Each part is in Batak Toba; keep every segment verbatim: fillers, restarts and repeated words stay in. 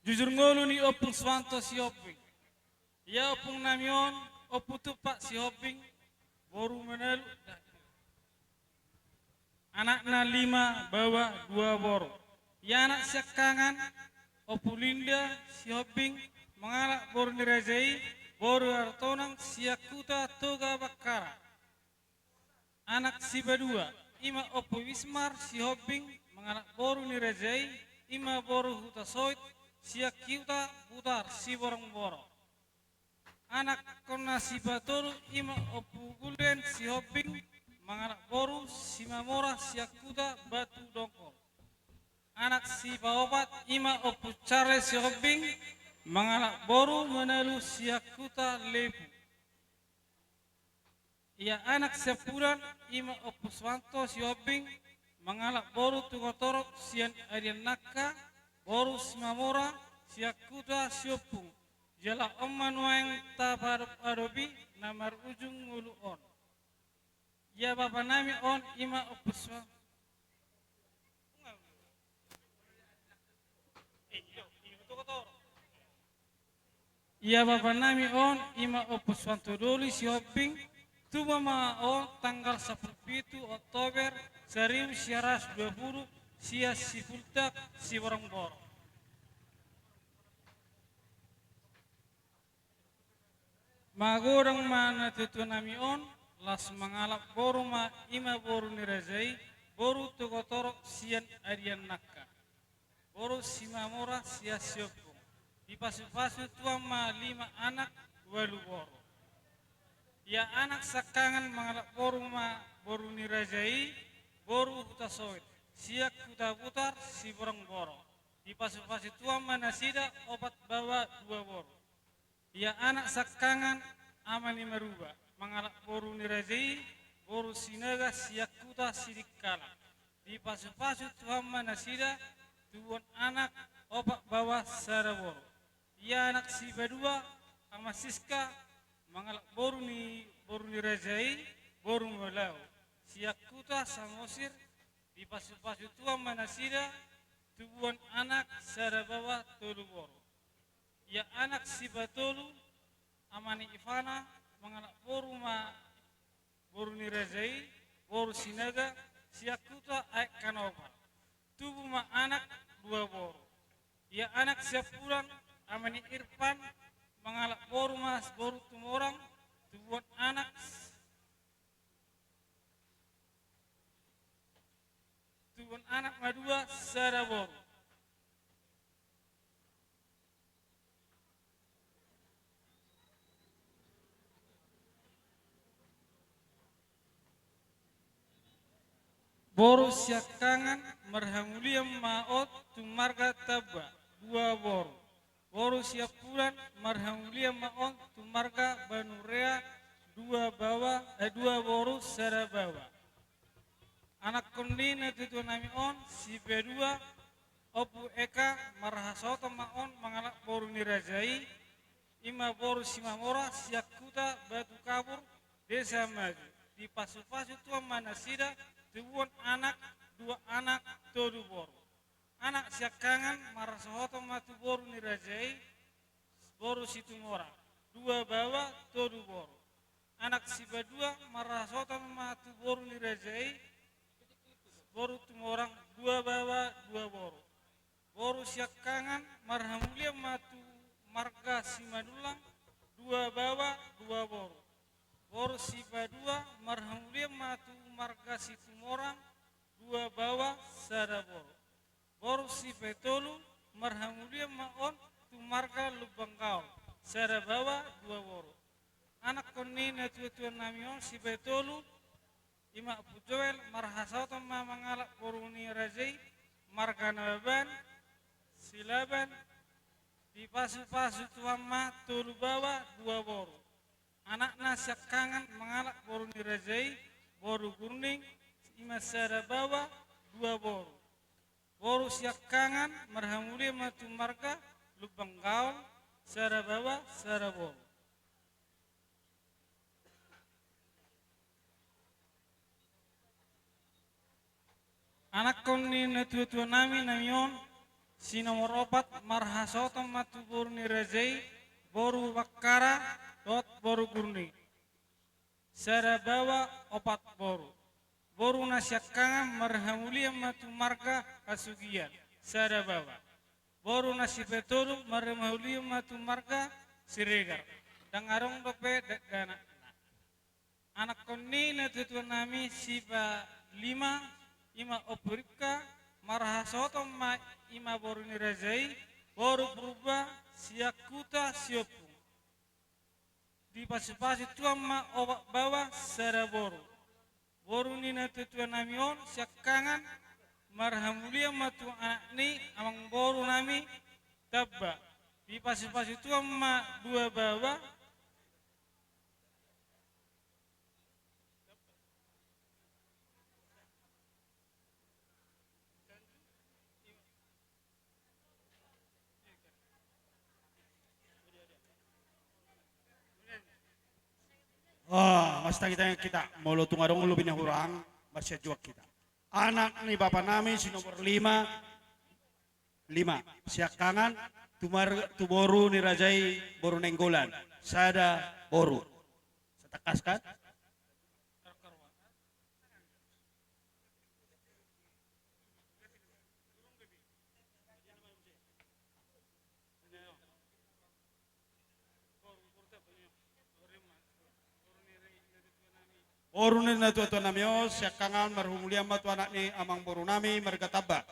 Jujur ngolu ni Ompu Suanto Sihombing. Ia ompung nami on, Ompu Tumpak Sihombing, boru Manalu. Anakna lima, baoa dua boru. Ia anak siangkangan, Ompu Linda Sihombing, mangalap boru ni raja i, boru Artonang, sian huta Toga Bakkara. Anak sipadua, ima Ompu Wismar Sihombing, mangalap boru ni raja i, ima boru Hutasoit, sian huta Butar, Siborongborong. Anakkonna sipatolu, ima Ompu Gulden Sihombing, mangalap boru Simamora, sian huta Batu Dongkol. Anak sipaopat, ima Ompu Charles Sihombing, mangalap boru Manalu, sian huta Lepu. Ia anak siampudan, ima Ompu Suanto Sihombing, mangalap boru Tuka Torop, sian Adian Nangka, boru Simamora, sian huta Siompung. Jala on ma nuaeng tapaadop-adopi na marujung ngolu on. Ia bapa nami on, ima Ompu Suan-, ia bapa nami on, ima Ompu Suanto Doli Sihombing, tubu ma on tanggal sampulu pitu Oktober saribu sia ratus dua pulu, sian Sipultak, Siborongborong. Magodang ma natuatua nami on, laos mangalap boru ma, ima boru ni raja i, boru Tuka Torop, sian Adian Nangka, boru Simamora, sian Siompung. Dipasupasu Tuhan ma lima anak, ualu boru. Ia anak siangkangan mangalap boru ma, boru ni raja i, boru Hutasoit, sian huta Butar, Siborongborong. Dipasupasu Tuhan ma nasida, opat baoa dua boru. Ia anak siangkangan, ama ni Maruba, mangalap boru ni raja i, boru Sinaga, sian huta Sidikalang. Dipasupasu Tuhan ma nasida, tubuan anak, opat baoa sada boru. Ia anak sipadua, ama Siska, mangalap boru ni, boru ni raja i, boru Malau, sian huta Samosir. Dipasupasu Tuhan ma nasida, tubuan anak, sada baoa tolu boru. Ia anak sipatolu, ama ni Ivana, mangalap boru ma, boru ni raja i, boru Sinaga, sian huta Aek Kanobar. Tubu ma anak, dua boru. Ia anak siampudan, ama ni Irfan, mangalap boru ma, boru Tumorang, tubuan anak, tubuan anak ma dua, sada boru. Boru siangkangan, marhamulian ma on tu marga Tamba, dua boru. Boru siampudan, marhamulian ma on tu marga Banurea, dua baoa, eh, dua boru, sada baoa. Anakkon ni natuatua nami on, sipadua, Ompu Eka, marhasohotan ma on mangalap boru ni raja i, ima boru Simamora, sian huta Batu Kapur, desa Maju. Dipasupasu Tuhan ma nasida, tubuan anak, dua anak, tolu boru. Anak siangkangan, marhasohotan ma tu boru ni raja i, boru Situmorang, dua baoa, tolu boru. Anak sipadua, marhasohotan ma tu boru ni raja i, boru Tumorang, dua baoa, dua boru. Boru siangkangan, marhamulian ma tu marga Simanullang, dua baoa, dua boru. Boru sipadua, marhamulian ma tu marga Situmorang, dua baoa, sada boru. Boru sipatolu, marhamulian ma on tu marga Lumban Gaol, sada baoa, dua boru. Anakkon ni natuatua nami on, sipatolu, ima Ompu Joel, marhasohotan ma mangalap boru ni raja i, marga Nababan, Silaban. Dipasupasu Tuhan ma, tolu baoa, dua boru. Anakna siangkangan mangalap boru ni raja i, boru Gurning, ima sada baoa, dua boru. Boru siangkangan, marhamulian ma tu marga Lumban Gaol, sada baoa, sada boru. Anakkon ni natuatua nami, nami on, Si nomor opat marhasohoton ma tu boru ni raja i, boru Bakkara dohot boru Gurni, sada baoa opat boru. Boru na siangkangan marhamulian ma tu marga Hasugian, sada baoa. Boru na sipaitolu marhamulian ma tu marga Siregar, ndang adong dope dakdanakna. Anakkon ni natuatuanami sipaima, i ma Ompu Ripka, marhasohoton ma i ma boru ni raja i, boru Purba, sian huta Siompung. Dipasupasu Tuhan ma opat baoa sada boru. Boru ni natuatuanami on siangkangan marhamulian ma tu anak ni amangborunami Tamba. Dipasupasu Tuhan ma dua baoa. Ah, martangiang hita, molo tung adong lobi na hurang, marsianjuan hita. Anak ni bapanami si nomor lima, lima. Siangkangan, tu mar-, tu boru ni raja i, boru Nainggolan. Sada boru. Satangkas kan? Boru ni natuatuanami on siangkangan marhamulian ma tu anak ni amangborunami marga Tamba.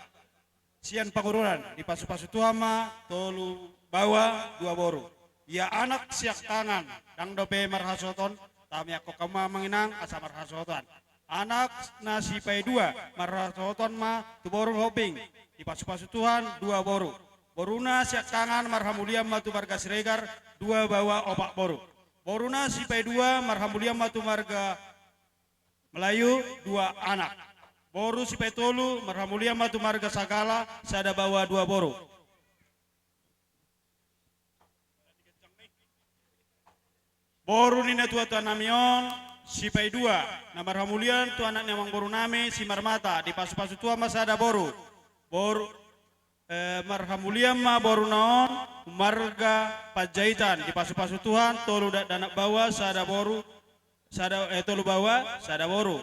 Sian Pangururan, dipasupasu Tuhan ma tolu baoa dua boru. Ia anak siangkangan, ndang dope marhasohoton, tamiangkon hamu ma amang inang asa marhasohoton. Anak na sipaidua marhasohoton ma tu boru Hombing, dipasupasu Tuhan dua boru. Boruna siangkangan marhamulian ma tu marga Siregar, dua baoa opat boru. Boruna sipaidua marhamulian ma tu marga Melayu, dua anak. Boru sipaitolu marhamulian ma tu marga Sagala, sada baoa dua boru. Boru ni natuatuanami on sipaidua, na marhamulian tu anak ni amangborunami si Marmata, dipasupasu Tuhan ma sada boru. Boru, eh, marhamulian ma boruna on marga Panjaitan, dipasupasu Tuhan tolu dakdanak baoa sada boru, sada, eh, tolu baoa sada boru.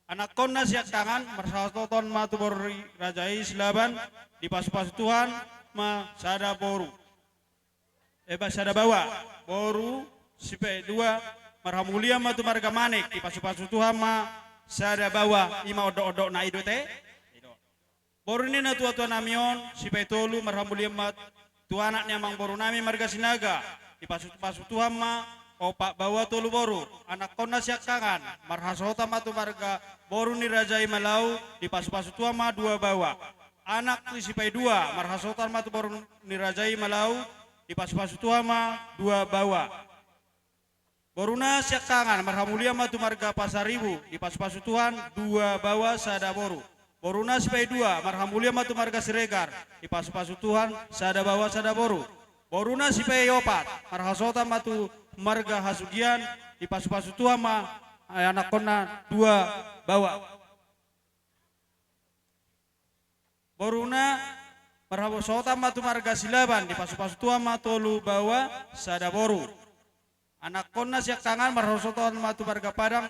Anakkonna siangkangan marhasohoton ma tu boru ni raja i Silaban, dipasupasu Tuhan ma sada boru. Eh, ba, sada baoa. Boru sipaidua marhamulian ma tu marga Manik, dipasupasu Tuhan ma sada baoa, i ma ondokondokna i do te. Boru ni natuatuanami on sipaitolu marhamulian ma tu anak ni amangborunami marga Sinaga, dipasupasu Tuhan ma opat baoa tolu boru. Anakkonna siangkangan marhasohoton ma tu marga boru ni raja i Malau, dipasupasu Tuhan ma dua baoa. Anak ni sipaidua marhasohoton ma tu boru ni raja i Malau, dipasupasu Tuhan ma dua baoa. Boruna siangkangan marhamulian ma tu marga Pasaribu, dipasupasu Tuhan dua baoa sada boru. Boruna sipaidua marhamulian ma tu marga Siregar, dipasupasu Tuhan sada baoa sada boru. Boruna sipaiopat marhasohoton ma tu marga Hasugian, dipasupasu Tuhan ma, eh, anakkonna dua baoa. Boruna marhasohoton ma tu marga Silaban, dipasupasu Tuhan ma tolu baoa sada boru. Anakkonna siangkangan marhasohoton ma tu marga Padang,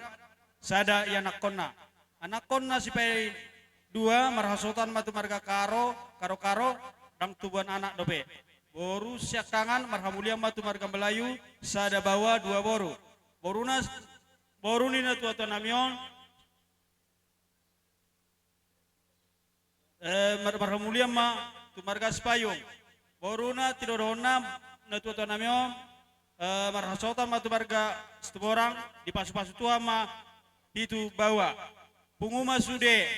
sada i anakkonna. Anakkonna sipaidua marhasohoton ma tu marga Karo, Karo-karo, ndang tubuan anak dope. Boru siangkangan marhamulian ma tu marga Melayu, sada baoa dua boru. Boruna, boru ni natuatuanami on, eh, mar-, marhamulian ma tu marga Sipayung. Boruna, tidodohonna natuatuanami on, eh, marhasohoton ma tu marga Situmorang, dipasupasu Tuhan ma pitu baoa. Pungu ma sude,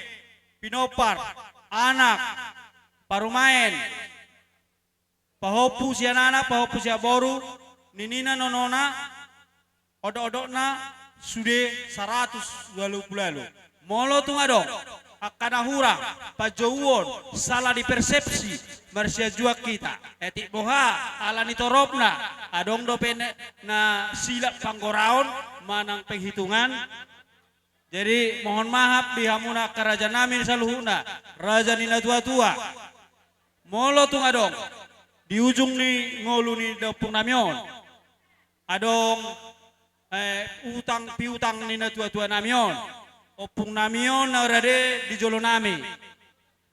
pinompar, anak, parumaen, pahompu sian anak, pahompu sian boru, ninina nonona, ondokondokna sude saratus ualu pulu ualu. Molo tung adong angka na hurang, panjouon, salah di persepsi, marsianjuan hita. Etik boha, ala ni toropna, adong dope na, na silap panggoraon manang penghitungan. Jadi, mohon maaf di hamuna angka rajanami saluhutna, raja ni natuatua. Molo tung adong di ujung ni ngolu ni daompung nami on, adong, eh, utang piutang ni natua-tua nami on, ompung nami on na rade di jolo nami.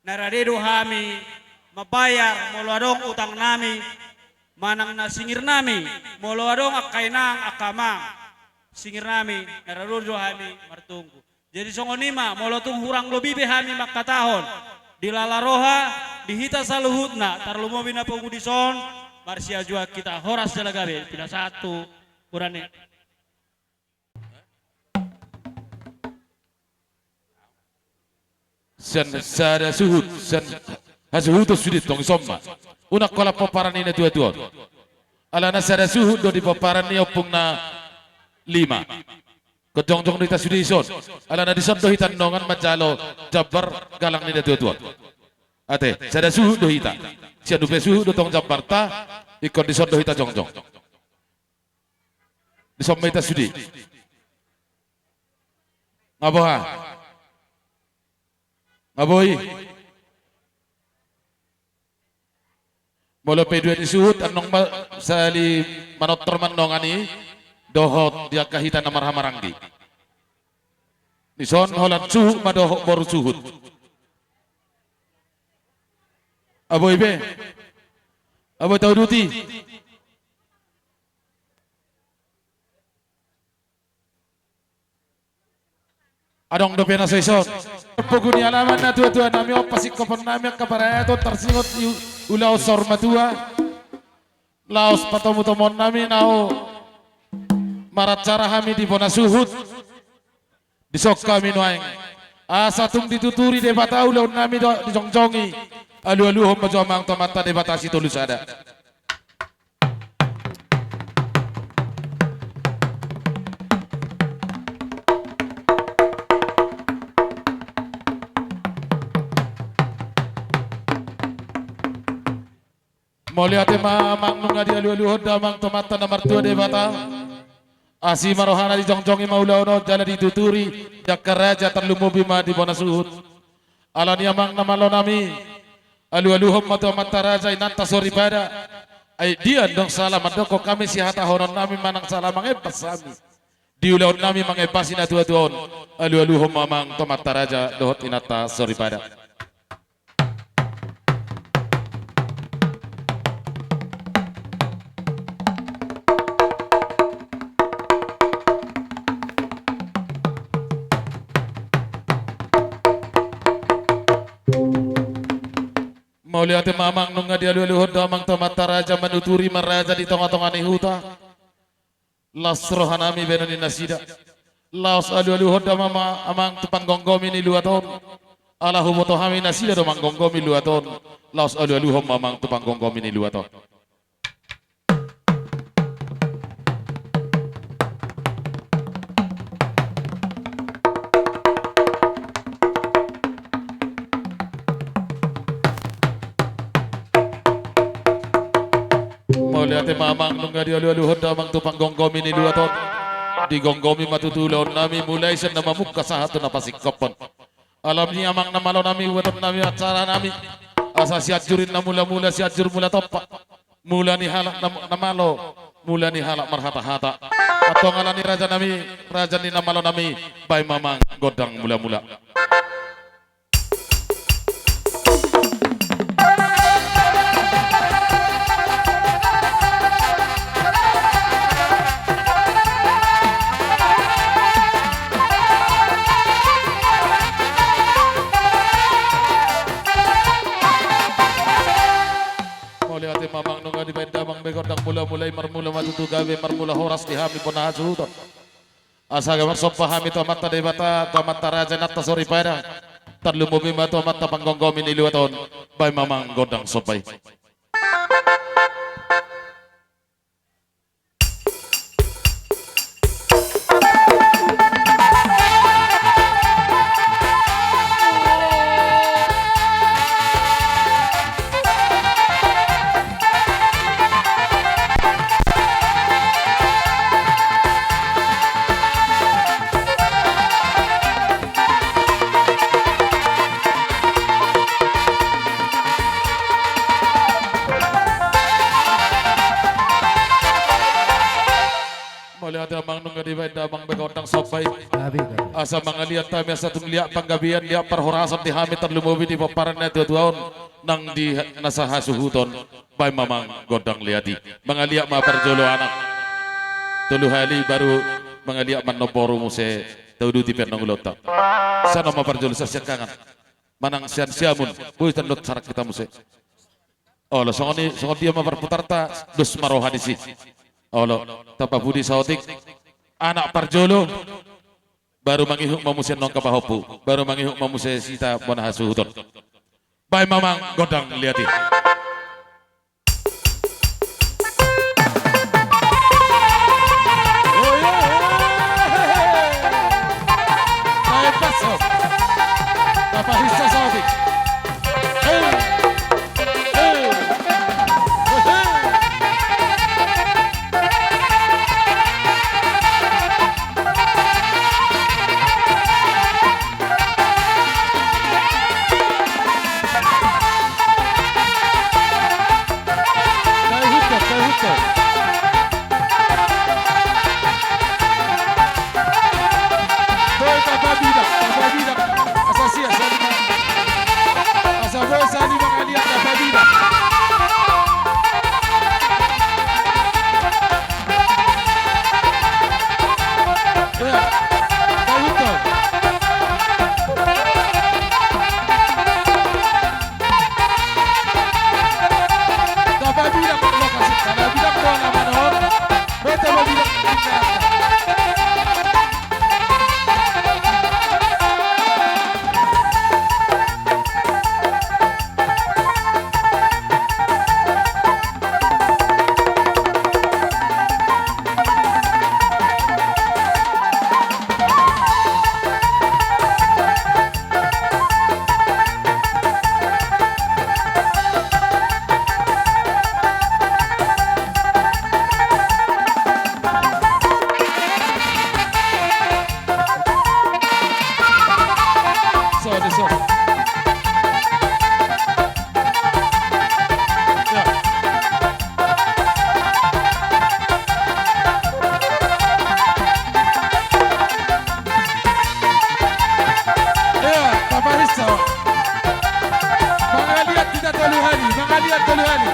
Na rade do hami mambayar molo adong utang nami, manang na singir nami, molo adong angka inang, angka amang, singir nami, na rade do hami martunggu. Jadi songon i ma, molo tung hurang lobi pe hami mangkatahon, di lala roha, di hita saluhutna, tarlumobi na pungu dison, marsiajuan hita, horas jala gabe, pinasahat tu hurang ni. Sian sada suhut, sian hasuhuton sude tong i, songon ma. Unang holan pomparan ni natua-tua on. Alana sada suhut do di pomparan ni ompung na lima. Ingkon jongjong do hita sude dison. Alana dison do hita nongan manjalo jambar galang ni natua-tua on. Ate, sada suhut do hita. Sian upa suhut do tong jambarta, ingkon dison do hita jongjong. Dison ma hita sude. Nga boha? Nga boi. Molo pe dua ni suhut, annon ma sahali manortor ma nongan i, dohot di angka hita na marhahamaranggi. Dison holan suhut ma dohot boru suhut. Nga boi be. Nga boi tauduti. Adong dope na so dison. Pogu ni alaman, natua-tua nami on, pasingkophon nami angka parayat on, tarsingot di ulaon saur matua. Laos patomu-tomuon nami naung maracara hami di bona suhut. Dison hami nuaeng. Asa tung dituturi Debata ulaon nami do dijongjongi. Alualuhon ma jo amang tu Amanta Debata Sitolusada. Mauliate ma amang, nunga dialualuhon da amang tu Amanta na martua Debata. Asi ma rohana dijongjongi ma ulaon on jala dituturi di angka raja, tarlumobi ma di bona suhut. Alani amang na malo nami, alualuhon ma tu amanta raja inanta soripada. Ai dia ndang sala mandokkon hami sihatahonon nami manang sala mangembas hami di ulaon nami mangembasi natua-tua on. Alualuhon ma amang tu amanta raja dohot inanta soripada. Mauliate ma amang, nunga dialualuhon da amang tu amanta raja manuturi marraja di tonga-tonga ni huta. Laos roha nami baenon ni nasida. Laos alualuhon da ma amang tu panggomgomi ni luat on. Ala huboto hami nasida do manggomgomi luat on. Laos alualuhon ma amang tu panggomgomi ni luat on. Mauliate ma amang, nunga dialualuhon da amang tu panggomgomi ni luat on. Digomgomi ma tutu ulaon nami mulai sian na mamungka sahat tu na pasingkophon. Alani amang na malo nami, buaton nami acara nami. Asa Sianjur i na mula-mula, Sianjur mula tompa. Mula ni halak na, na malo, mula ni halak marhata-hata. Antong alani raja nami, raja ni na malo nami, baen ma amang gondang mula-mula. Mauliate ma amang, nunga dibaen da amang be gondang mula-mula i, marmula ma tutu gabe, marmula horas di hami bona hasuhuton. Asa gabe marsomba hami tu Amanta Debata, tu amanta raja inanta soripada. Tarlumobi ma tu amanta panggomgomi ni luat on, baen ma amang gondang somba i. Damang nunga dibaen damang be gondang somba i. Asa mangaliat hami asa tung liat panggabean, liat parhorasan di hami tarlumobi di pomparan ni natuatua on nang di nasa hasuhuton. Baen ma amang gondang liat i. Mangaliat ma parjolo anak tolu hali baru mangaliat ma annon boru muse tauduti pe annon ulaonta. Sian on ma parjolo sian siangkangan manang sian siamun boi tandot sarak hita muse. Olo songon i songon dia ma parputarta dos ma roha disi. Olo tamba pudi saotik anak parjolo. Baru mangihut ma muse annon angka pahompu baru mangihut ma muse hita bona hasuhuton. Baen ma amang gondang liat i. Ia, taparissa. Mangaliat hita tolu hali, mangaliat tolu hali.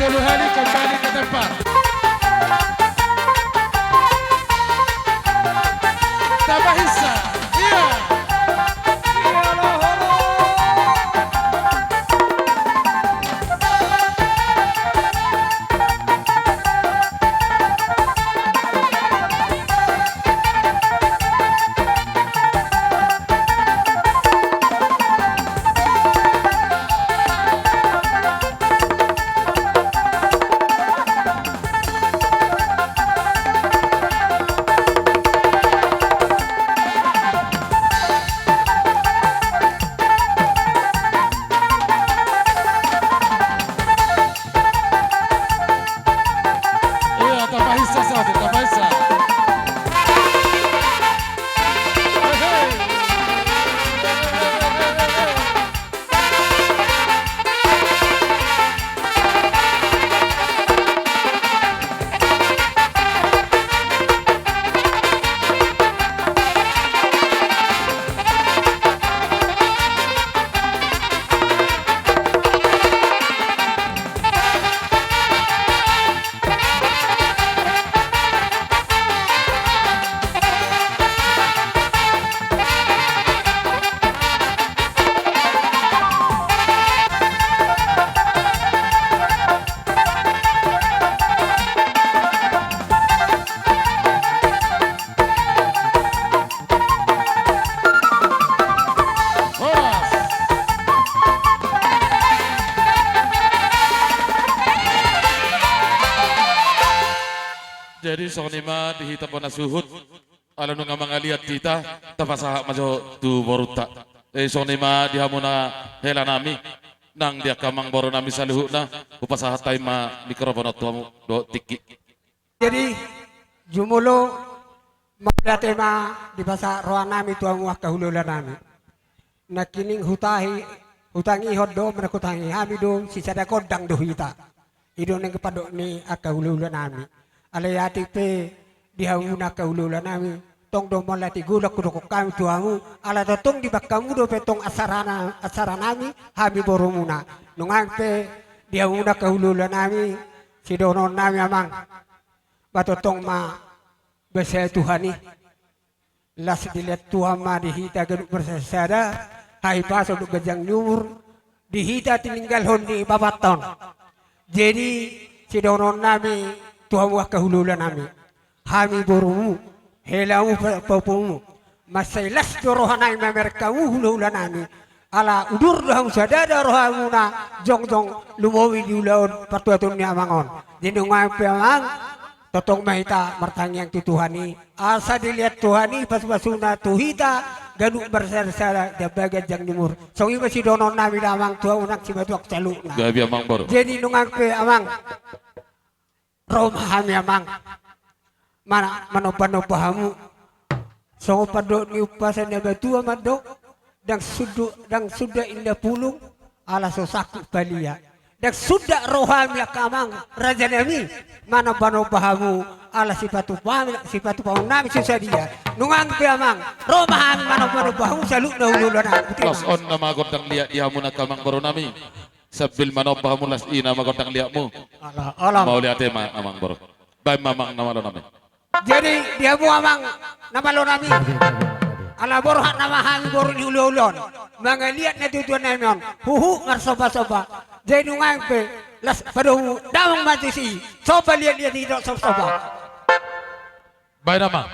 Sepuluh hali kembali ke tempat. Tambah hisa. Iya. Iya, tambah hisa, Sofi, tambah hisa. Hei, hei. Horas. Jadi songon i ma di hita bona suhut, ala nunga mangaliat hita, tapasahat ma jo tu borunta. Eh, songon i ma di hamuna hela nami, nang di angka amang boru nami saluhutna, hupasahat hami ma mikrofon on tu hamu dohot tingki. Jadi, jumolo mauliate ma dipasahat roha nami tu hamu angka hulahula nami. Nangkining hutahi, hutangihon do, manang hutangi hami do, sisada gondang do hita. I do naeng pandok ni angka hulahula nami. Alai atik pe di hamuna angka hulahula nami, tong do mauliate godang hudokhon hami tu hamu, ala tongtong dibahen hamu dope tong ansarana, ansara nami, hami borumuna. Nuaeng pe di hamuna angka hulahula nami, sidohonon nami amang. Ba tongtong ma basa Tuhan i. Las dilean Tuhan ma di hita ganup marsada-sada, hahipason dohot ganjang ni umur, di hita tininggalhon ni bapanta on. Jadi, sidohonon nami tu hamu angka hulahula nami. Hami borumu, helamu pa-, pahompumumu. Mansai las do roha nami mamereng hamu hulahula nami. Ala udur do hamu sadada rohamuna jongjong lumobi di ulaon partuaton ni amang on. Jadi nuaeng pe amang, tongtong ma hita martangiang tu Tuhan i. Asa dilean Tuhan i pasupasuna tu hita ganup marsada-sada di ganjang ni umur. Songon i ma sidohonon nami da amang tu hamu nang simatuak saluhutna. Gabe amang boru. Jadi nuaeng pe amang. Ro ma hami amang. Mana manombanomba hamu. Songon pandok ni umpasa na matua mandok. Ndang suda, ndang suda inda pulung ala so sangkut palia. Ndang suda ro hami angka amang raja nami. Manombanomba hamu ala sipatupa, sipatupaon nami so sadia. Nuaeng pe amang. Ro ma hami manombanomba hamu saluhutna hulahula nami. Las on nama gondang liat di hamuna angka amang boru nami. Sambil manomba hamu las i nama gondang liatmu. Ala, ala. Mauliate ma amang boru. Baen ma amang na malo nami. Jadi di hamu amang na malo nami. Ala borhat nama hami boru ni hulahula on. Mangaliat na tutu nami on. Huhut marsomba-somba. Jadi nuaeng pe las padomu damang ma tusi. Somba liat-liat i dok somba-somba. Baen amang.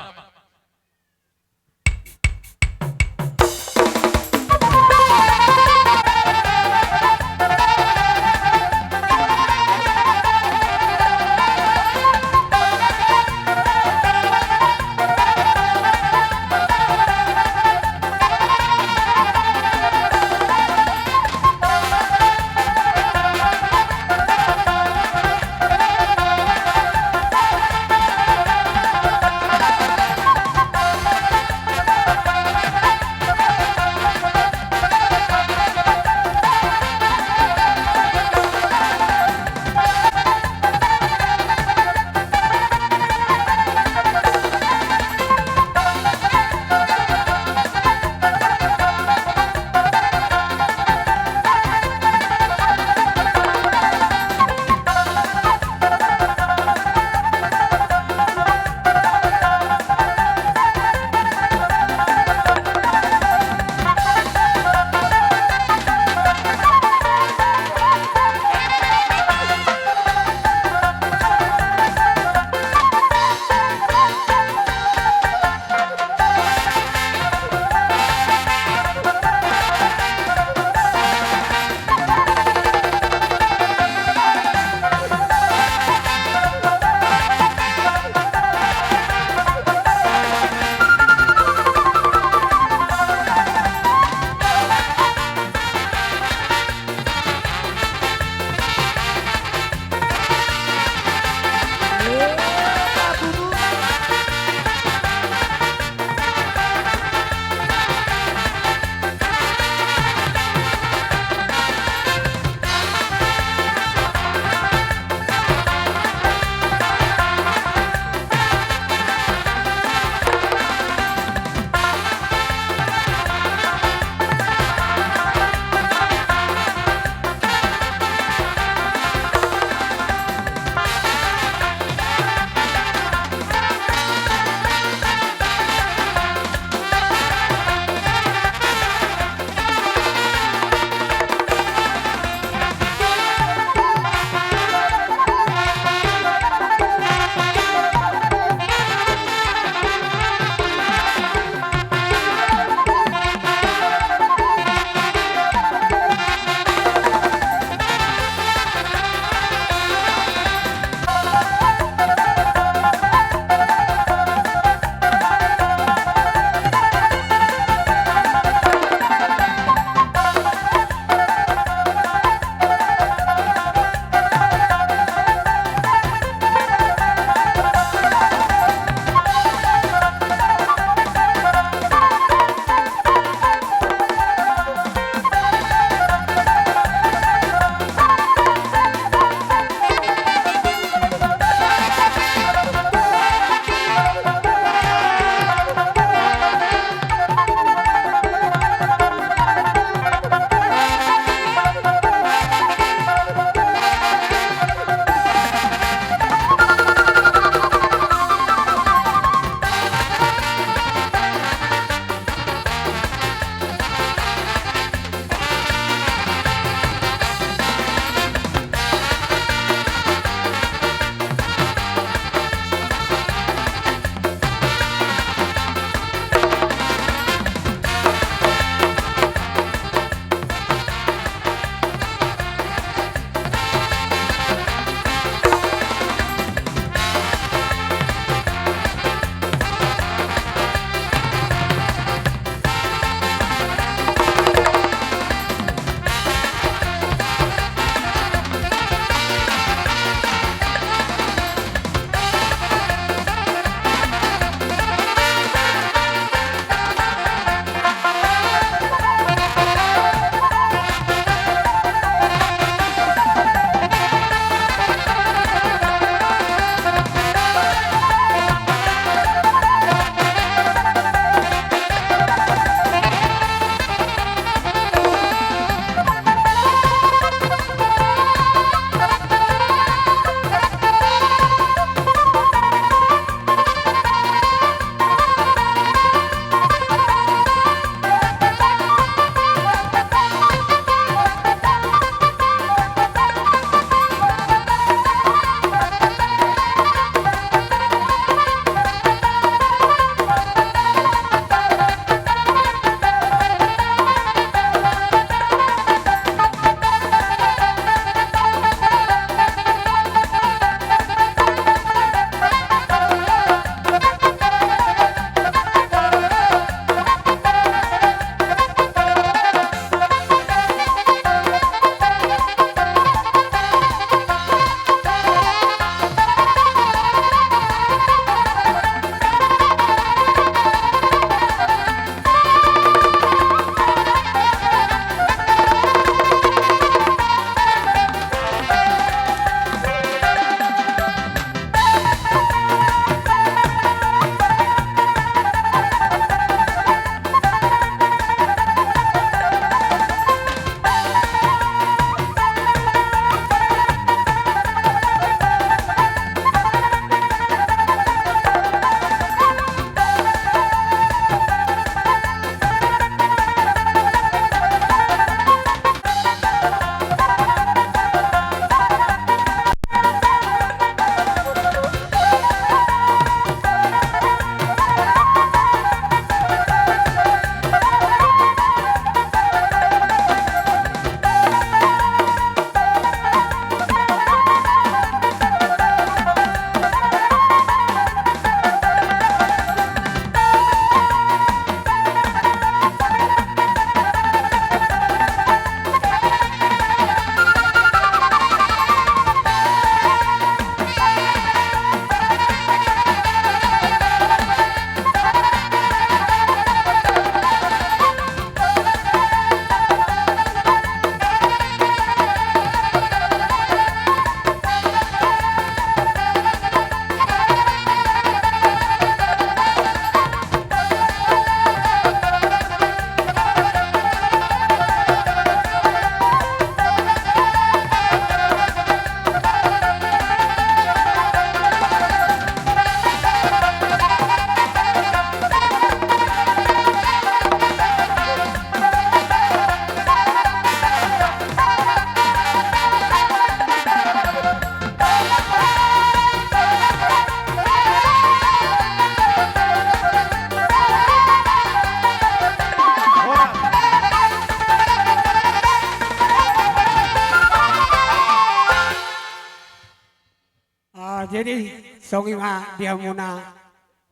Jadi, songon i ma di hamuna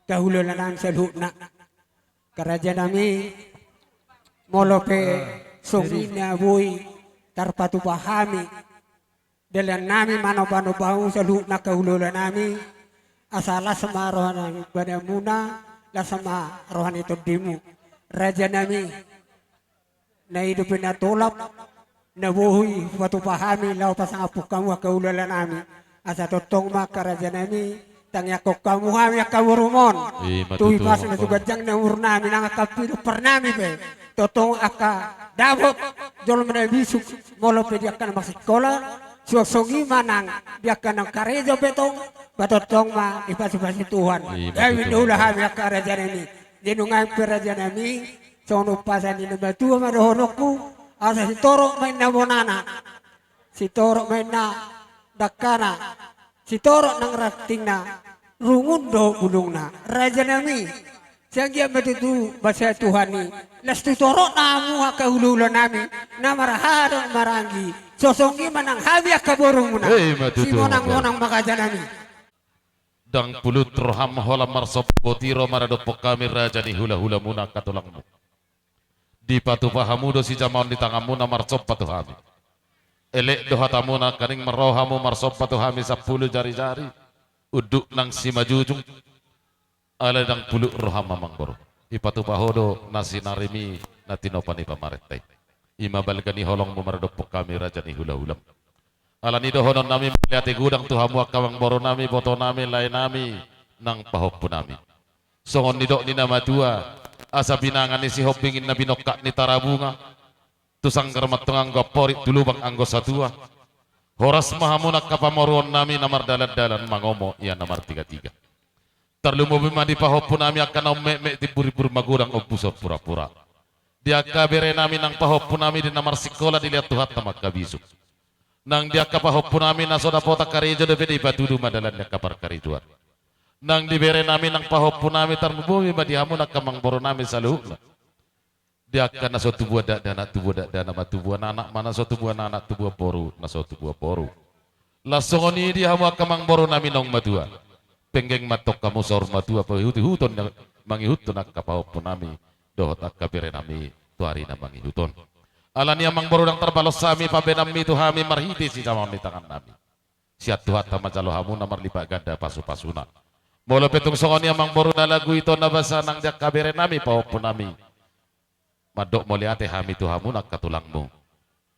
angka hulahula nami saluhutna. Angka raja nami, molo pe songon i na boi tarpatupa hami dalan nami manompanompa hamu saluhutna angka hulahula nami, asa las ma roha ni badanmuna, las ma roha ni tondimu. Raja nami, na i dope na tolap na boi hupatupa hami laho pasangaphon hamu angka hulahula nami. Asa tongtong ma angka raja nami, tangiangkon hamu hami angka borumon. I ma tutu. Tu hipas na tu ganjang ni umur nami nang angka pinompar nami pe. Tongtong angka dapot jolma na bisuk, molo pe di angka na marsikola, suang songon i ma nang di angka na karejo pe tong, ba tongtong ma dipasupasup Tuhan. I ma tutu. Gabe na ula hami angka raja nami. Jadi nunga pe raja nami, songon umpasa ni na matua ma dohononku, asa sitorop ma inna bonana, sitorop ma inna dangkana, sitorop nang rantingna, rungun dohot bulungna. Raja nami, sai anggiat ma tutu basa Tuhan i, las tu torop na hamu angka hulahula nami, na marhaha dohot maranggi, songon i ma nang hami angka borumuna. I ma tutu. Simonangmonang ma raja nami. Ndang pulut roham holan marsomba boti ro maradophon hami raja ni hulahulamuna angka tulangmu. Dipatupa hamu do sijamaon ni tanganmuna marsomba tu hami. Elek do hatamuna nangkaning ma ro hamu marsomba tu hami sampulu jarijari. Unduk nang simanjujung. Alai ndang pulut roham amangboru. Dipatupa ho do na sinarimi na tinopa ni pamarenta i. I ma balga ni holongmu maradophon hami raja ni hulahulam. Alani i dohonon nami mauliate godang tu hamu angka amangboru nami, iboto nami, lae nami, nang pahompu nami. Songon nidok ni na matua, asa binanga ni Sihombing inna binongkak ni Tarabunga, tu sanggar ma tong anggo amporik, tu lubang anggo satua. Horas ma hamu nang angka pamoruon nami na mardalandalan mangomo ia na martigatiga. Tarlumobi ma di pahompu nami angka na ummetmet, timburimbur magodang ompuson purapura. Di angka bere nami nang pahompu nami di na marsikola, dilehon Tuhanta ma angka bisuk. Nang di angka pahompu nami na so dapotan karejo dope, dipatudu ma dalan ni angka parkarejoan. Nang di bere nami nang pahompu nami, tarlumobi ma di hamu nang angka amangboru nami saluhutna. Di angka na so tubuan dakdanak, tubuan dakdanak ma tubuan anak, ma na so tubuan anak tubuan boru, na so tubuan boru. Laos songon i di hamu angka amangboru nami naung matua. Penggeng ma antong hamu saur matua, paihutuihuton, mangihuthon angka pahompu nami dohot angka bere nami tu ari na mangihut on. Alani i amangboru, ndang tarbalos hami pambahenanmi tu hami marhite sijamaon ni tangan nami. Sian Tuhanta ma jalo hamu na marlipat ganda pasupasuna. Molo pe tung songon i amangboru, na lagu ito na basa nang di angka bere nami pahompu nami, mandok mauliate hami tu hamu nang angka tulangmu.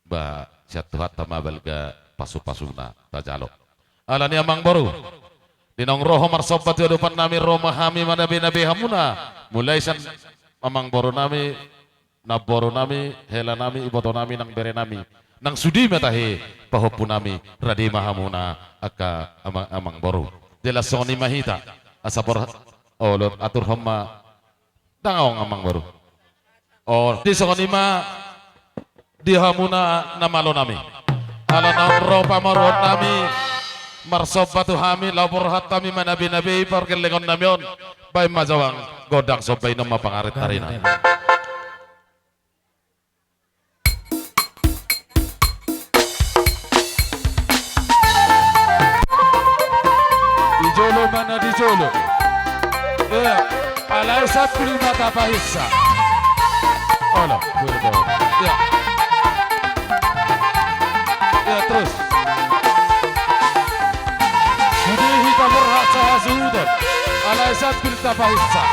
Ba sian Tuhanta ma balga pasupasuna tajalo. Alani i amangboru, di naung ro ho marsomba tu adopan nami, ro ma hami manabenabe hamuna. Mulai sian amangboru nami, namboru nami, hela nami, iboto nami nang bere nami. Nang sude ma tahe pahompu nami, rade ma hamuna angka ama-, amangboru. Jelas songon i ma hita. Asa por-, olo, aturhon ma. Ndang adong amangboru. O, di songon i ma di hamuna na malo nami. Ala naung ro pamoruon nami marsomba tu hami, laho borhat hami manabenabe pargellengon nami on. Baen ma jawang gondang somba, inon ma pangarit arina. Di jolo ma na di jolo. Ia, alai sambil ma tapahinsa. Olo, ia. Ia, terus. Sude hita borhat sahasuhuton. Alai sambil tapahinsa.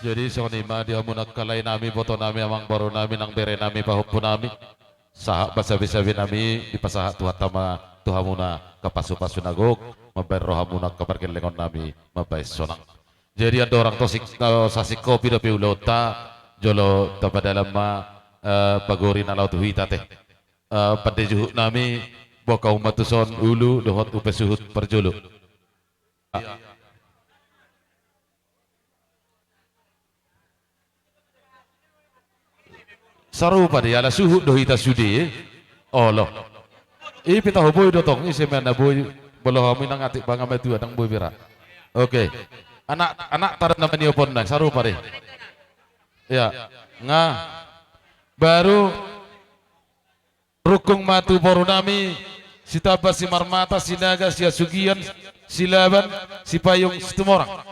Jadi songon i ma di hamu angka lae nami, boto nami, amang boru nami, nang bere nami, pahompu nami. Sahat ma sabe-sabe nami, dipasahat Tuhanta ma tu hamuna angka pasu-pasu na gok, mambahen rohamuna angka pargellengon nami mambahen sonang. Jadi andorang tos singkopi dope ulaonta, jolo tapadalan ma, eh, pagori na laho tu hita te. Eh, pande juhut nami, boan hamu ma tuson ulu dohot upa suhut parjolo. Sarupa do i, ala suhut do hita sude, eh. Olo. I pe tahu boi do tong, ise ma na boi, molo hamu i nang atik banga matua, nang boi bera. Oke. Anak, anak taran nama ni opon nang, sarupa do i. Ya. Nga. Baru rungkung ma tu boru nami, Sitamba, Simarmata, Sinaga, Sihasugian, Silaban, Sipayung, Situmorang.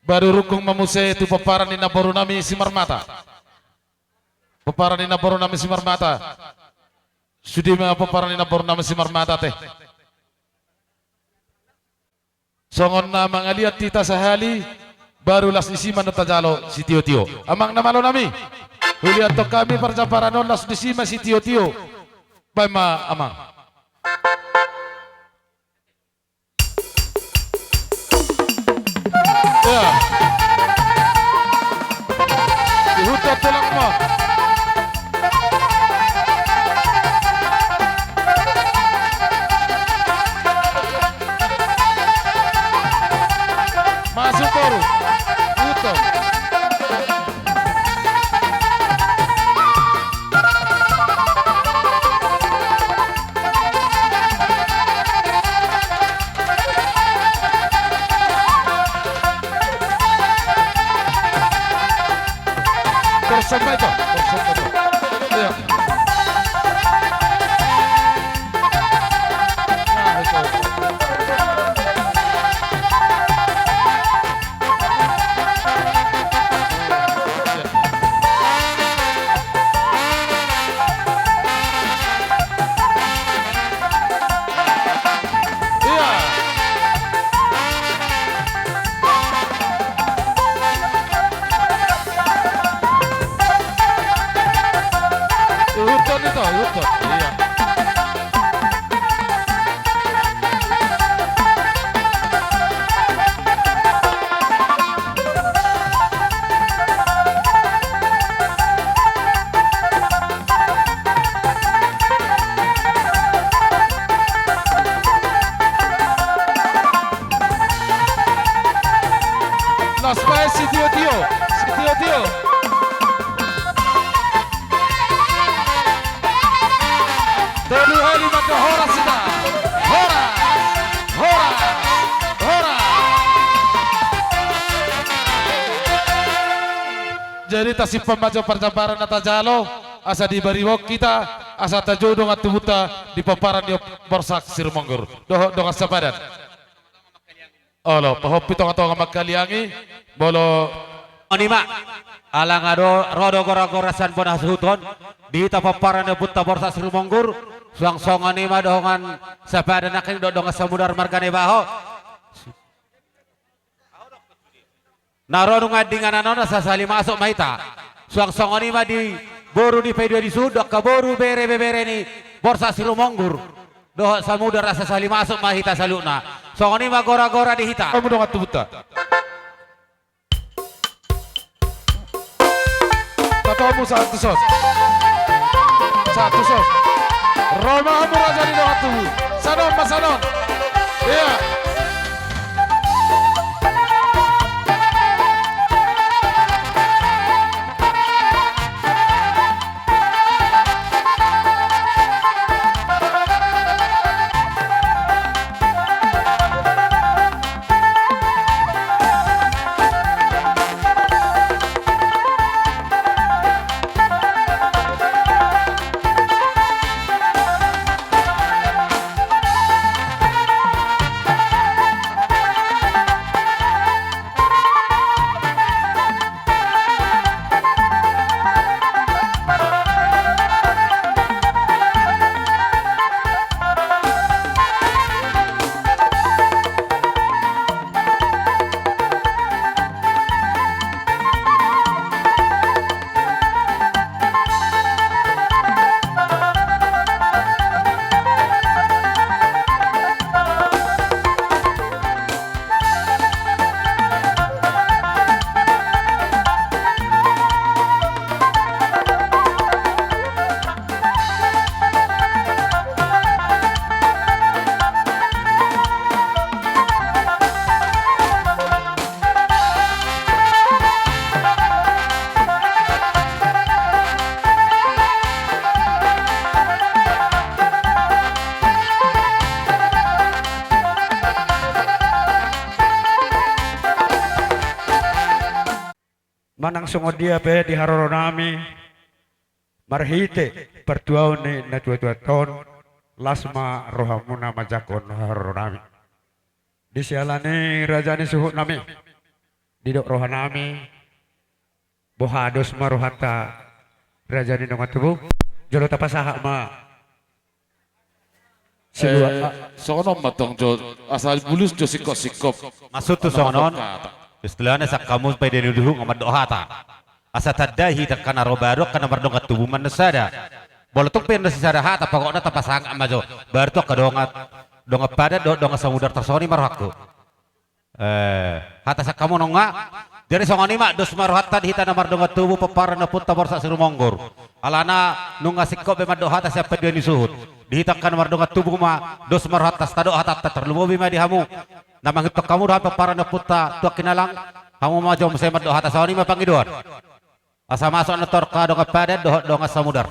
Baru rungkung ma muse tu pomparan ni namboru nami Simarmata. Pomparan ni namboru nami Simarmata. Sude ma pomparan ni namboru nami Simarmata te. Songon na mangaliat hita sahali, baru las disi ma na tajalo sitio-tio. Amang na malo nami. Huliathon hami parjamparan on, las disi ma sitio-tio. Baen ma amang. Ya. Ihuthon tulang ma. Masuk boru. Ihuthon. Bersama itu, bersama itu. Iya. Nah, itu. Ihuthon ito, ihuthon. Iya. Las baen sitio-tio, sitio-tio. Tolu hali maka horas hita. Horas. Horas. Horas. Jadi tasimpan ma jo parjamparan na tajalo, asa dibaribon hita, asa tajou dongan tubunta di pomparan ni Borsak Sirumonggur dohot dongan sapadan. Olo, pahompu tonga-tonga mangkaliangi, molo. On i ma, ala nga do, ro do gora-gora sian bona hasuhuton, di hita pomparan ni ompunta Borsak Sirumonggur, suang songon i ma dongan sapadan nangkin dohot dongan samudar marga Naibaho. Na ro nunga di inganan on asa sahali masuk ma hita. Suang songon i ma di boru ni paidua di suhut, angka boru bere ibebere ni Borsak Sirumonggur. Dohot samudar asa sahali masuk ma hita saluhutna. Songon i ma gora-gora di hita. Hamu dongan tubunta. Tatomu sahat tuson. Sahat tuson. Ro ma hamu raja ni dongan tubu. Sanon ma sanon. Iya. Manang songon dia pe di haroronami, marhite partuaon ni natuatuanta on, las ma rohamuna manjangkon haroronami. Di siala ni raja ni suhutnami, didok rohanami, boha dos ma rohanta raja ni dongan tubu, jolo tapasahat ma. Silua, eh, ah. Songon on ma tong jo, asa bulus jo singkop-singkop. Maksud tu songon on, istilahna sian hamu pe di luhut nga mandok hata. Asa tanda hita angka na ro baru, angka na mardongan tubu manang sada. Molo tung pe na sisada hata, pokokna tapasahat ma jo. Baru tu angka dongan, dongan padat dohot dongan samudar, tarsongon i ma rohangku. Eh, hata sian hamu nunga. Jadi songon i ma, dos ma rohanta di hita na mardongan tubu, pomparan ni ompunta Borsak Sirumonggur. Alana nunga singkop be mandok hata sian pandua ni suhut. Di hita angka na mardongan tubu ma, dos ma rohanta, asa tadok hatanta, tarlumobi ma di hamu na mangihuthon hamu dohot pomparan ni ompunta Tuan Hinalang. Hamu ma jo muse mandok hata, songon i ma pangidoan. Asa masuk na tu angka dongan padat dohot dongan samudar.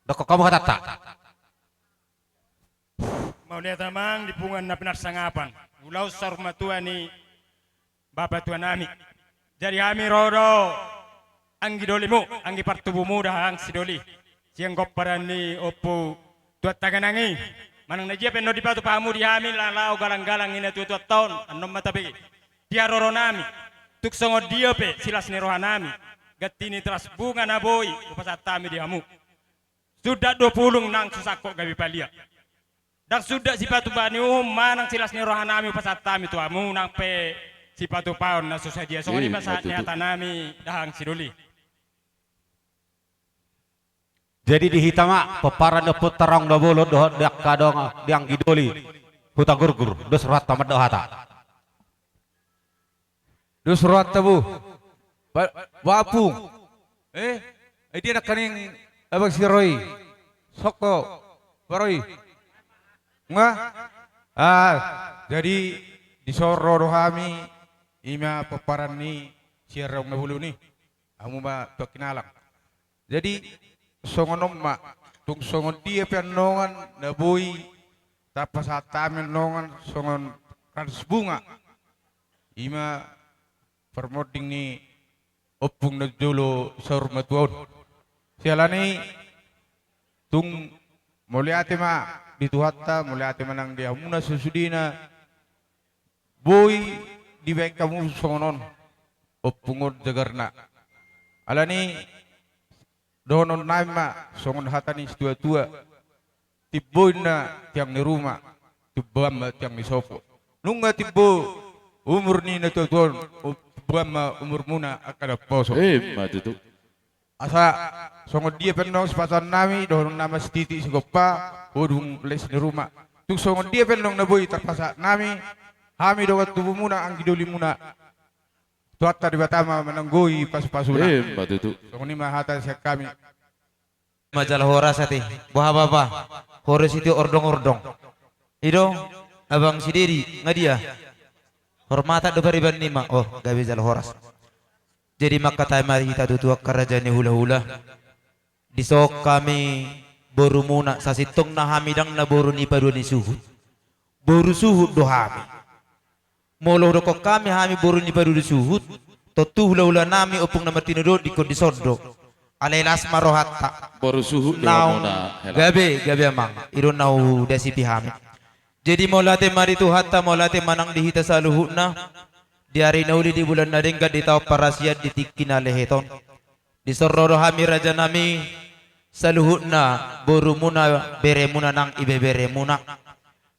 Dokkon hamu hatanta. Mauliate amang di punguan na pinarsangapan, ulaon saur matua ni bapatuanami. Jadi hami ro do anggi dolimu, anggi partubumu dahahang sidoli, sian pomparan ni ompu Tuan Taganang i. Manang na dia pe annon dipatupa hamu di hami, laho galang-galang ni natuatuanta on, annon ma tabe di haroronami. Tung songon dia pe silas ni rohanami, ganti ni teras bunga na boi hupasahat hami di hamu. Sundat do pulung nang so sangkot gabe palia. Ndang sundat sipatupa ni uhum manang silas ni rohanami hupasahat hami tu hamu, nang pe sipatupaon na so sadia. Songon i ma sahat ni hatanami dahahang sidoli. Jadi di hita ma, pomparan ni ompunta Raung na Bolon dohot di angka dongan, di anggi doli Hutagurgur, dos rohanta mandok hata. Dos rohanta bo. Ba-, Bapung. Eh? Eh, dia nangkaning abang si Roy. Soko. Baroy. Nga? Ah, jadi dison ro do hami, i ma pomparan ni si Raung na Bolon i. Hamu ma Tuan Hinalang. Jadi songon on ma, tung songon dia pe annon na boi tapasahat hami annon songon kardus bunga, i ma parmonding ni ompung na jolo saur matua on. Siala ni i tung mauliate ma di Tuhanta, mauliate ma nang di hamuna sasudena. Boi dibaen hamu songon on, ompung on jagarna. Alani dohononnami ma songon hata ni situatua: Timbo inna tiang ni ruma, timboan ma tiang ni sopo. Nunga timbo umur ni natuatua on, timboan ma umurmuna angka na poso. Ima tutu. Asa songon dia pe annon sipatupaonnami, dohononnami ma sititi sigompa, dung les ni ruma. Tung songon dia pe annon na boi tarpasahatnami, hami dongan tubumuna, anggi dolimuna, Tuhanta Debata ma mananggoi pasupasuna. Ima tutu. Songon i ma hata sian hami. Ma jala horas ate. Boha bapa? Horas ito ordongordong. I do, abang si Dedi, nga dia? Hormatan do pariban nima. Oh, gabe jala horas. Jadi mangkatai ma hita tutu angka raja ni hulahula. Dison hami borumuna, sasintongna hami ndang na boru ni padua ni suhut. Boru suhut do hami. Molo dokkon hami, hami boru ni padua ni suhut, tontu hulahulanami ompung na martinodohon ingkon dison do. Alai las ma rohanta. Boru suhut do hamuna, hela. Gabe, gabe amang. I do na hudasipi hami. Jadi mauliate ma di Tuhanta, mauliate ma nang di hita saluhutna. Di ari na uli, di bulan na denggan, di taon parasian, di tingki na lehet on. Dison ro do hami rajanami, saluhutna borumuna, beremuna nang ibeberemuna.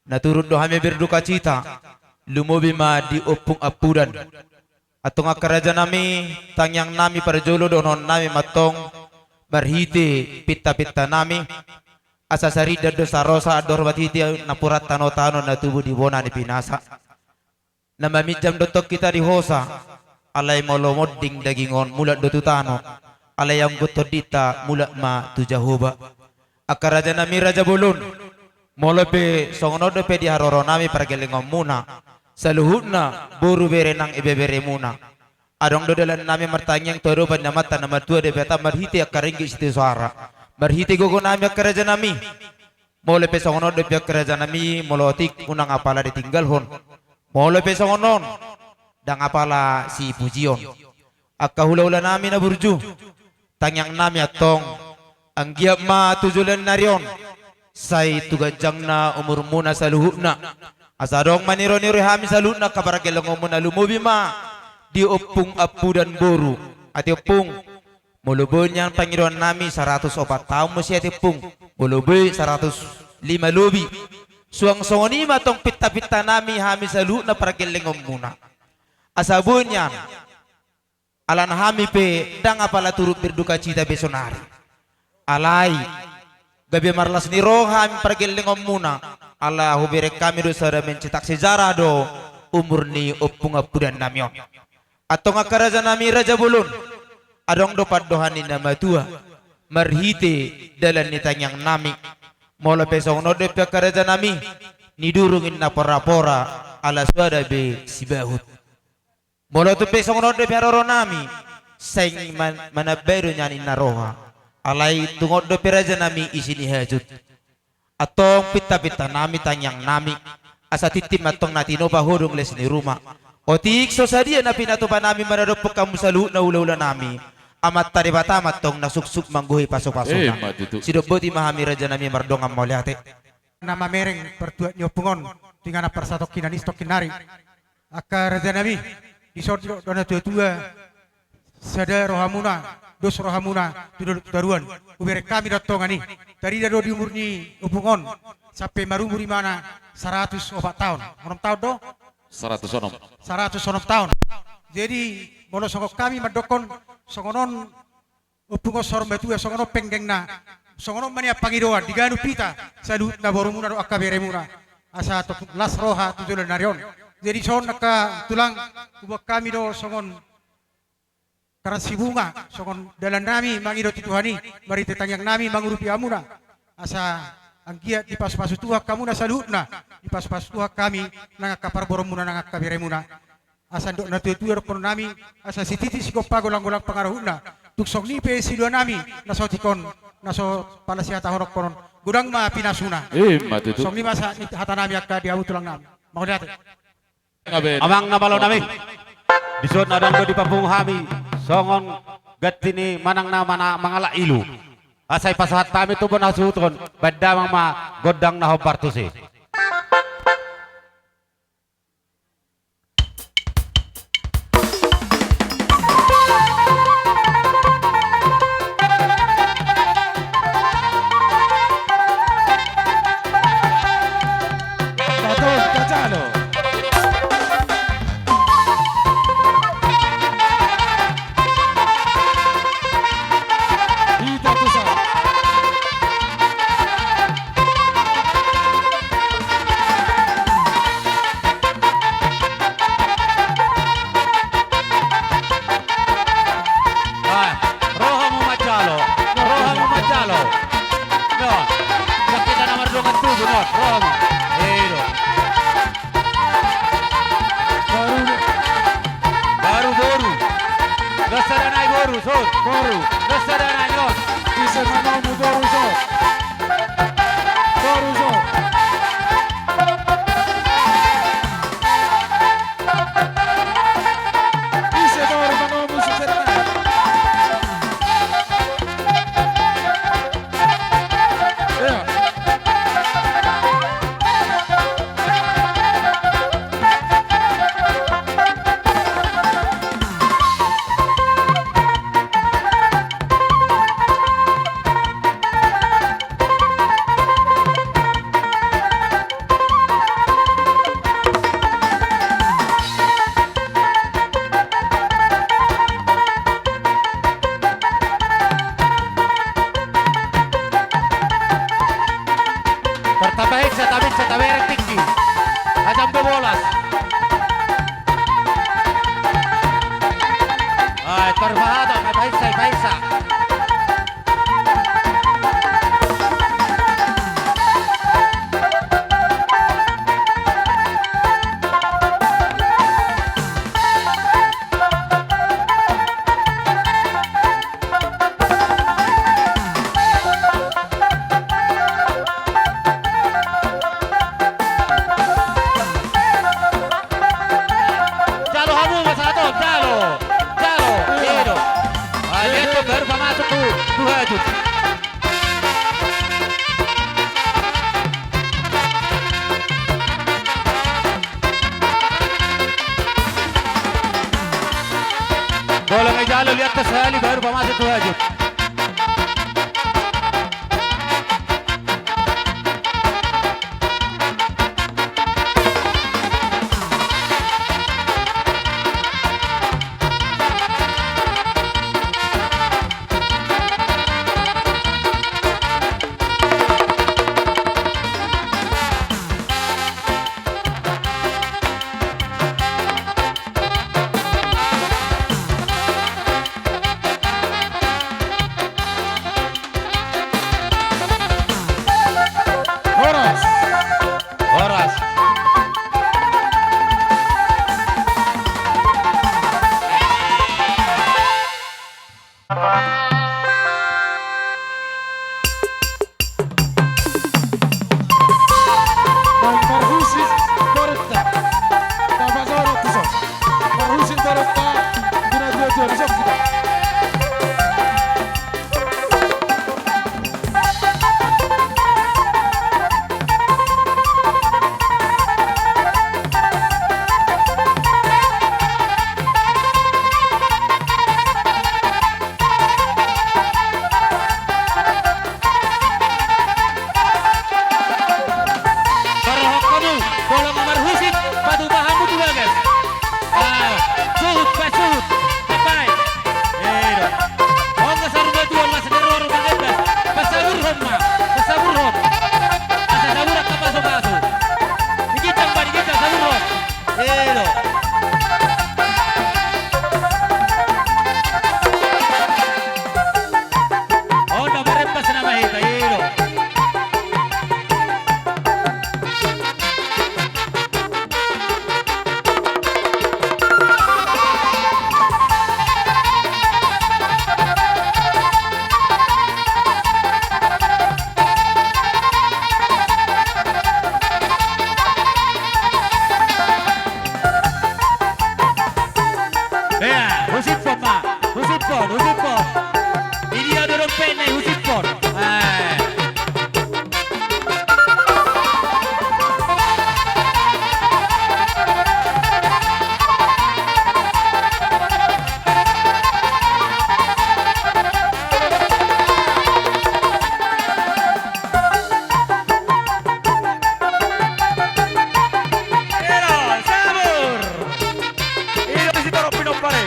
Na turut do hami berdukacita, lumobi ma di ompung ampudan. Antong angka rajanami, tangiangnami parjolo dohononnami ma antong, marhite pintapintanami, asa sarindan do sarosa andor marhite napuran tanotano na tubu di bona ni pinasa. Na maminjam do antong hita di hosa, alai molo monding daging on mulak do tu tano, alai anggo tondinta mulak ma tu Jahowa. Angka rajanami raja bolon, molo pe songon on dope di haroronami pargellengonmuna, saluhutna boru bere nang ibeberemuna. Adong do dalannami martangiang tu adopan ni Amanta na martua Debata marhite angka ringgit sitio soara, marhite gogonami angka rajanami. Molo pe songon on dope angka rajanami, molo otik unang apala ditinggalhon. Molo pe songon on, ndang apala sipujion. Angka hulahulanami na burju, tangiangnami antong, anggiat ma tu joloan ni ari on, sai tu ganjangna umurmuna saluhutna. Asa adong ma nironiru hami saluhutna angka pargellengonmuna, lumobi ma di ompung, ampu dan boru. Ate ompung, molo boi nian pangidoannami saratus opat taon muse ate ompung, molo boi saratus lima lobi. Suang songon i ma antong pintapintanami hami saluhutna pargellengonmuna. Asa boi nian, alana hami pe ndang apala turut berdukacita be sonari. Alai gabe marlas ni roha hami pargellengonmuna, ala hubereng hami do sada mencetak sejarah do umur ni ompung ampudannami on. Antong angka rajanami, raja bolon, adong do pandohan ni na matua marhite dalan ni tangiangnami. Molo pe songon on dope angka rajanami, nidurung inna porapora, ala so ada be sibahut. Molo tung pe songon on dope haroronami, sai man-, manambai do nian inna roha. Alai tung on dope rajanami isi ni hajut. Antong pintapintanami, tangiangnami, asa tintin ma antong na tinopa, hodong les ni ruma. Otik so sadia na pinatupanami manadophon hamu saluhutna hulahulanami, Amanta Debata ma antong na suksuk manggohi pasupasuna. Ima tutu. Sidok boti ma hami rajanami mardongan mauliate. Na mamereng partuat ni ompung on tu inganan parsatongkinan i, satongkin nari. Angka rajanami, dison do na tuatua, sada rohamuna, dos rohamuna tu dolok tu toruan. Hubereng hami do antong i, tarida do di umur ni ompung on sampe marumur ibana saratus opat taon. Onom taon do? Saratus onom. Saratus onom taon. Jadi molo songon hami mandokhon songon on, ompung on saur matua, songon on penggengna, songon on ma nian pangidoan di ganup hita saluhutna, borumuna dohot angka beremuna, asa tong las roha tu joloan ni ari on. Jadi songon on angka tulang, huboan hami do songon karan sibunga, songon dalannami mangido tu Tuhan i, marhite tangiangnami mangurupi hamuna, asa anggiat dipasupasu Tuhan hamuna saluhutna, dipasupasu Tuhan hami nang angka parboruonmuna, nang angka beremuna. Asa ndok na tuatua dohononnami, asa sititi sigompa, golanggolang pangarahutna. Tung songon i pe siluanami na so otik on, na so pala sihatahononhon on, godang ma pinasuna. Ima tutu. Songon i ma sahat ni hatanami angka di hamu tulangnami. Mauliate. Amang na malonami, dison adong do dipapungu hami songon ganti ni manang na mana mangalap ilu. Asa ipasahat hami tu bona hasuhuton, baen damang ma gondang na hombar tusi. Ah, ro hamu manjalo, ro hamu manjalo. Yo, jala hita na mardongan tubu, no, ro hamu. I do. Boru, boru. Dos sada nai boru, son. Boru. Dos sada nai, no. Ise ma nomu boru, son? Boru, son. Ise boru ma nomu, son? Tor tapaiksa, tapaiksa, tabereng tingki. Hajam dua bolas. Ai, tor pahatop, paiksa, paiksa. Jalo hamu ma sahat on, jalo. Jalo. Lanjut. Bolong i jalo, lihat tu sahali baru pamasuk tu hajut. Horas. Horas. Marhusip borunta. Tama jolo tuson. Marhusip borunta. Guna dua-dua, bisa kita. Parrohahon hamu, bolong na marhusip, patupa hamu tu bagas. Ah, suhut, pasuhut, papai. Edo. Ong saur matua, ong saur matua, ong saur matua, pasaburhon ma, pasaburhon. Asa sabur angka pasupasu. Di ginjang ma, di ginjang, saburhon. Edo. Olo, marempas nama hita, edo. Ea, husiphon ma, husiphon, husiphon. Di dia do dompetna i, husiphon. Eh. Ero, sabur! Ido si torop pinompar i.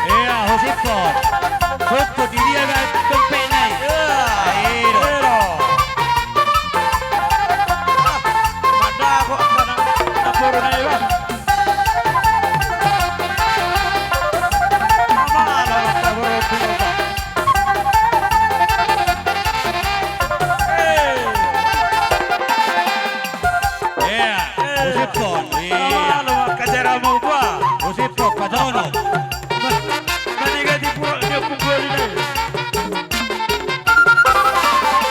Ea, husiphon. Husiphon, di dia do dompetna i. Ea, edo. Edo. Ah, mandako angka na, na boru na iba. Mama, na, na boru na iba. Eh. Ea, husiphon. Ea. Mama, lo, makajara mo gua. Husiphon, pajono. Manigati pura dia punggol ini.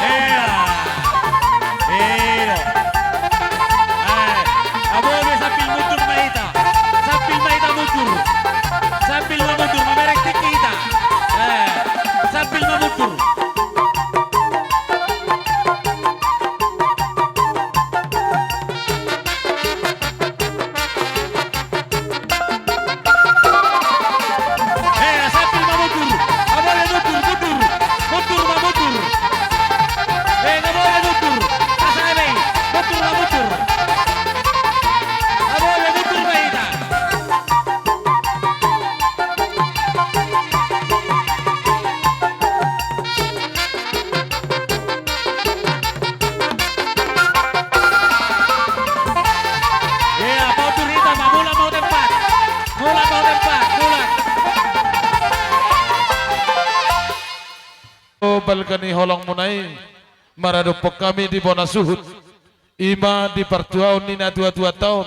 Ea. Edo. Eh, abobe sambil mundur ma hita. Sambil ma hita mundur. Sambil ma mundur, mamereng tingki hita. Eh, sambil ma mundur. Eh, sambil ma mundur. Nga bole mundur, mundur. Mundur ma mundur. Eh, nga bole mundur. Asa eme i. Mundur ma mundur. Nga bole mundur ma hita. Ea, pautur hita ma, mulak ma tu tempat. Mulak ma tu tempat, mulak. O balga ni holongmuna i, maradophon hami di bona suhut. I ma di partuaon ni natuatuanta on,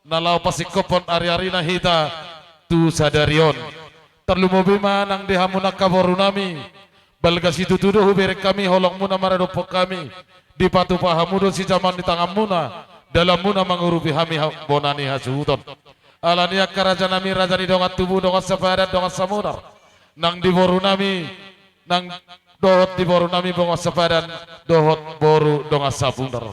na laho pasingkophon ariarina hita tu sadari on. Tarlumobi ma nang di hamu angka boru nami, balga situtu do hubereng hami holongmuna maradophon hami, dipatupa hamu do sijamaon ni tanganmuna, dalanmuna mangurupi hami ha-, bona ni hasuhuton. Alani angka raja nami, raja ni dongan tubu, dongan sapadan, dongan samunar, nang di boru nami, nang dohot di boru nami dongan sapadan, dohot boru dongan samunar.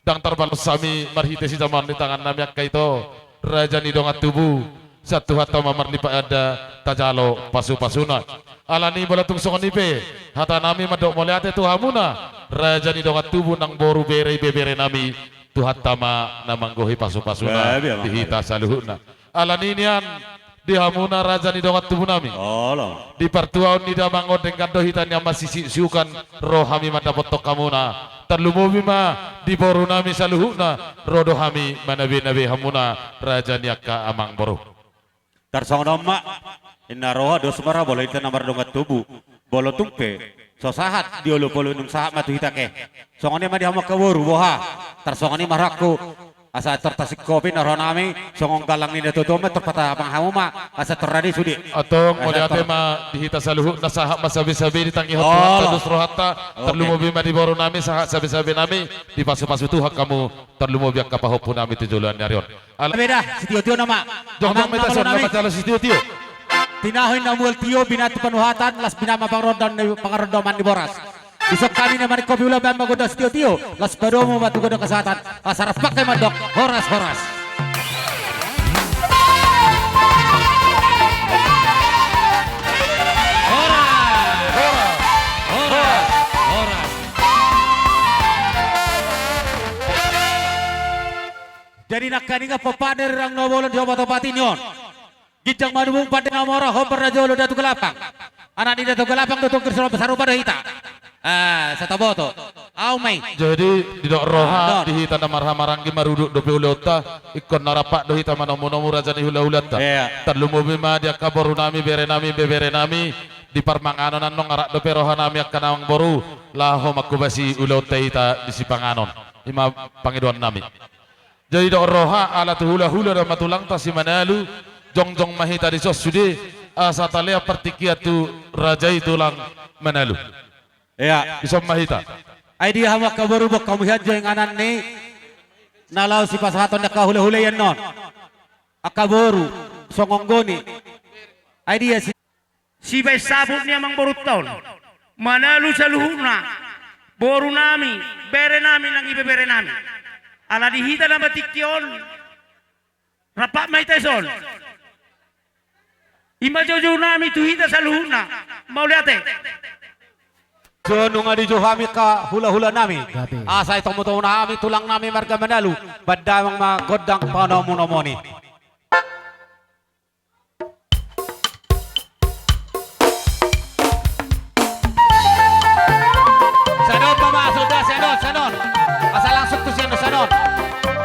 Ndang tarbalos hami marhite sijamaon ni tangan nami angka ito, raja ni dongan tubu, sian Tuhanta ma marlipat ganda tajalo pasupasuna. Alani molo tung songon i pe, hata nami mandok mauliate tu hamuna, raja ni dongan tubu nang boru bere ibebere nami, Tuhanta ma na manggohi pasupasuna. Bae, bae, di hita saluhutna. Alani nian di hamuna raja ni dongan tubu nami. Olo. Di partuaon ni damang on denggan do hita nian masisiuksiukan, ro hami mandapothon hamuna. Tarlumobi ma di boru nami saluhutna, ro do hami manabenabe hamuna raja ni angka amangboru. Tarsongon on ma, inna roha dos ma ra molo hita na mardongan tubu. Molo tung pe so sahat di olopolon, dung sahat ma tu hita kehe. Songon i ma di hamu angka boru, boha? Tarsongon i ma rohangku. Asa tor tasingkopi na roha nami, songon galang ni natuatua ma tor patabang hamu ma, asa tor rade sude. Antong, asa mauliate tor ma di hita saluhutna, sahat ma sabesabe ditangihon Tuhanta dos rohanta. Olo. Tarlumobi ma di boru nami, sahat sabesabe nami, dipasupasu Tuhan hamu, tarlumobi angka pahompu nami tu joloan ni ari on. Ala- Beda, sitiotio nama. Jongjong ma hita, amangboru nami. Sitiotio. Tinaho inna mual tio, binatu panuhatan, las binahen ma pangarandoman ni, pangarandoman ni boras. Dison hami na maningkopi ulaon, bahen ma gondang sitiotio, las padomu ma tu gondang hasahatan, asa rap pangke mandok, horas, horas. Horas! Horas! Horas! Jadi nangkaningan pomparan ni rirang na bolon di opat-opat i on. Ginjang manubung pande na mora, hombar na jolo Datu Galapang. Anak ni Datu Galapang do tongkir, sarupa do hita. Ah, sataboto. Au ma i. Jadi didok roha, ah, di hita na marhahamaranggi, marudut dope ulaonta, ingkon na rap do hita manomunomu raja ni hulahulanta. Iya. Tarlumobi ma di angka boru nami, bere nami, bebere nami, di parmanganon annon arak dope roha nami angka amangboru, laho mangkobasi ulaonta hita di sipanganon. I ma pangidoan nami. Jadi didok roha, ala tu hulahula do ama tulangta si Manalu, jongjong ma hita dison sude, asa talean partingkian tu raja i tulang Manalu. Iya. Dison ma hita. Ai dia hamu angka boru, boan hamu hian jo inganan ni na laho sipasahaton ni angka hulahula i annon. Angka boru, songon goni. Ai dia si- Sibaen saput ni amangborunta on, Manalu saluhutna, boru nami, bere nami nang ibebere nami. Ala di hita nama tingki on, rap ma hita dison. I ma joujou nami tu hita saluhutna. Mauliate. Jolo nunga dijou hami angka hulahula nami. Gabe. Asa itomutomu hami tulang nami marga Manalu. Bahen damang ma gondang panomunomuon i. Sanon ma, ma, sudah, sanon, sanon. Asa langsung tu sian on, sanon.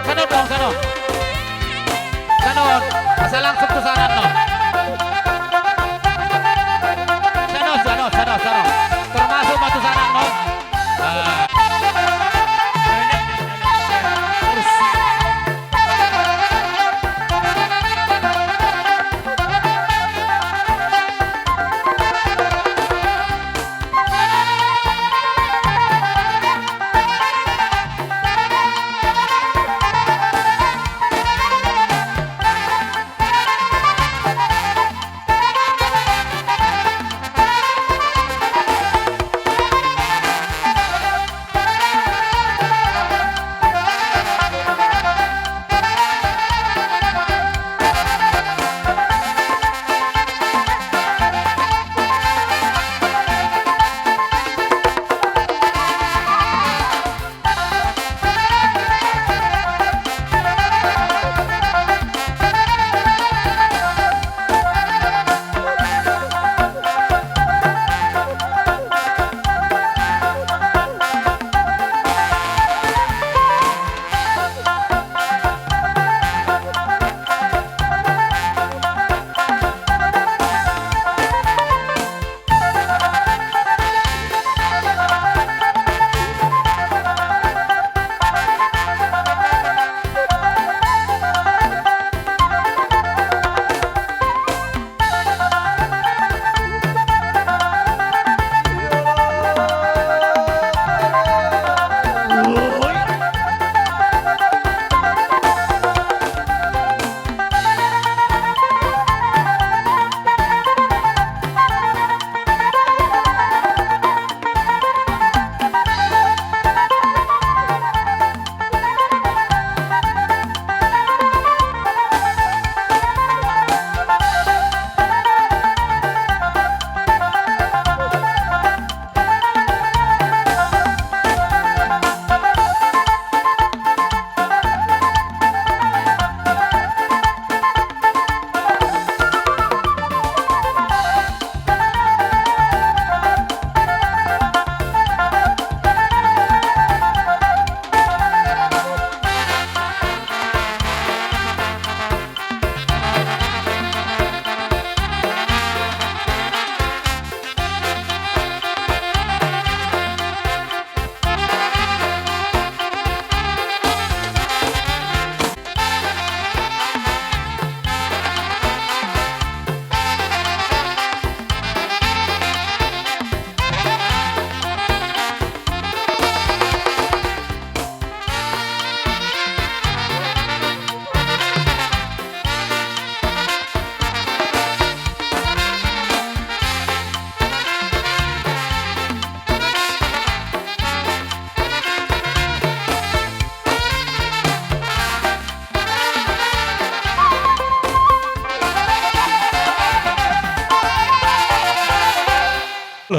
Sanon dong, sanon. Sanon, asa langsung tu sanan on. Sanon, sanon, sanon, sanon. Termasuk ma tu sanan on. Ah.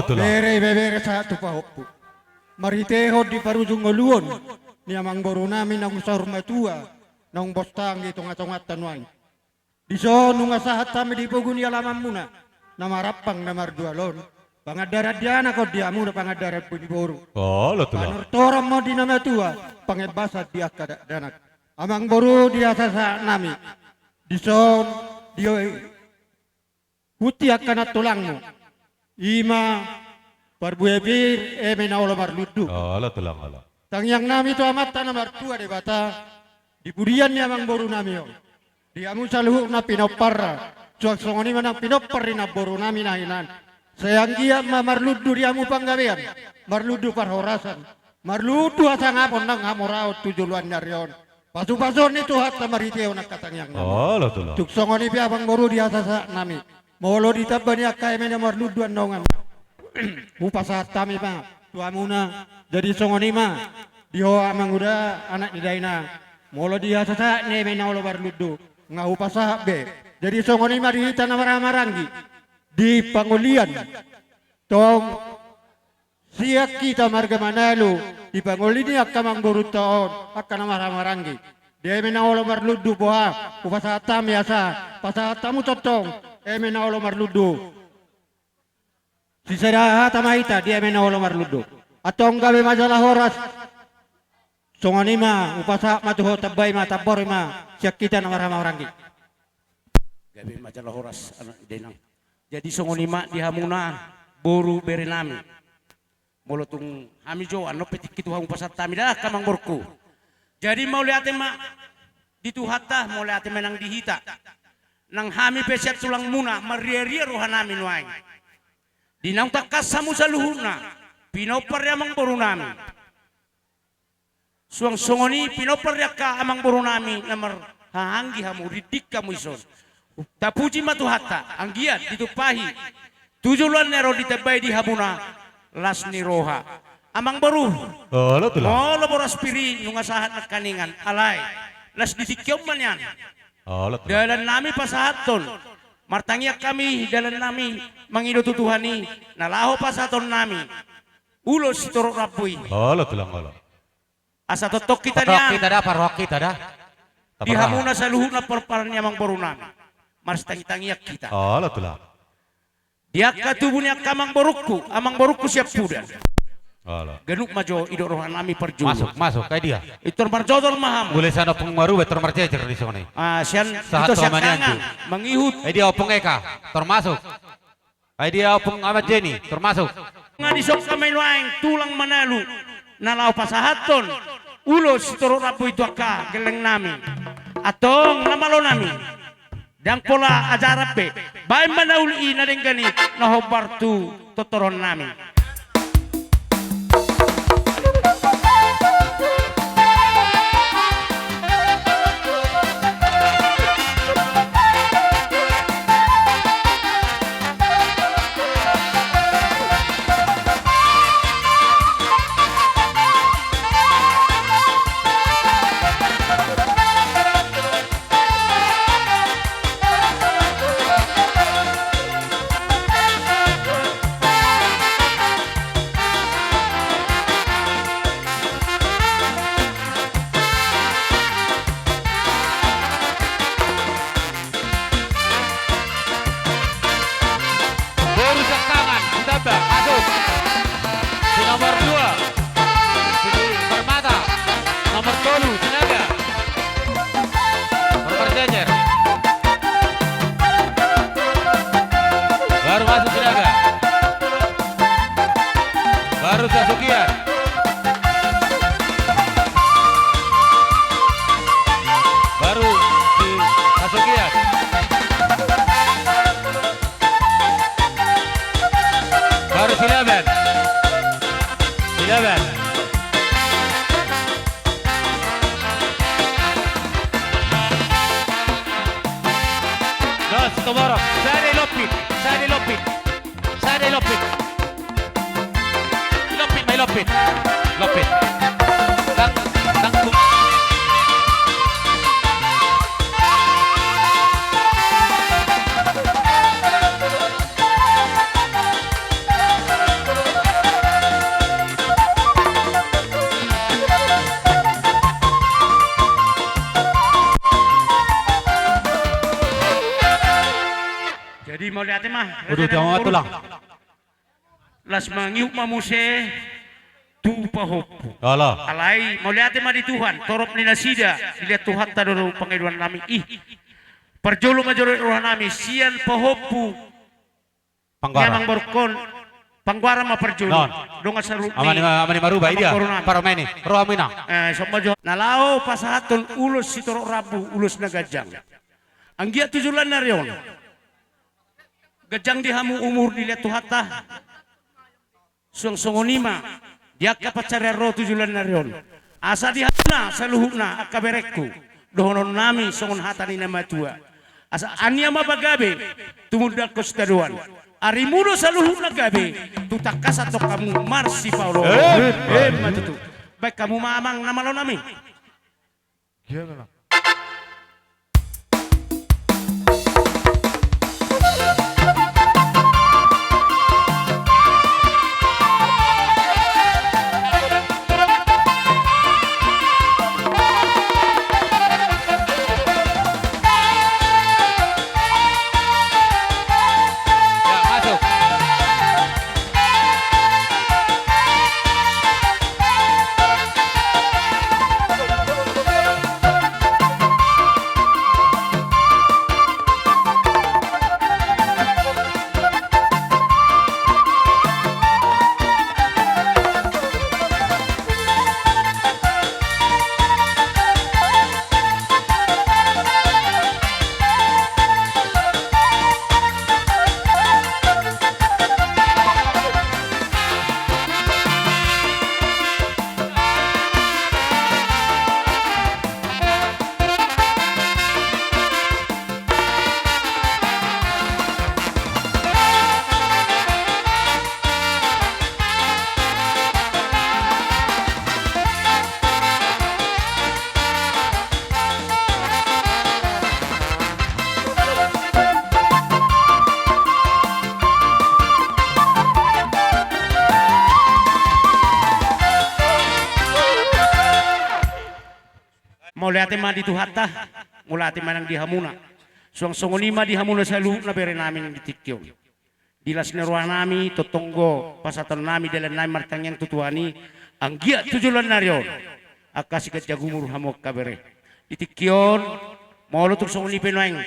Betul. Bere ibebere sahat tu pahompu. Marhitehon di parujung ngoluon ni amangboru nami naung saur matua, naung bostang di tonga-tonganta nuaeng. Dison nunga sahat hami di pogu ni alamanmuna na marampang na mardual on. Pangandaran di anak on di hamuna pangandaran ni boru. Olo, Tulang. Panortoron ma di na matua, pangembasan di angka dakdanak. Amangboru di hasasahat nami. Dison di huti angka nantulangmu. I ma parbue pir eme na olo marlundu. Olo, Tulang, olo. Tangiang nami tu Amanta na martua Debata, di pudian ni amangboru nami on, di hamu saluhutna pinomparna, suang songon i ma nang pinompar ni namboru nami na hinan. Sai anggiat ma marlundu di hamu panggabean, marlundu parhorasan, marlundu hasangapon nang hamoraon tu joloan ni ari on. Pasupasuon ni Tuhanta marhitehon angka tangiang nami. Olo, Tulang. Tung songon i pe amangboru di hasasahat nami. Molo ditamba ni angka eme na marlundu annon, hupasahat hami ma tu hamuna. Jadi songon i ma di ho amang uda anak ni dainang. Molo di hasasahat ni eme na olo marlundu, nga hupasahat be. Jadi songon i ma di hita na marhahamaranggi di pangolian. Tong sian hita marga Manalu, di pangoli ni angka amangborunta on, angka na marhahamaranggi. Di eme na olo marlundu boha, hupasahat hami asa pasahat hamu tongtong eme na olo marlundu. Sisada hata ma hita di eme na olo marlundu. Antong gabe ma jala horas. Songon i ma hupasahat ma tu ho, tambai ma, tambori ma sian hita na marhahamaranggi. Gabe ma jala horas anak ni dainang. Jadi songon i ma di hamuna boru bere nami. Molo tung hami jo annon pe tingki tu hamu pasahat hami da angka amangborungku. Jadi mauliate ma di Tuhanta, mauliate ma nang di hita. Nang hami pe sian tulangmuna marriaria roha nami nuaeng. Di naung tangkas hamu saluhutna pinompar ni amangboru nami. Suang songon i pinompar ni angka amangboru nami na marhahaanggi hamu, rindik hamu dison. Tapuji ma Tuhanta, anggiat ditumpahi tu joloan ni ari on, ditambai di hamuna las ni roha. Amangboru, olo, Tulang. Molo boras pir i nunga sahat nangkiningan, alai las di tingki on ma nian. Olo, Tulang. Dalan nami pasahathon. Martangiang hami dalan nami mangido tu Tuhan i na laho pasahaton nami ulos sitorop rambu i. Olo, Tulang, olo. Asa tongtong hita, tongtong nian hita da, parrohahon hita da. Di hamuna saluhutna parpar ni amangboru nami, marsitangitangian hita. Olo, Tulang. Di angka tubu ni angka amangborungku, amangborungku siampudan. Olo. Ganup ma jo didok roha nami parjolo. Masuk, masuk, ai dia. Pintor marjojor ma hamu. Mulai sian Ompung Marube, pintor marjejer di sini. Ah, sian, sahat tu Amang Nianju. Mangihut. Ai dia Ompung Eka, pintor masuk. Ai dia Ompung Amat Jeni, pintor masuk. Nga dison hami nuaeng tulang Manalu na laho pasahathon ulos sitorop rambu i tu angka gelleng nami. Antong na malo nami, ndang pola ajaran be, baen ma na uli i na denggan i na hombar tu tortoron nami. Boru Siangkangan, ditamba, masuk. Si nomor dua, Siti Permata. Nomor tolu, Sinaga. Nomor jejer. Baru masuk Sinaga. Baru Sasukian. Baru si Sasukian. Baru Silaban. Silaban. Dos, Situmorang. Sada i lompit. Sada i lompit. Sada i lompit. I lompit ma, i lompit. Lompit. Dang, dang, tung. Di mauliate ma. Udah, raja na jangan mangboru. Tulang. Las mangihut ma muse tu pahompu. Olo. Alai mauliate ma di Tuhan, torop ni nasida, dilehon Tuhanta do pangidoan nami i. Parjolo ma jolo roha nami, sian pahompu. Panggoaran. Amang boru on, Panggoaran ma parjolo. Non. Dongan saluhut ni. Ama ni ma-, ama ni Maruba, Amang boru nami. Parmeni, roha mina. Eh, sop ma jo. Na laho pasahathon ulos sitorop rambu, ulos na ganjang. Anggiat tu joloan ni ari on. Ganjang di hamu umur dilehon Tuhanta. Suang songon i ma di angka pansarian ro tu joloan ni ari on. Asa di hamuna saluhutna angka berengku, dohonon nami songon hata ni na matua. Asa annia ma pagabe, tumundalhon sitadoan. Arimu do saluhutna gabe, tu tangkas antong hamu marsipaolooloan. Emma tutu. Baen hamu ma amang na malo nami. Iya, memang. Ya, masuk. Mauliate ma di Tuhanta, mauliate ma nang di hamuna. Suang songon i ma di hamuna saluhutna bere nami di tingki on. Di las ni roha nami, tongtong do pasahaton nami dalan nami martangiang tu Tuhan i, anggiat tu joloan ni ari on. Angka siganjang umur hamu angka bere. Di tingki on, molo tung songon i pe nuaeng.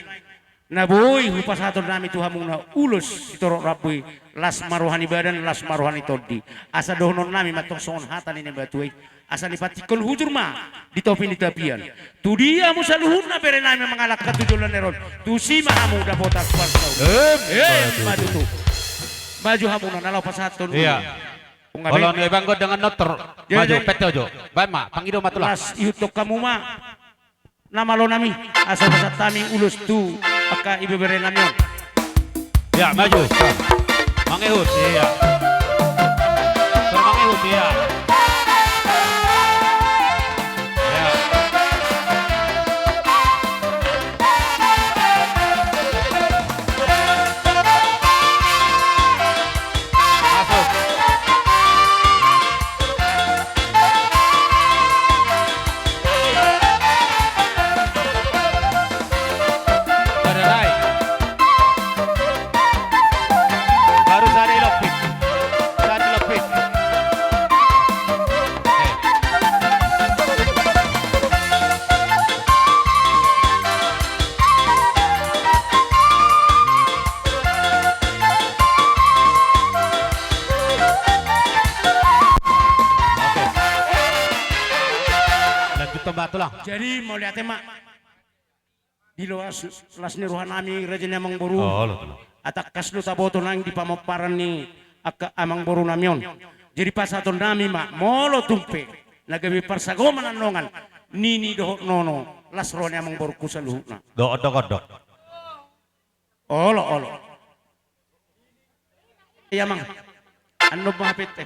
Na boi hupasahaton nami tu hamuna ulos sitorop rambu i, las ma roha ni badan, las ma roha ni tondi. Asa dohonon nami ma antong songon hata ni na matua i. Asa nipantikkon hujur ma di topi ni tapian. Tudia hamu saluhutna bere nami mangalangka tu joloan ni ari on. Tusi ma hamu dapotan parsaulian. Emma tutu. Maju hamuna na laho pasahathon. Iya. Olo, ni banggo dengan notor. Maju, pete ojo. Baen ma, pangido ma tulang. Las ihuthon hamu ma. Na malo nami, asa pasahat hami ulos tu angka ibebere nami on. Ya, maju. Mangihut, iya. Mangihut, iya. Ya. Masuk. Baru sada i lompit. Sada i lompit. Oke. Lanjut, Bang, tulang. Jadi, mauliate ma. Di las, las ni roha nami, raja ni amangboru. Oh, olo, tulang. Tangkas do taboto nang di pamomparan ni angka amangboru nami on. Jadi, pasahaton nami ma, molo tung pe na gabe parsagoman annon, nini dohot nono, las roha ni amangboruku saluhutna. Dohot, dohot, dohot. Olo, olo. Iya, Mang. Annon ma H P-te.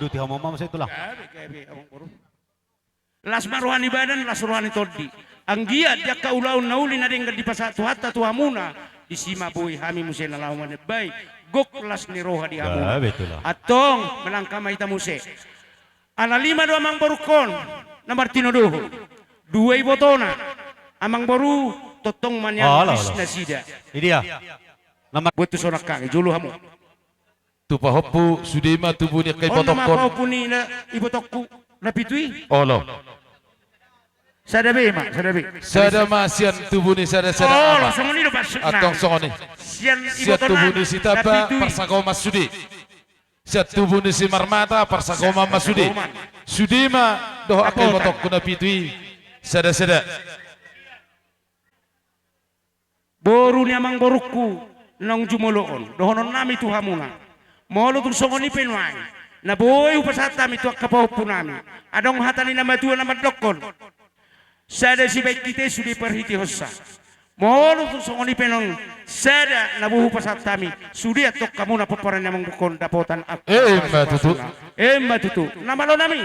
Doti hamu ma muse tulang. Las ma roha ni badan, las roha ni tondi. Anggiat di angka ulaon na uli na denggan dipasahat Tuhanta tu hamuna, disi ma boi hami muse na laho manembai gok las ni roha di hamuna. Antong manangka ma hita muse. Ala lima do amangborungkon na martinodohon, dua ibotona. Amangboru, tongtong ma nian bis nasida. Idia. Buat tu sonang kaki jolo hamu. Tu pahompu sude ma tubu ni angka ibotongkon. Pahompu ni ibotongku na pitu i. Olo. Sada be ma, sada be. Sada ma sian tubu ni sada sada. Olo, songon i do maksudna. Antong songon i. Sian tubu ni Sitamba parsagoman sude. Sian tubu ni Simarmata parsagoman ma sude. Sude ma dohot angka ibotongku na pitu i. Sada sada. Boru ni amangborungku naung jumolo on, dohonon nami tu hamuna. Molo tung songon i pe nuaeng na boi hupasahat hami tu angka pahompu nami, adong hata ni na matua na mandokkon. Sada sibaen hita i sude parhitehonsa. Molo tung songon i pe naung sada na boi hupasahat hami, sude antong hamuna pomparan ni amangborungkon dapotan angka. Emma tutu. Emma tutu. Na malo nami.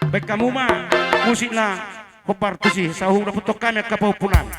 Baen hamu ma musik na hombar tusi, sai hudapothon hami angka pahompu nami.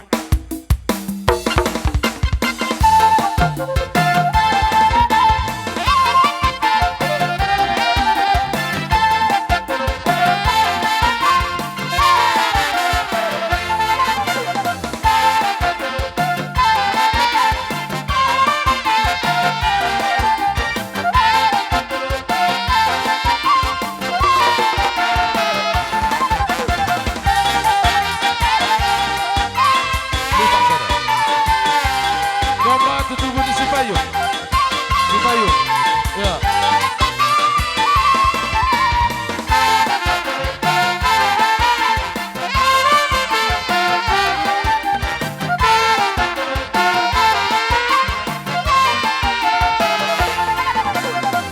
Tubu ni Sipayung. Sipayung. Ya.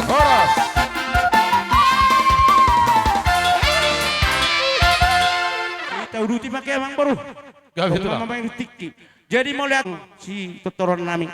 Horas. Hita uduti ma ke amangboru. Gabe tulang. Jadi mauliate sitortoron nami.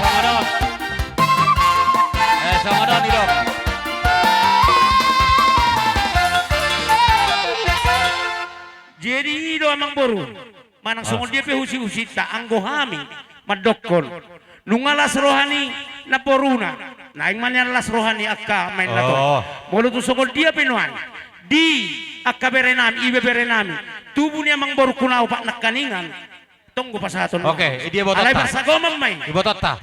Songon on. Eh, songon on, Idok. Jadi i do amangboru, manang songon dia pe husihusinta, anggo hami mandokkon, nunga las roha ni namboruna, naeng ma nian las roha ni angka maen na tong. Molo tung songon dia pe nuaeng, di angka bere nami, ibebere nami, tubu ni amangborungku na opat nangkiningan, tong do pasahaton. Oke, dia bototta. Alai parsagoman ma i. Ibototta.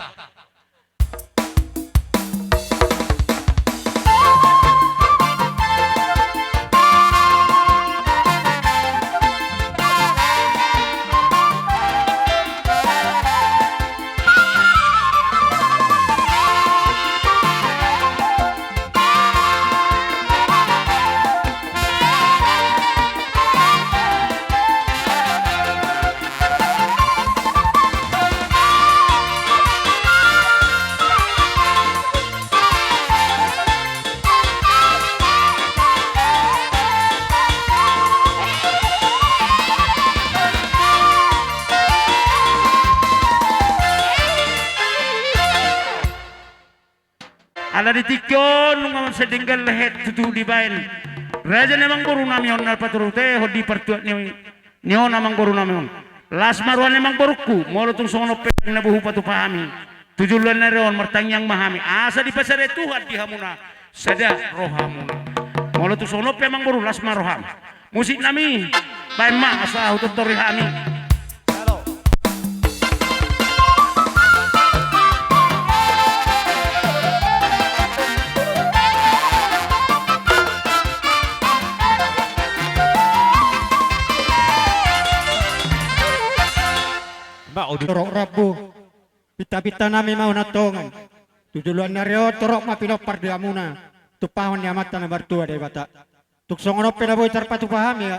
Di tingki on nunga mansai denggan lehet tutu dibaen raja ni amangboru nami on na paturut, eh, on di partuat ni, ni on amangboru nami on. Las ma roha ni amangborungku, molo tung songon on pe na boi hupatupa hami tu joloan ni ari on, martangiang ma hami asa dipasada Tuhan di hamuna sada rohamuna. Molo tung songon on pe amangboru, las ma roham. Musik nami, baen ma asa hutortori hami. Torop rambu, pintapinta nami ma on antong. Tu joloan ni ari on torop ma pinompar di hamuna tumpahon ni Amanta na martua Debata. Tung songon on pe na boi tarpatupa hami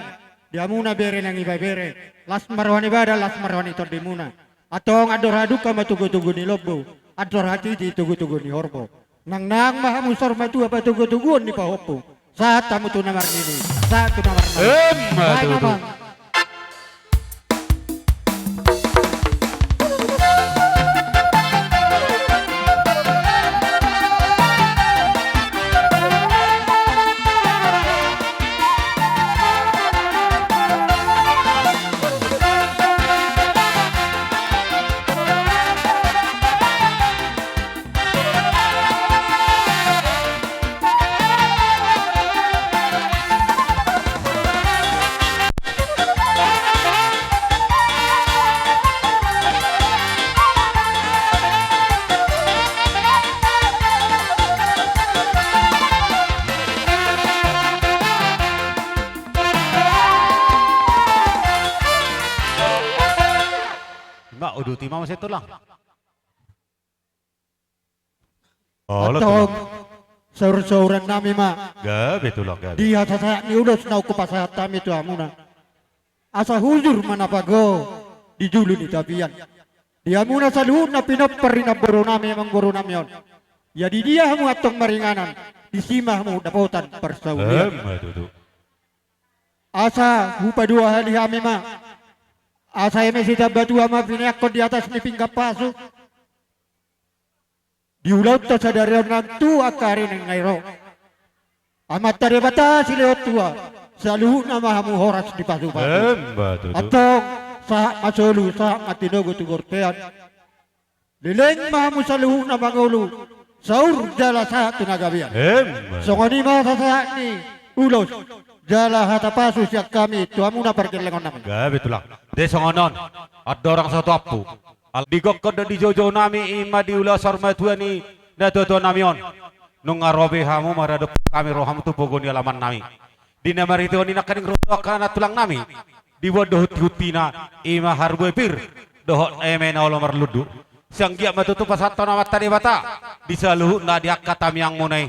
di hamuna bere nang ibebere, las ma roha ni badan, las ma roha ni tondimuna. Antong andor haduka ma togutogu ni lombu, andor hatiti togutogu ni horbo. Nangnang ma hamu saur matua patogutoguon ni pahompu. Sahat hamu tu na marnini, sahat tu na marnono. Emma tutu. Ma uduti ma muse tulang. Antong, saur-sauran nami ma. Gabe tulang, gabe. Di hasasahat ni ulos na hupasahat hami tu hamuna, asa hujur ma na pago di julu ni tapian. Di hamuna saluhutna pinompar ni namboru nami, amangboru nami on. Ia di dia hamu antong maringanan, disi ma hamu dapotan parsaulian. Emma tutu. Asa hupaduahali hami ma. Asa eme sitambatua ma pineangkon di atas ni pinggan pasu. Di ulaonta sadari on nang tu angka ari na naeng ro. Amanta Debata silehon tua, saluhutna ma hamu horas dipasupasu. Emma tutu. Antong, sahat ma solu, sahat ma tinogu tu bortean. Leleng ma hamu saluhutna mangolu, saur jala sahat tu na gabean. Emma. Songon i ma sasahat ni ulos jala hata pasu sian hami tu hamuna pargellengon nami. Gabe tulang. Jadi songon on, andorang sahat tu ampu. Ala digokkon do di joujou nami, i ma di ulaon saur matua ni natuatua nami on. Nunga ro be hamu maradophon hami roham tu pogu ni alaman nami. Di na marhitehon i nangkaning ro do angka na tulang nami. Diboan do huntihuntina, i ma harbue pir dohot eme na olo marlundu. Sai anggiat ma tutu pasahathon Amanta Debata di saluhutna di angka tangiangmuna i.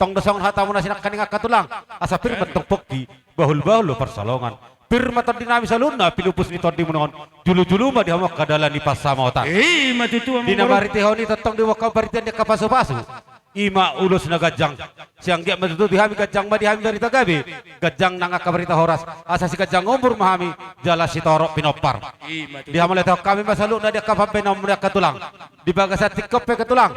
Tong do songon hatamuna si nangkaning angka tulang, asa pir ma antong pongki, bahulbahul do pansalongan. Pir ma tondi nami saluhutna, pilupus ni tondimuna on, julujulu ma di hamu angka dalan ni pansamotan. I ma tutu, amang boru. Di na marhitehon i tongtong diboan hamu parhitean ni angka pasupasu. I ma ulos na ganjang. Sai anggiat ma tutu di hami ganjang ma di hami barita gabe, ganjang nang angka barita horas, asa siganjang umur ma hami jala sitorop pinompar. I ma tutu. Dihamauliatehon hami ma saluhutna di angka pambahenanmuna angka tulang. Di bagasan tingki on pe angka tulang,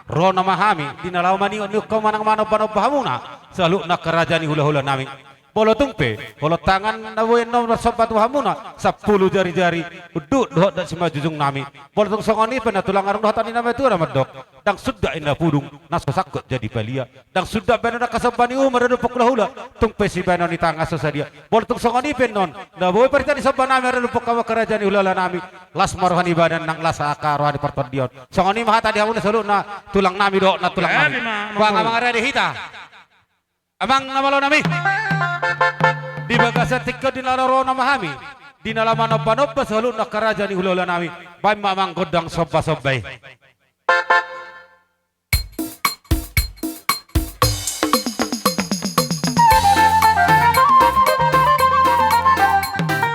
ro nama hami di na laho maniop-niop hamu manang manomba-nomba hamuna saluhutna angka raja ni hulahula nami. Molo tung pe holan tangan na boi annon marsomba tu hamuna, sampulu jari-jari, unduk dohot dok simanjujung nami. Molo tung songon i pe na tulang, adong do hata ni na matua na mandok, ndang sundat inna pudung na so sangkot jadi palia. Ndang sundat bahenon angka somba ni uhu maradophon hulahula, tung pe sibahenon ni tangan so sadia. Molo tung songon i pe annon na boi parhitean ni somba nami maradophon hamu angka raja ni hulahula nami, las ma roha ni badan nang las angka roha ni partondion. Songon i ma hata di hamuna saluhutna tulang nami dohot na tulang nami. Gabe ma, amang boru. Bang, amang rade hita. Amang na malo nami. Di bagasan tingki on di na laho ro nama hami di na laho manomba-nomba saluhutna angka raja ni hulahula nami. Baen ma amang gondang somba-somba i.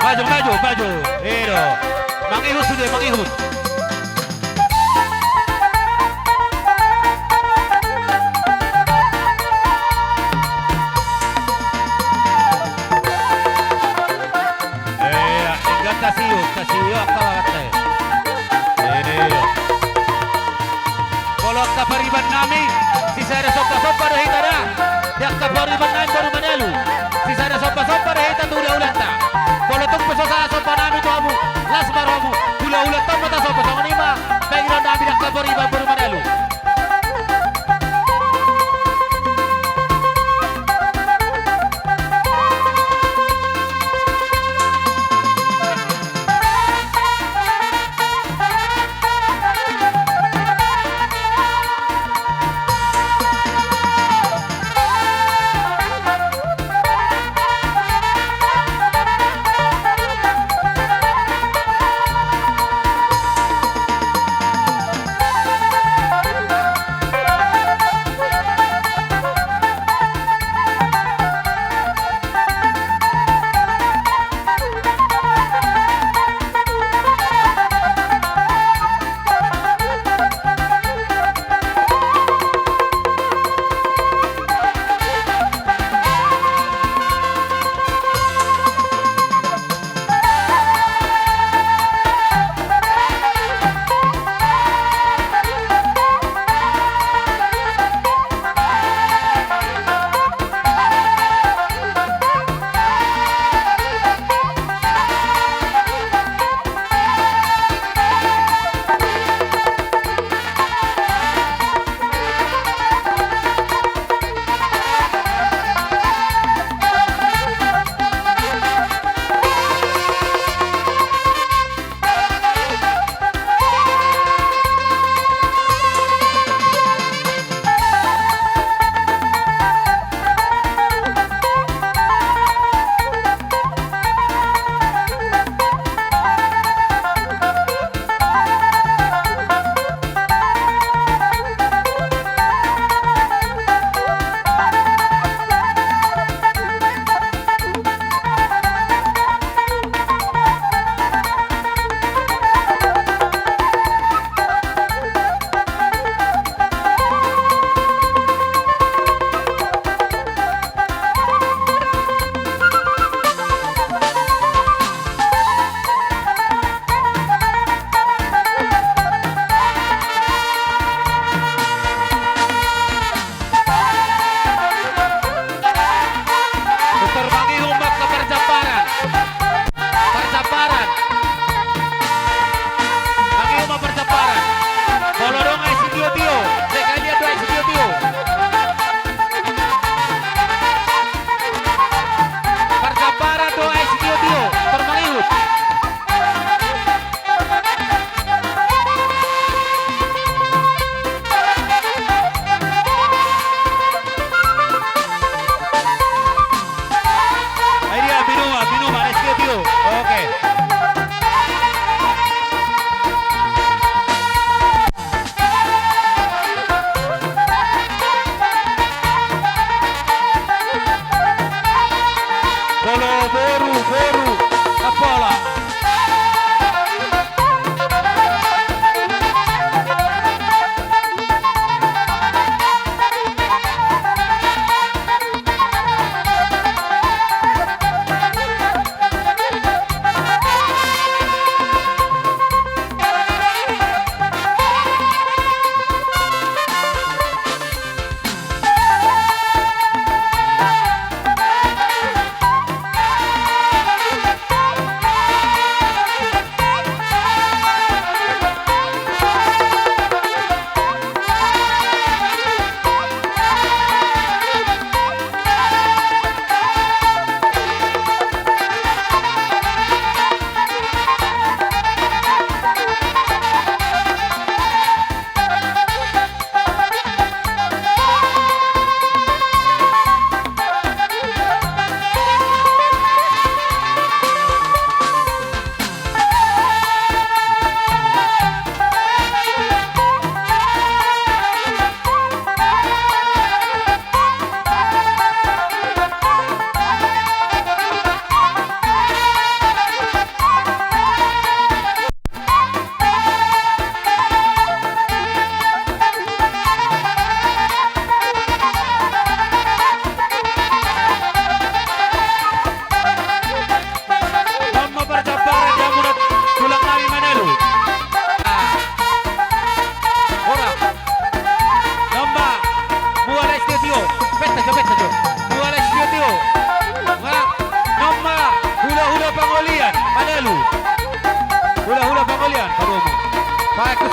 Maju, maju, maju. I do. Mangihut sude, mangihut. Iya, tinggal tasiu, tasiu apa kata? Iya. Molo angka pariban nami, si Sisada somba-somba do hita da. Di angka pariban nami boru Manalu. Sisada somba-somba do hita tu hula-hulanta. Molo tung pe so sala somba nami tu hamu, las ma rohamu. Hula-hulanta ma tasomba, songon i ma pangidoan nami di angka pariban boru Manalu.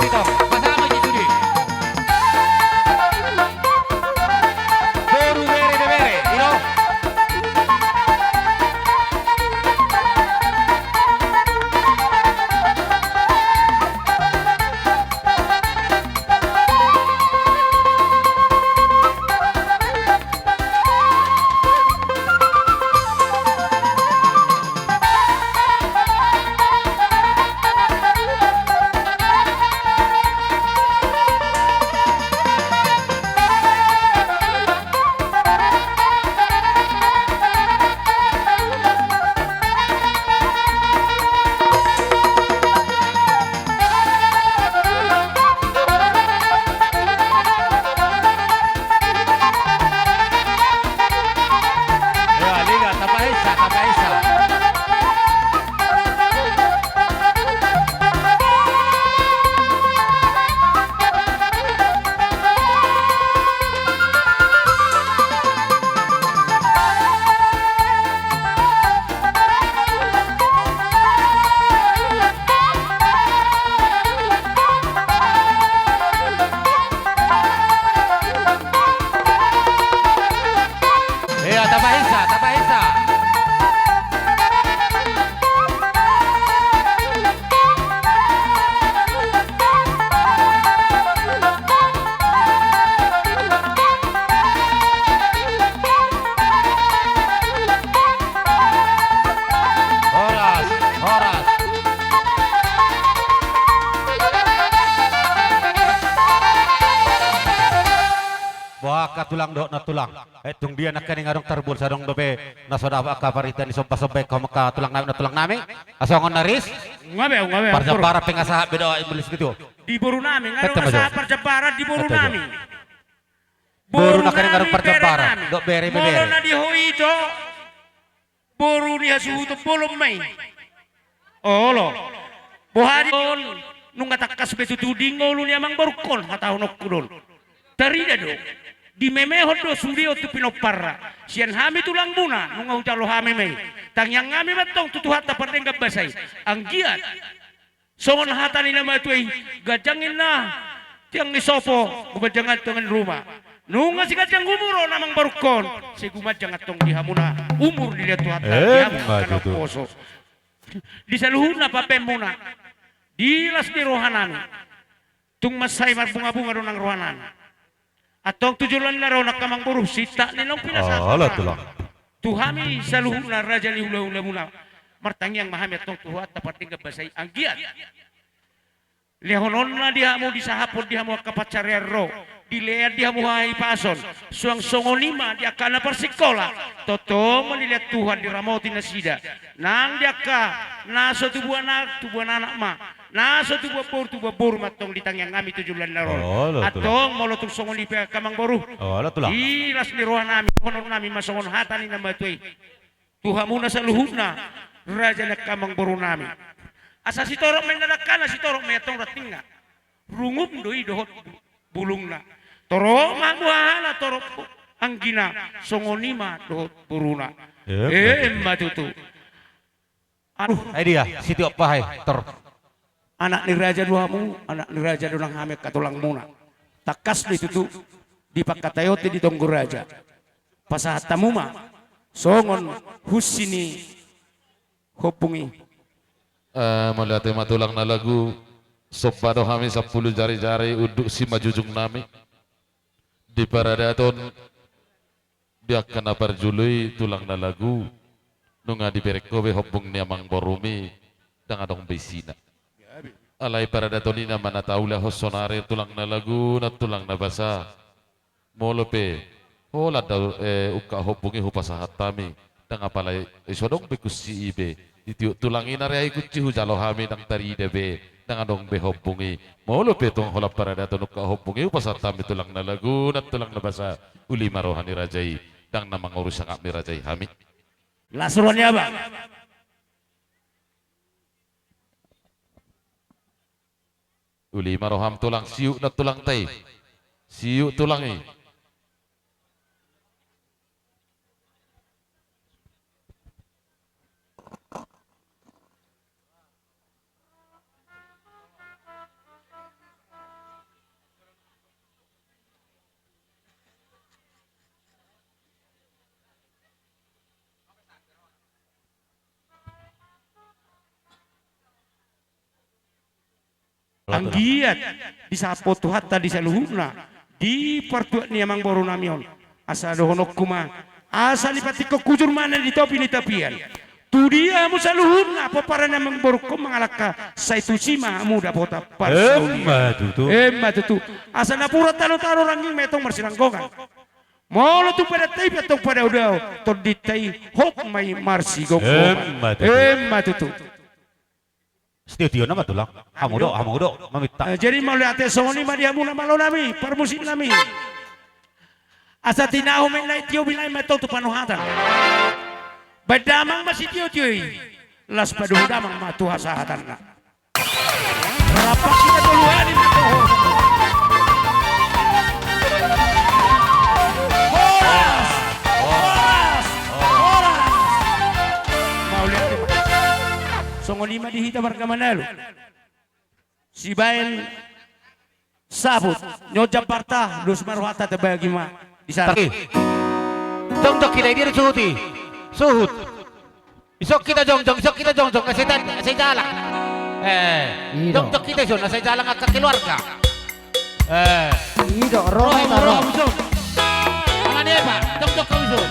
Sitong, pasahat ma i tu dia. Boru, bere, bebere, i do. Ya, liga, tambah esa, tambah esa. Iya, tambah esa, tambah esa. Horas, horas. Boha angka tulang dohot nantulang? Eh, tung dia nangkaning adong tarbolsa, adong dope na so dapot angka parhita ni somba-somba i, hamu angka tulang nami, nantulang nami. Asa songon na ris. Nga be, nga be. Parjambaran pe nga sahat be do, ai mulis gitu. Di boru nami, nga adong sahat parjambaran di boru nami. Boru nangkaning adong parjambaran dohot bere, bebere. Molo na di ho ito, boru ni hasuhuton bolon ma i. Olo. Boha di on, nunga tangkas be tutu di ngolu ni amangborungkon hatahononku do on. Tarida do. Dimemehon do sude on tu pinomparna. Sian hami tulangmuna, nunga hujalo hami ma i. Tangiang hami ma antong tu Tuhanta pardenggan basa i. Anggiat songon hata ni na matua i, ganjang ninna tiang ni sopo, gumanjang antong di ruma. Nunga siganjang umur on amangborungkon, sai gumanjang antong di hamuna umur dilehon Tuhanta di hamu angka na umposo. Di saluhutna pambahenmuna, di las ni rohanami, tung mansai marbungabunga do nang rohanami. Antong tu joloan na ro nangkin amangboru, sintak ni naung pinasahat. Olo, tulang. Tu hami saluhutna raja ni hulahulamuna, martangiang ma hami antong tu Tuhanta pardenggan basa i, anggiat lehononna di hamu, disahaphon di hamu angka pansarian ro, dilean di hamu hahipason, suang songon i ma di angka na parsingkola, tongtong ma dilehon Tuhan, diramoti nasida, nang di angka na so tubuan anak, tubuan anak ma, na so tubuan boru, tubuan boru ma antong di tangiang nami tu joloan na ro. Olo, tulang. Antong molo tung songon i pe angka amangboru. Olo, tulang. Di las ni rohanami, dohononnami ma songon hata ni na matua i tu hamuna saluhutna, raja ni angka amangboru nami. Asa sitorop ma inna dangkana, sitorop ma i antong rantingna. Rungum do i dohot bulungna. Torop ma hamu haha na torop anggina, songon i ma dohot boruna. Emma tutu. Emma tutu. Aduh, ai dia, sitiop pahai, tor. Anak ni raja do hamu, anak ni raja do nang hami angka tulangmuna. Tangkas do i tutu, dipangkataion di tonggo raja. Pasahat hamu ma songon hunsi ni hombung i. Eh, mauliate ma tulang na lagu, somba do hami sampulu jarijari unduk simanjujung nami. Di paradaton di angka na parjolo i tulang na lagu, nunga dibereng ho be hombung ni amangborumi, ndang adong be isina. Alai paradaton i nama na taulahon sonari tulang na lagu, nantulang na basa. Molo pe holan da, eh, ungkap hombung i hupasahat hami, ndang apala i so adong be kunsi i be. Ditiop tulang i nari, ai kunsi hujalo hami ndang tarida be, ndang adong be hombung i. Molo pe tung holan paradaton ungkap hombung i hupasahat hami tulang na lagu, nantulang na basa, uli ma roha ni raja i, ndang na mangorui sangap ni raja i hami. Las roha ni abang. Uli ma roham tulang, siuk nantulang ta i. Siuk tulang i. Anggiat disahat Tuhanta di saluhutna di partuat ni amangboru nami on. Asa dohononku ma, asa dipatingkon hujur ma na di topi ni tapian. Tu dia hamu saluhutna pomparan ni amangborungkon mangalangka, sai tusi ma hamu dapotan parsaulian. Emma tutu. Emma tutu. Asa napuran talotalo, rangging ma i tong marsiranggongan. Molo tung padanta i pe antong padaodao, tondinta i hot ma i marsigomgoman. Emma tutu. Emma tutu. Sitiotio nama tulang. Hamu do, hamu do maminta. Eh, jadi mauliate, songon i ma di hamu na malo nami, parmusik nami. Asa tinahu ma i na i, tio binahen ma i tong tu panuhatan. Baen damang ma sitiotio i, laos padomu damang ma tu hasahatanna. Rap hita tolu hali ma tong. Horas! Horas! Horas! Mauliate. Songon i ma di hita marga Manalu. Sibaen saput, nunga jambarta, dos ma rohanta, tebagi ma di sana. Tapi, jongjong hita, i dia do suhut i. Suhut. Dison hita jongjong, dison hita jongjong, na sai ta-, na sai jalang. Eh, i do. Jongjong hita dison, na sai jalang angka keluarga. Eh. I do, ro, ro, ro, ro. Ro, ro. Ala ni Eva, jongjong hamu dison.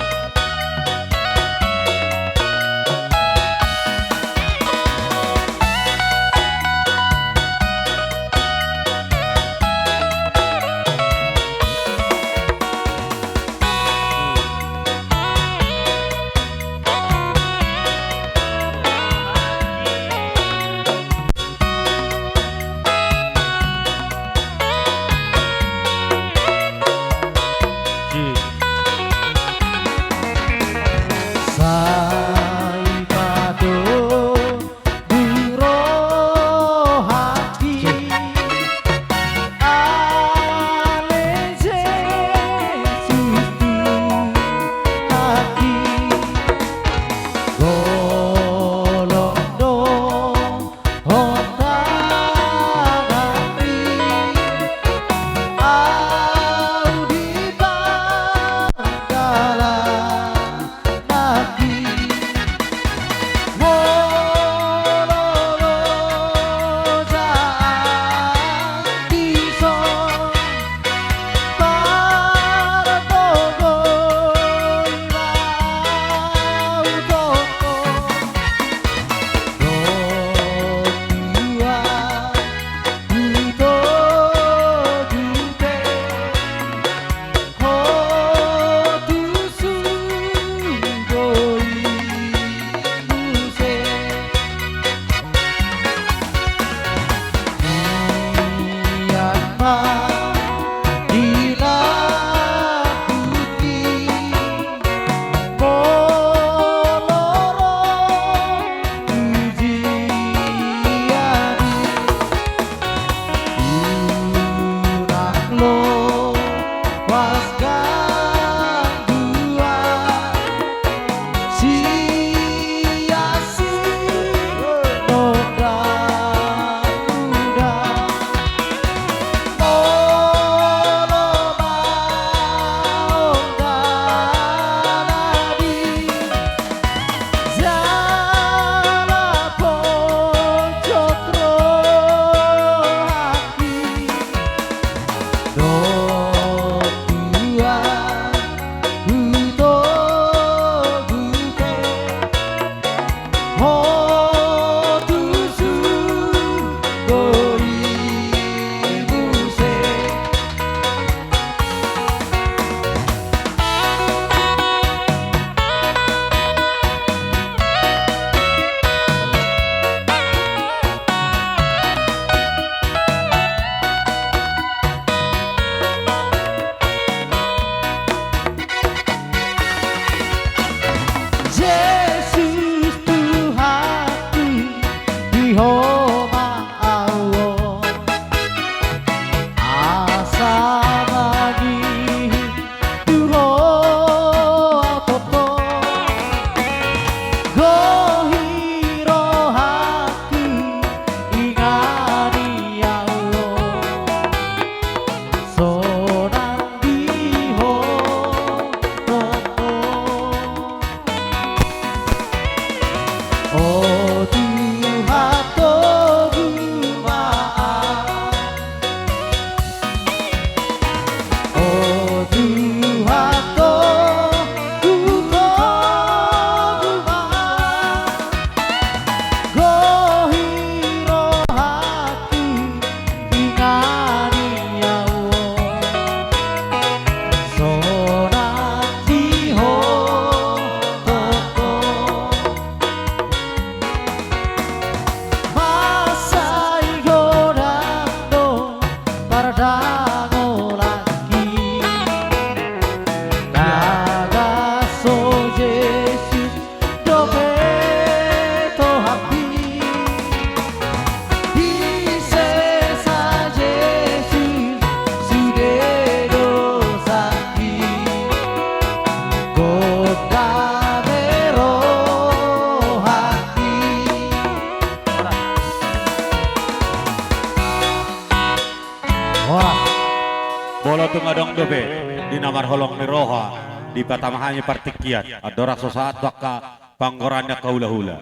Adong dope di na marholong ni roha, dipatama hami partingkian, andorang so sahat tu angka panggoraan ni angka hulahula.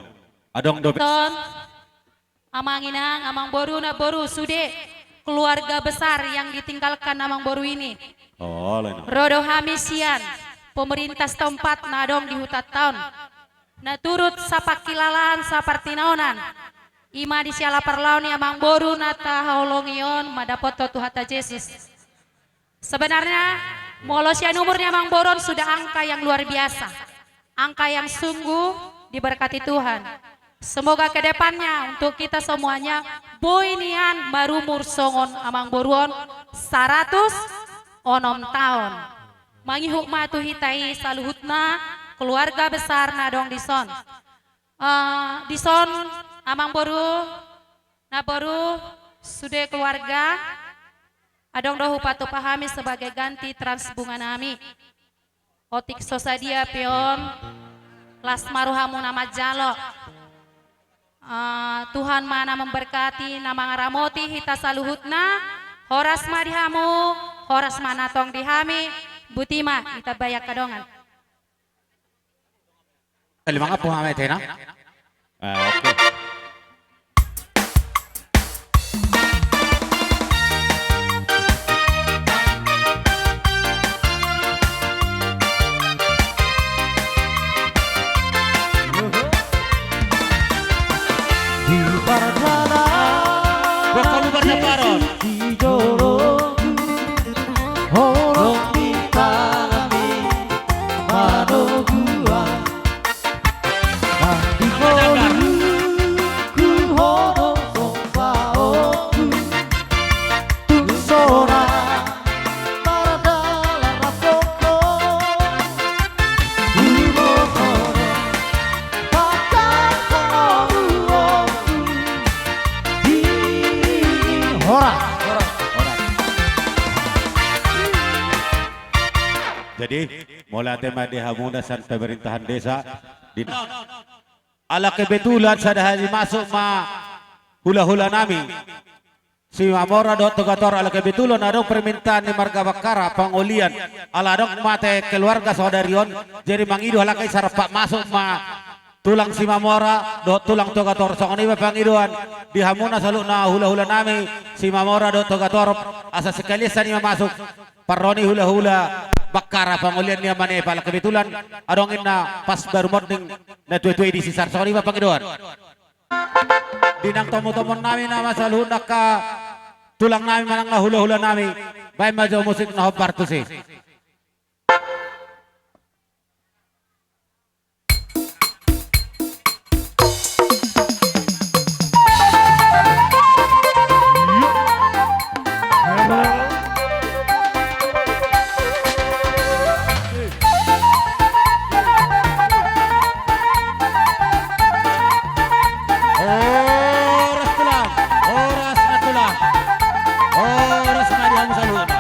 Adong dope. Ton, amang inang, amang boru, na boru, sude keluarga besar yang ditinggalkan amang boru ini. Oh, lena. Ro do hami sian pemerintah setempat na adong di hutanta on, na turut sapangkilalaan, sapartinonan, i ma di siala parlao ni amang boru na tahaholongi on mandapothon Tuhanta Jesus. Sebenarnya, molo sian umur ni amang boru on sudah angka yang luar biasa, angka yang sungguh diberkati Tuhan. Semoga ke depannya untuk kita semuanya boi nian marumur songon amang boru on saratus onom taon. Mangihut ma tu hita i saluhutna keluarga besar na adong dison. Eh, dison, amang boru, na boru, sude keluarga, adong do hupatupa hami sebagai ganti transbunga nami. Otik so sadia pe on, las ma rohamu na manjalo. Eh, Tuhan ma na memberkati, na mangaramoti hita saluhutna. Horas ma di hamu, horas ma na tong di hami. Boti ma, hita bayak kadongan. Lima ngapung ama tena. Ah, oke. Di pardalan. Buat kamu berdeparon. Di jolo. Holong di tanganmi. Manoguan. Jadi, mauliate ma di hamuna sian pemerintahan desa di ala kebetulan sada hali masuk ma hulahula nami Simamora dohot Togator, ala kebetulan adong permintaan ni marga Bakkara pangolian, ala adong mate keluarga saudari on, jadi mangido halak i sarapat masuk ma tulang Simamora dohot tulang Togator. Songon i ma pangidoan di hamuna saluhutna hulahula nami Simamora dohot Togator, asa sekalian sian i ma masuk parro ni hulahula Bakkara pangolian ni ama Nepa, ala kebetulan adong inna pas baru monding na tuatua i di sisar. Songon i ma pangidoan. Di nang tomutomon nami nama saluhutna angka tulang nami manang na hulahula nami, baen ma jo musik na hombar tusi. Horas tulang, horas na tulang, horas na di hamu saluhutna.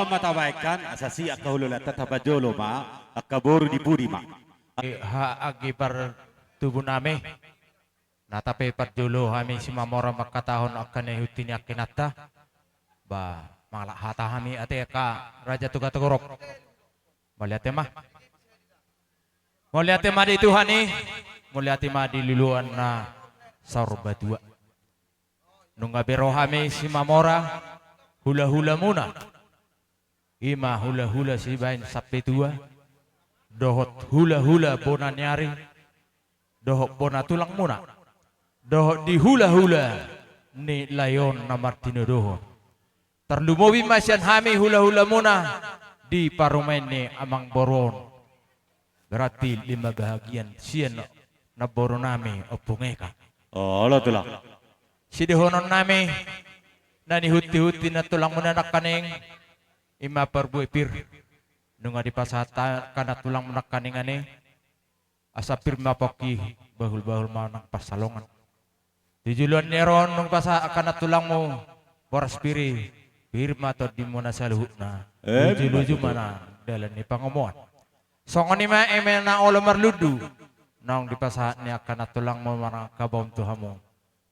Ma tabaen kan, asa si angka hulahulanta taparjolo ma, angka boru di pudi ma. Eh, ha, anggi partubunami. Na tape parjolo hami Simamora mangkatahon angka na ihunti ni angka inanta. Ba, mangalap hata hami ate angka raja Togatorop. Mauliate ma. Mauliate ma di Tuhan i. Mauliate ma di luluan na saur matua. Nunga be ro hami Simamora, hulahulamuna. I ma hulahula sibaen sampe tua, dohot hulahula bona ni ari, dohot bona tulangmuna, dohot di hulahula ni lae on na martinodohon. Tarlumobi ma sian hami hulahulamuna di parumaen ni amangboru on. Berarti lima bahagian sian namborunami Ompung Eka. Olo, Tulang. Sidohononnami, na nihuntihunti nantulangmuna nangkaning, i ma parbue pir. Nunga dipasahat angka nantulangmu nangkaning ani, asa pir ma pongki, bahulbahul ma nang pansalongan. Tu joloan ni ari on nunga dipasahat angka nantulangmu boras pir i, pir ma tondimuna saluhutna. Emma tutu. Luju-luju ma nang dalan ni pangomoan. Songon i ma eme na olo marlundu naung dipasahat ni angka nantulangmu manang angka baomu tu hamu.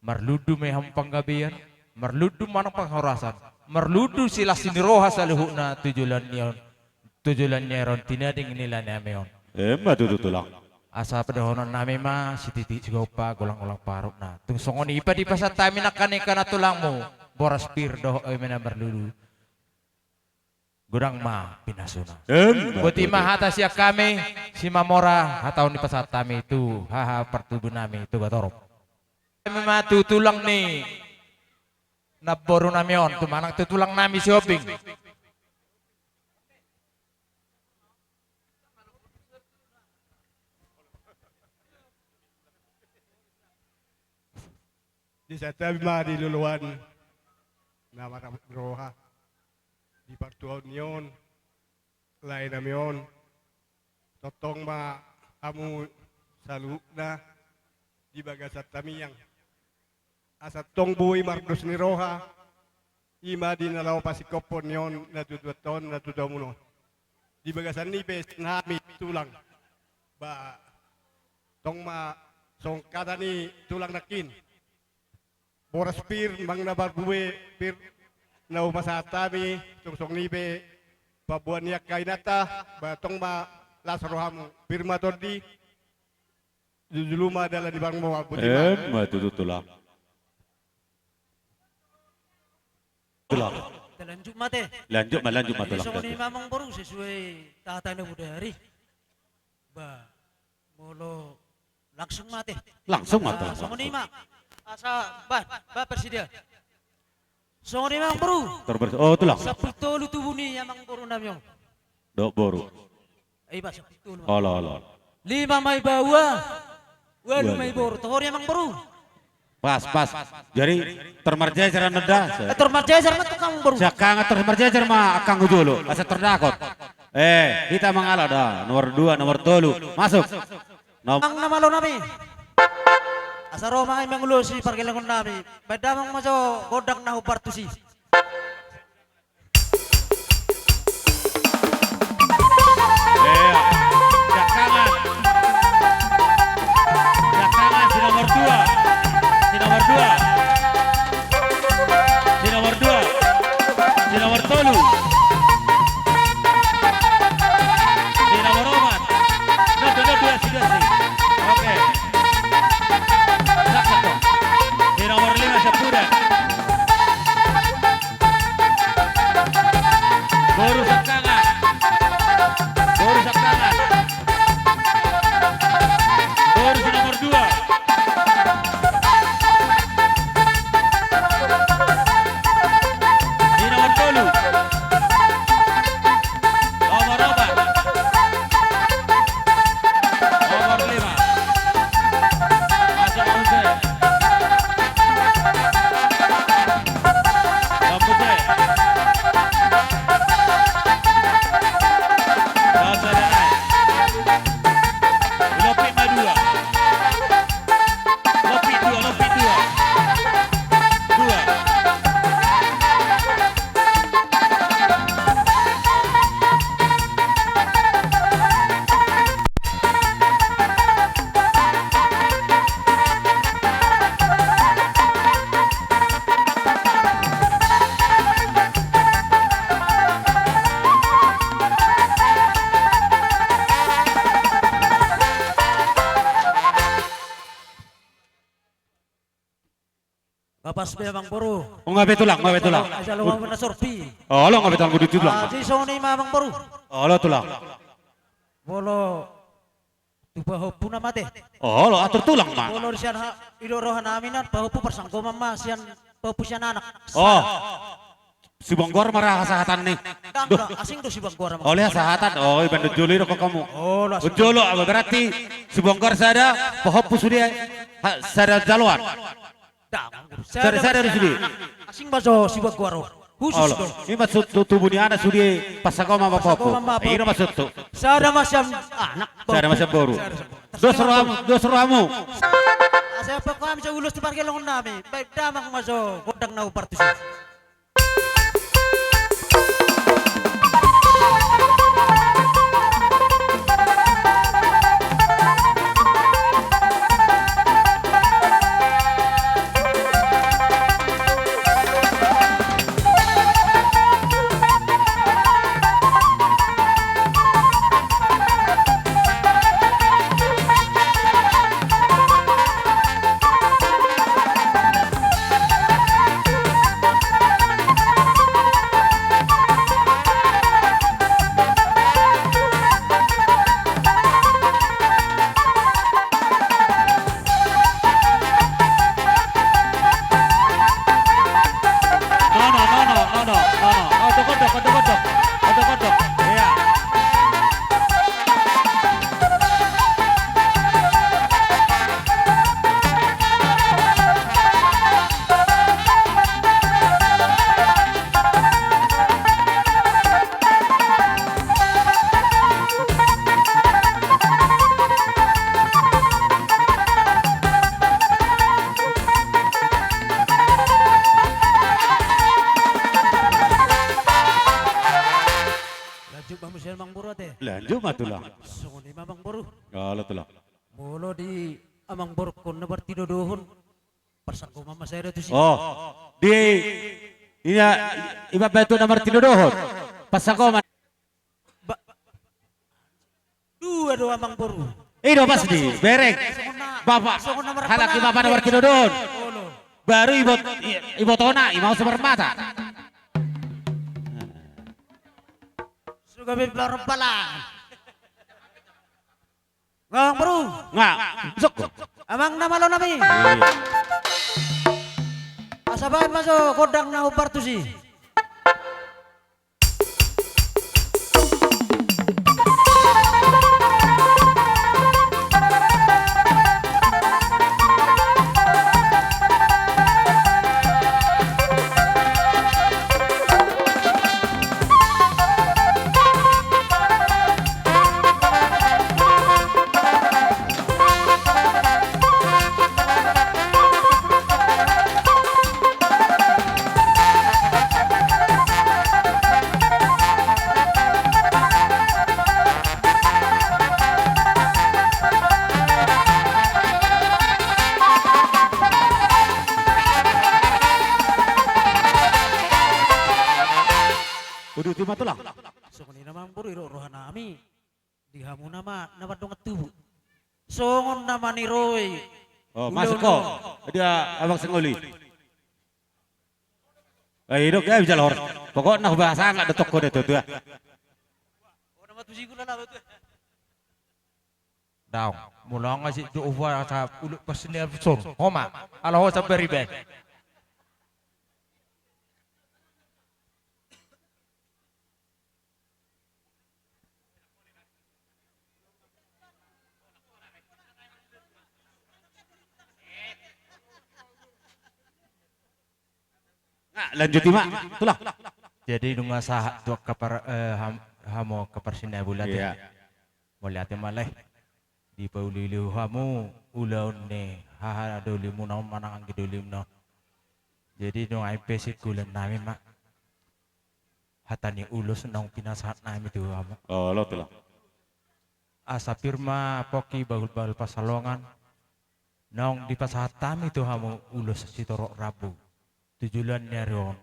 Marlundu ma hamu panggabean, marlundu ma nang parhorasan, marlundu silas ni roha saluhutna tu joloan ni on, tu joloan ni ari on, tinading ni lae nami on. Emma tutu, Tulang. Asa padohononnami ma, sititi sigompa, golanggolang parutna. Tung songon i pe dipasahat hami nangkaning angka nantulangmu boras pir dohot eme na marlundu. Godang ma pinasuna. Emma tutu. Boti ma hata sian hami Simamora, hata on dipasahat hami tu haha partubunami Togatorop. Hami ma tu tulang ni namborunami on, tu manang tu tulangnami Sihombing. Disahat hami ma di loloan na marhabot ni roha di partuaon ni on, lae nami on. Tongtong ma hamu saluhutna di bagasan tangiang, asa tong boi mardos ni roha, i ma di na laho pasingkophon ni on natuatuanta on, natuatuamuna on. Di bagasan i pe sian hami tulang, ba tong ma songon hata ni tulang nangkin. Boras pir, manang na parbue pir na hupasahat hami, songon i pe paboa ni angka inanta, ba tong ma las rohamu, pir ma tondi, jujulu ma dalan ni pangomoan, boti ma. Emma tutu, Tulang. Tulang. Lanjut ma ate. Lanjut ma, lanjut ma, Tulang. Songon i ma, Amangboru, sesuai tata na bodari. Ba, molo langsung ma ate. Langsung ma, Tulang. Songon i ma. Asa, ba, ba, persidia. Songon i ma, Amangboru. Terber-, oh, Tulang. Sampulu tolu tubu ni amangborunami on. Dohot boru. Eh, ba, sampulu tolu. Olo, olo. Lima ma i baoa, ualu ma i boru. Toho do i, Amangboru. Pas, pas. Jadi, tor marjejer ma da. Eh, tor marjejer ma tu hamu, Amangboru. Siangkangan tor marjejer ma angkang tu jolo. Asa tordapot. Eh, hita mangalap da. Nomor dua, nomor tolu. Masuk. Nom- Amang na malo nami. Asa ro ma hami mangulosi pargellengon nami. Baen damang ma jo gondang na hombar tusi. Iya. Siangkangan. Siangkangan si nomor dua. Si nomor dua. Si nomor dua. Si nomor tolu. Si nomor opat. Nomor dua, si dua, si. Oke. Cakep, dong. Si nomor lima, Sapuda. Boru siangkangan. Boru siangkangan. Boru si nomor dua. Nga pas be amangboru. O, nga be tulang, nga be tulang. Ai jalo ma na sorpi. Olo, nga be tulang, kudu tulang. Jadi songon i ma amangboru. Olo tulang. Molo tu pahompuna ma ate. Olo, atur tulang ma. Molo sian ha-, i do rohanami na pahompu parsanggoman ma sian pahompu sian anak. O. Sibonggoar ma ra hasahatan ni. Ndang, ndang, asing do Sibonggoar. Olo hasahatan. O, iban do jolo i do hamu. Olo, asing. Jolo, berarti Sibonggoar sada, pahompu sude, ha, sada jaloan. Ndang. Sada, sada do sude. Asing ma jo Sibonggoar. Khusus do. I ma tu-, tubu ni anak sude parsanggoman ma pahompu. Parsanggoman ma pahompu. I do maksudhu. Sada ma sian anak. Sada ma sian boru. Sada ma sian boru. Dos rohamu, dos rohamu. Asa pe hami jo ulos tu pargelongon nami. Baen damang ma jo gondang na upartusi. Nono, nono, nono, nono. Odok, odok, odok, odok. Odok, odok. Iya. Lanjut ma muse amangboru ate. Lanjut ma tulang. Songon i ma amangboru. Olo tulang. Molo di amangborungkon na martinodohon. Parsanggoman ma sada tusi. O. Di, iya, iba batu na martinodohon. Parsanggoman. Ba-, dua do amangboru. I do pas di, bereng. Songon na, bapak, songon na marpala-, halak i bapak na martinodohon. Olo. Baru ibot-, i-, ibotona, i ma so marmata. Suka be pala-, pala. Nga amangboru. Nga. Sok. Amang na malo nami. Iya. Asa baen ma jo gondang na upartusi. Uduti ma tulang. Songon i ma amangboru, i do rohanami. Di hamuna ma na mardongan tubu. Songon na maniroi. O, masuk ho. Dia abang sengoli. Ai, dok, ya, bisa lor. Pokokna hubahas angkat do toko de tu, tu, ya. Daong, mulai nga si tu ufa sa ulut pas ni absor. Homa, ala ho sa beribe. Nga, lanjuti ma, tulang. Jadi nunga sahat tu angka par-, eh, ham-, hamu angka parsinabula te. Iya. Mauliate ma lae. Dipauli-uli hamu ulaon ni haha dolimuna on manang anggi dolimuna on. Jadi nunga i pe singkulan nami ma. Hata ni ulos naung pinasahat nami tu hamu. Olo, tulang. Asa pir ma pongki bahul-bahul pansalongan naung dipasahat hami tu hamu ulos sitorop rambu. Tu joloan ni ari on,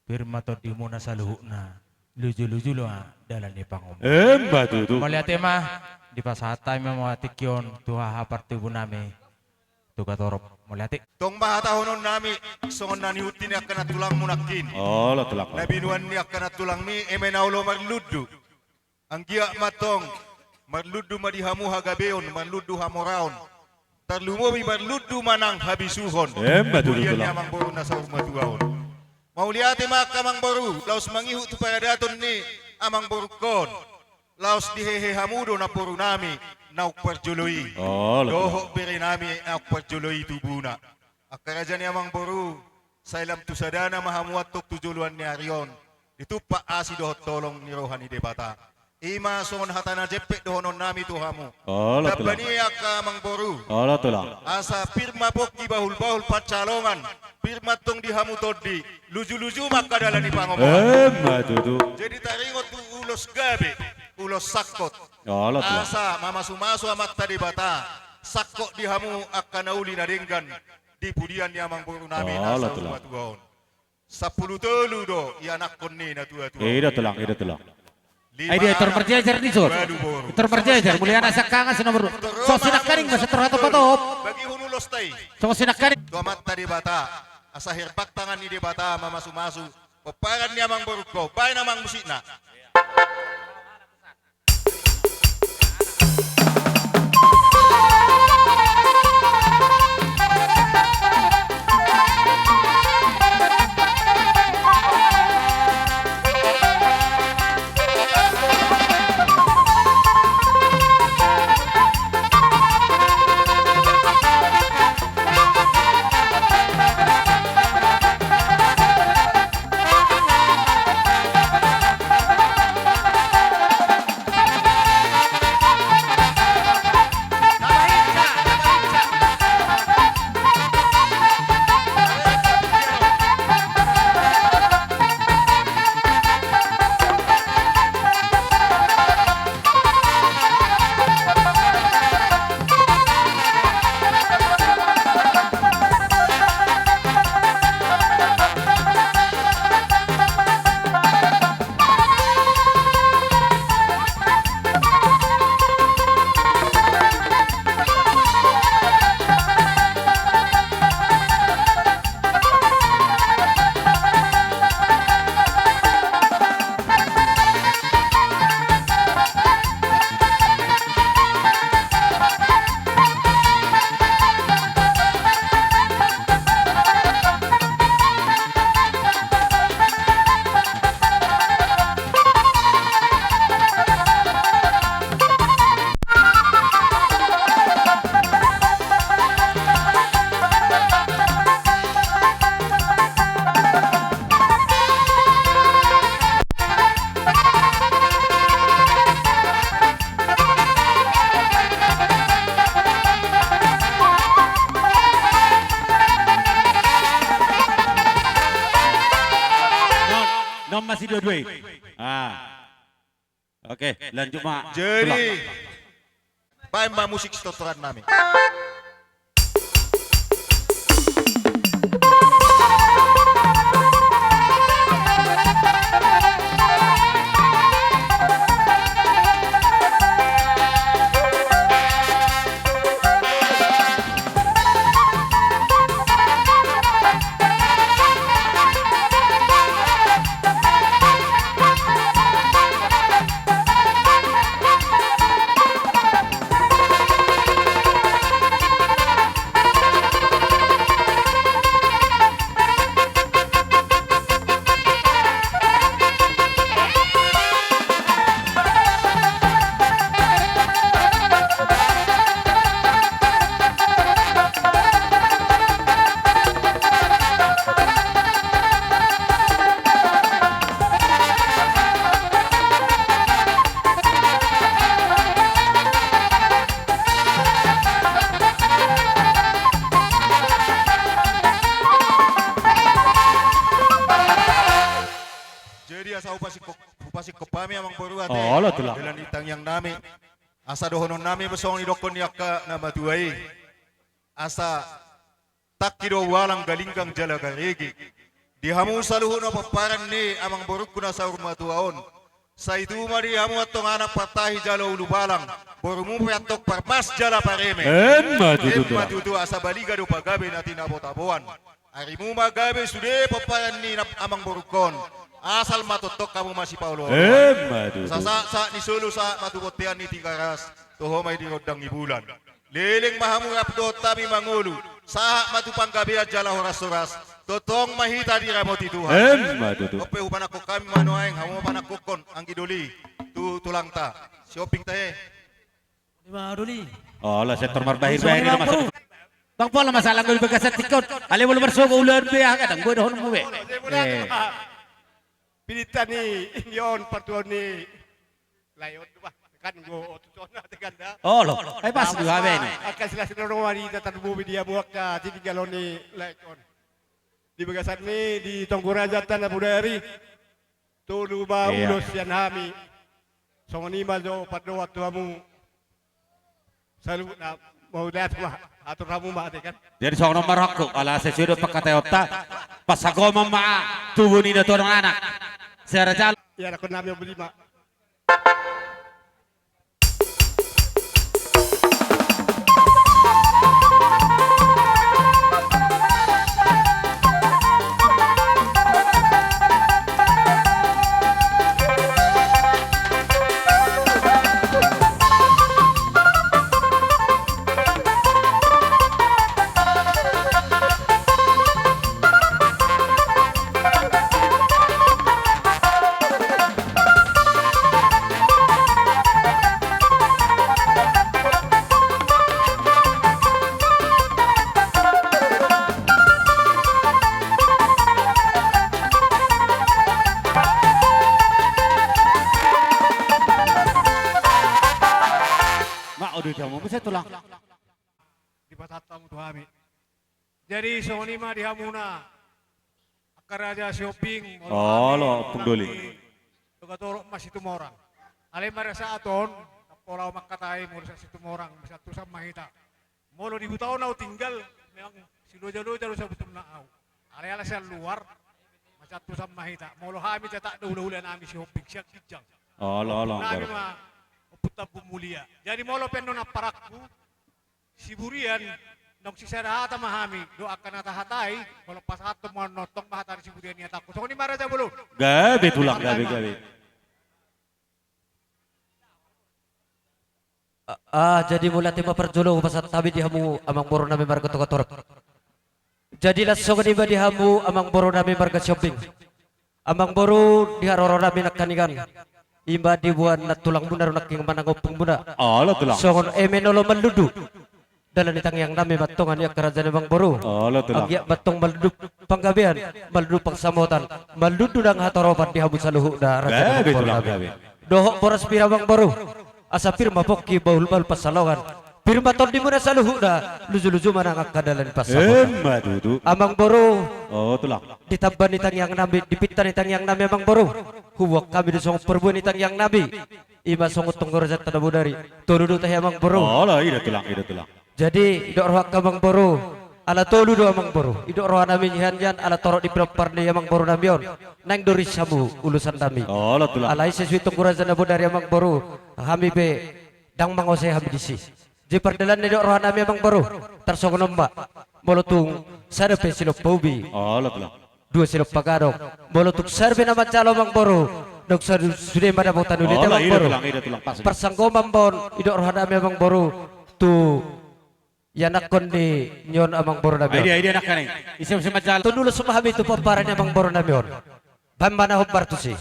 pir ma tondimuna saluhutna, luju-luju ma dalan ni pangomoan. Emma tutu. Mauliate ma, dipasahat hami ma tingki on tu haha partubu nami. Tuka torop, mauliate. Tong ma hatahonon nami, songon na nihut ni angka nantulangmu nangkin. Olo tulang. Na binoan ni angka nantulangmi, eme na olo marlundu. Anggiat ma tong, marlundu ma di hamu hagabeon, marlundu hamoraon. Tarlumobi marlundu ma nang habisuhon. Emma tutu tulang. Di pudian ni amangboru na saur matua on. Mauliate ma angka amangboru, laos mangihut tu paradaton ni amangborungkon. Laos di hehe hamu do namboru nami naung parjolo i. Olo tulang. Dohot bere nami naung parjolo i tubuna. Angka raja ni amangboru, sai lam tu sadana ma hamu antong tu joloan ni ari on, ditumpak asi dohot holong ni roha ni Debata. I ma songon hata na jempek dohonon nami tu hamu. Olo tulang. Tamba ni angka amangboru. Olo tulang. Asa pir ma pongki bahulbahul pansalongan, pir ma tong di hamu tondi, lujuluju ma angka dalan ni pangomoan. Emma tutu. Jadi taringot tu ulos gabe, ulos sangkot. Olo tulang. Asa mamasumasu Amanta Debata, sangkot di hamu angka na uli na denggan, di pudian ni amangboru nami na saur matua on. Olo tulang. Sampulu tolu do ianakhon ni natuatua. I do tulang, i do tulang. Lima anak, walu boru. Ai dia, tor marjejer ni son. Tor marjejer, mauliate na siangkangan si nomor dua. Songon sinangkaning ma, songon sinangkaning ma, songon sinangkaning. Bagihon ulosta i. Songon sinangkaning. Tu Amanta Debata, asa herbang tangan ni Debata mamasumasu pomparan ni amangborungkon. Baen amang musikna. Non, non masih dua-dua. Ah. Oke, lanjut ma. Jadi, baen ma musik sitortoran nami. Jadi asa hupasingkop, hupasingkop hami amangboru ate. Olo tulang. Dalan ni tangiang nami. Asa dohonon nami ma songon didokkon ni angka na matua i. Asa tangki do ualang, galinggang jala garege. Di hamu saluhutna pomparan ni amangborungku na saur matua on. Sai tubu ma di hamu antong anak partahi jala ulubalang, borumu pe antong parmas jala pareme. Emma tutu. Emma tutu, asa baliga do pagabe na tinabo-taboan. Arimu ma gabe sude pomparan ni nap-, amangborungkon. Asal ma tongtong hamu masipaolo-oloan. Emma tutu. Sahat-sahat ni solu sahat ma tu bontean ni Tigaras, toho ma i di rondang ni bulan. Leleng ma hamu rap dohot hami mangolu, sahat ma tu panggabean jala horas-horas, tongtong ma hita diramoti Tuhan. Emma tutu. On pe hupanangkok hami ma nuaeng, hamu ma panangkokhon anggi doli tu tulangta. Sihombing tahe. Ima doli. Olo, sektor marbahir-bahir. Bang, pola masalah gue di bagasan tingkon. Ale molo marsogo ulaon be, ah, kadang gue dohononmu be. Eh. Pinita ni, ni on partuaon ni. Lae on do bah, kan go otus on ate kan da. Olo, ai pas di hamu be ni. Angka silas ni roha ni tata bobi di hamu angka tininggalon ni lae on. Di bagasan ni di Tonggo Raja Tanah Bodari. Tolu ma ulos sian hami. Songon i ma jo pandohan tu hamu. Saluhutna, mauliate ma, atur hamu ma ate kan. Jadi songon on ma rohangku, ala sesuai do pangkataionta. Pasagoman ma tubu ni datuan anak. Sera jalo. Ia rakon nami on beli ma. Ma, ode hamu muse tulang. Dipasahat hamu tu hami. Jadi songon i ma di hamuna angka raja Sihombing. Olo, Ompung Doli. Doga torop ma Situmorang. Alai marasa aton, pola mangkatai molo sa Situmorang, masiantusan ma hita. Molo di huta on au tinggal, memang siloja-loja do sabutulna au. Alai ala sian luar, masiantusan ma hita. Molo hami tetap do hula-hula nami Sihombing, sian ginjang. Olo, olo. Nami ma Ompu Tambun Mulia. Jadi molo pe annon amparanku, Siburian, naung sisada hata ma hami, do angka na tahatai, molo pasahathon ma on, nonton ma hata ni Siburian i hatangku. Songon i ma raja bolon. Gabe tulang, gabe, gabe. Ah, jadi mauliate ma parjolo hupasahat hami di hamu amangboru nami marga Tonga Torop. Jadi laos songon i ma di hamu amangboru nami marga Sihombing. Amangboru, di haroro nami nangkaningan, i ma diboan nantulangmuna do nangkin manang ompungmuna. Olo tulang. Songon eme na olo manlundu dalan ni tangiang nami ma antong, angka raja ni amangboru. Olo tulang. Anggiat ma antong manlundu panggabean, manlundu pansamotan, manlundu nang hatoropan di hamu saluhutna raja ni amangboru nami. Gabe tulang, gabe. Dohot boras pir amangboru. Asa pir ma pongki, bahul-bahul pansalongan. Pir ma tondimuna saluhutna, luju-luju ma nang angka dalan ni pansamotan. Emma tutu. Amangboru. O tulang. Di tamba ni tangiang nami, di pinta ni tangiang nami amangboru, huboan hami do songon parbue ni tangiang nami. I ma songon Tonggo Raja Tanah Bodari. Tolu do tahe amangboru. Olo, i do tulang, i do tulang. Jadi, didok roha angka amangboru, ala tolu do amangboru. Didok roha nami nian, ala torop ni pinompar ni amangboru nami on, naeng do ris hamu ulosan nami. Olo tulang. Alai sesuai Tonggo Raja Tanah Bodari amangboru, hami pe ndang mangose hami disi. Jadi pardalanna, didok roha nami amangboru, tarsongon on ma. Molo tung sada pe silompa ubi. Olo tulang. Dua silompa gadong. Molo tung sada pe na manjalo amangboru, dung sa-, sude ma dapotan uli. Olo, i do tulang, i do tulang, pas. Parsanggoman ma on, didok roha nami amangboru, tu ianakhon ni on amangboru nami on. Ai dia, ai dia nangkaning. Ise muse manjalo. Tolu ulos ma hami tu pomparan ni amangboru nami on. Baen ma na hombar tusi.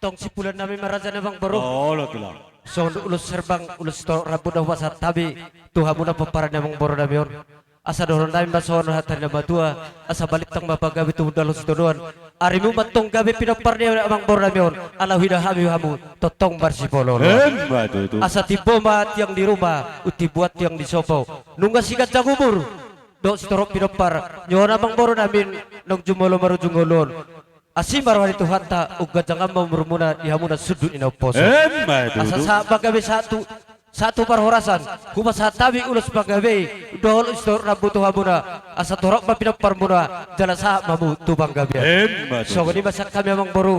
Tong sipulan nami ma raja ni amang boru. Olo tulang. Songon ulos herbang, ulos sitorop rambu na hupasahat hami tu hamuna pomparan ni amang boru nami on. Asa dohonon nami ma songon hata ni na matua, asa balintang ma pagabe tumundalhon sitadoan. Arimu ma tong gabe pinompar ni amang boru nami on, ala huida hami hamu tongtong marsipoloan. Emma tutu. Asa timbo ma tiang di ruma, umtimbo tiang di sopo. Nunga siganjang umur dohot sitorop pinompar ni on amang boru nami, naung jumolo marujung ngolu on. Asi ma roha ni Tuhanta, umganjang ma umurmuna di hamuna sundut ni na umposo. Emma tutu. Asa sahat ma gabe sahat tu, sahat tu parhorasan, hupasahat hami ulos pagabe dohot ulos sitorop rambu tu hamuna, asa torop ma pinomparmuna, jala sahat ma hamu tu panggabean. Emma tutu. Songon i ma sian hami amang boru.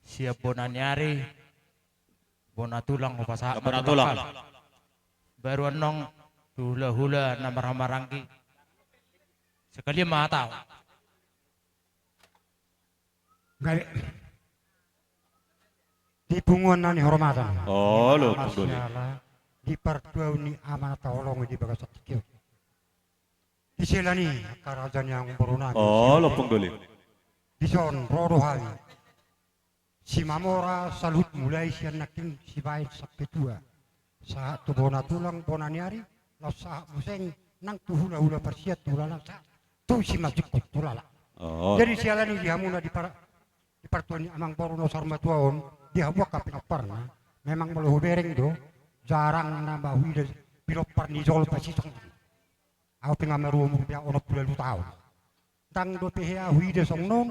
Sian bona ni ari, bona tulang hupasahat ma tu bona tulang. Baru annon tu hulahula na marhahamaranggi. Sekalian ma hatahon. Gale. Di punguan na nihormatan. Olo, Amang Doli. Siala, di partuaon ni amanta holong di bagasan tingki on. Di siala ni angka raja ni amang boru nami. Olo, Amang Doli. Dison ro do hami. Simamora saluhut mulai sian nangkin sibaen sampe tua. Sahat tu bona tulang, bona ni ari, laos sahat muse nang tu hulahula parsian tu hulala, sahat tu simanjujung tu hulala. Oh. Jadi siala ni di hamuna di par-, di partuaon ni amang boru na saur matua on, di hamu angka pinomparna, memang molo hubereng do, jarang nama huida pinompar ni jolma sisongon. Au pe nga marumur be onom pulu ualu taon. Ndang dope hea huida songon on,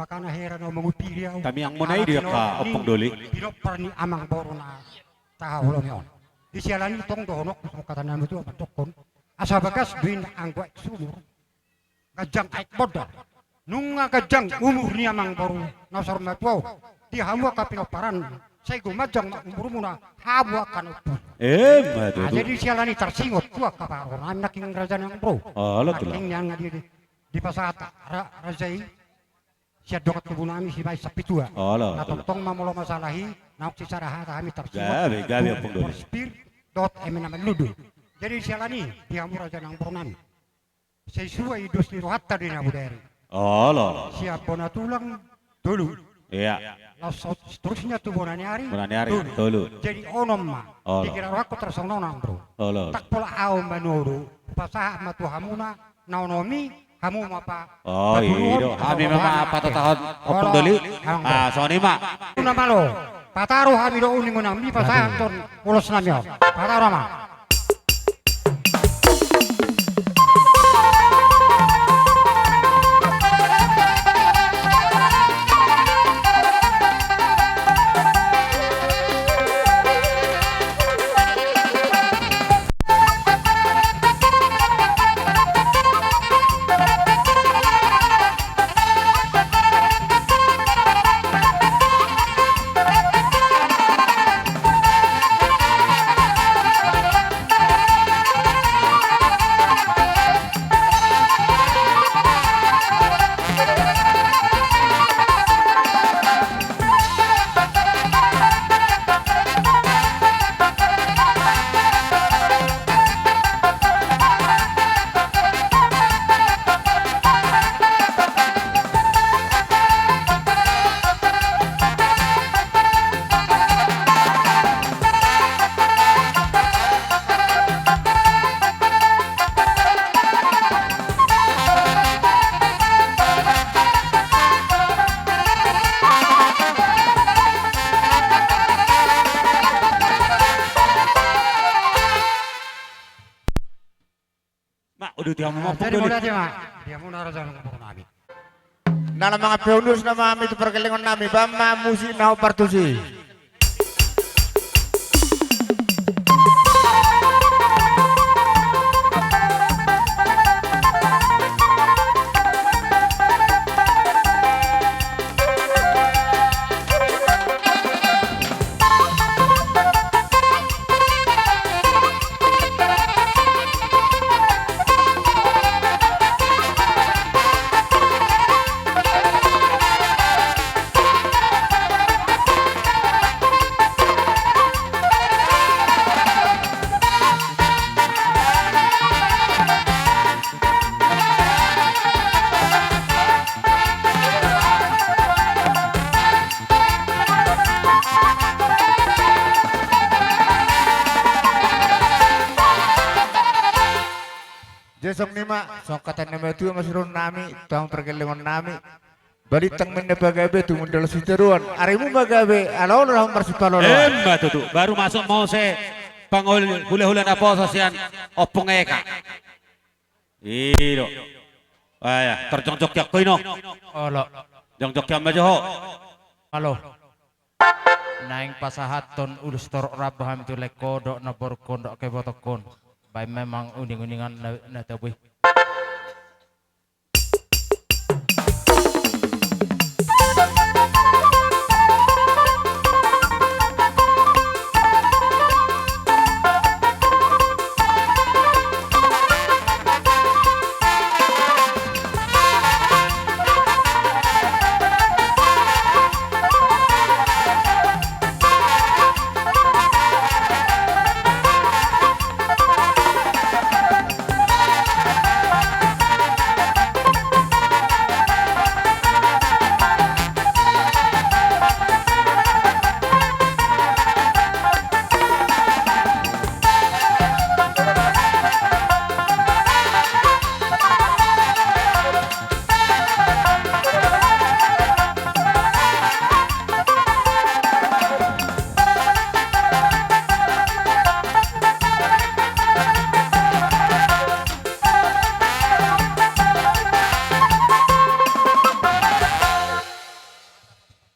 makana heran au mangupiri au. Tamiang muna i do angka Ompung Doli. Pinompar ni amang boru na tahaholongi on. Di siala ni tong dohononku songon hata ni na matua mandokkon. Asa bagas do i anggo aek sumur, ganjang aek bondar. Nunga ganjang umur ni amang boru na saur matua on. Di hamu angka pinomparan, sai gumanjang ma umurmuna, hamu angka na umposo. Emma tutu. Jadi siala ni tarsingot tu angka parhorasan nangkin raja ni amang boru. Olo tulang. Nangkin nian nga di, di, dipasahat ra-, raja i sian dongan tubu nami sibaen sampe tua. Olo tulang. Na tongtong ma molo masalah i, naung sisada hata hami tarsingot. Gabe, gabe, Ompung Doli. Pospir dohot eme na marlundu. Jadi siala ni di hamu raja ni amang boru nami. Sesuai dos ni rohanta do i na bodari. Olo. Sian bona tulang tolu. Iya. Laos seterusnya tu bona ni ari. Bona ni ari tolu. Jadi onom ma. Olo. Dikira rohangku tarsongon on, bro. Olo. Tak pola au manodo, hupasahat ma tu hamuna na onom i, hamu ma pa. Oh, i do. Hami ma patatahon Ompung Doli. Ah, songon i ma. Unang malo. Pataru hami do uning-uningnami, pasahathon ulos nami on. Pataru ma. Ma, uduti hamu ma. Jadi mulai ma. Dia mau naraja nang nami. Na lam mangampe ulos nama hami tu pargellengon nami, bahen ma musik na hombar tusi. Songon i ma, songon hata ni na matua ma sirohon nami, tong pargellengon nami. Balintang ma ninna pagabe, tumundalhon sitadoan. Arimu ma gabe, ala olo do hamu marsipaloloan. Emma tutu, baru masuk muse pangoli hulahula naposo sian Ompung Eka. I do. Aya, tor jongjong hian ho ino. Olo. Jongjong hian ma jo ho. Olo. Naeng pasahathon ulos torop rambu hami tu laengkon dohot namborungkon dohot angka ibotongkon. Baen ma amang uninguningan na, na tabo i.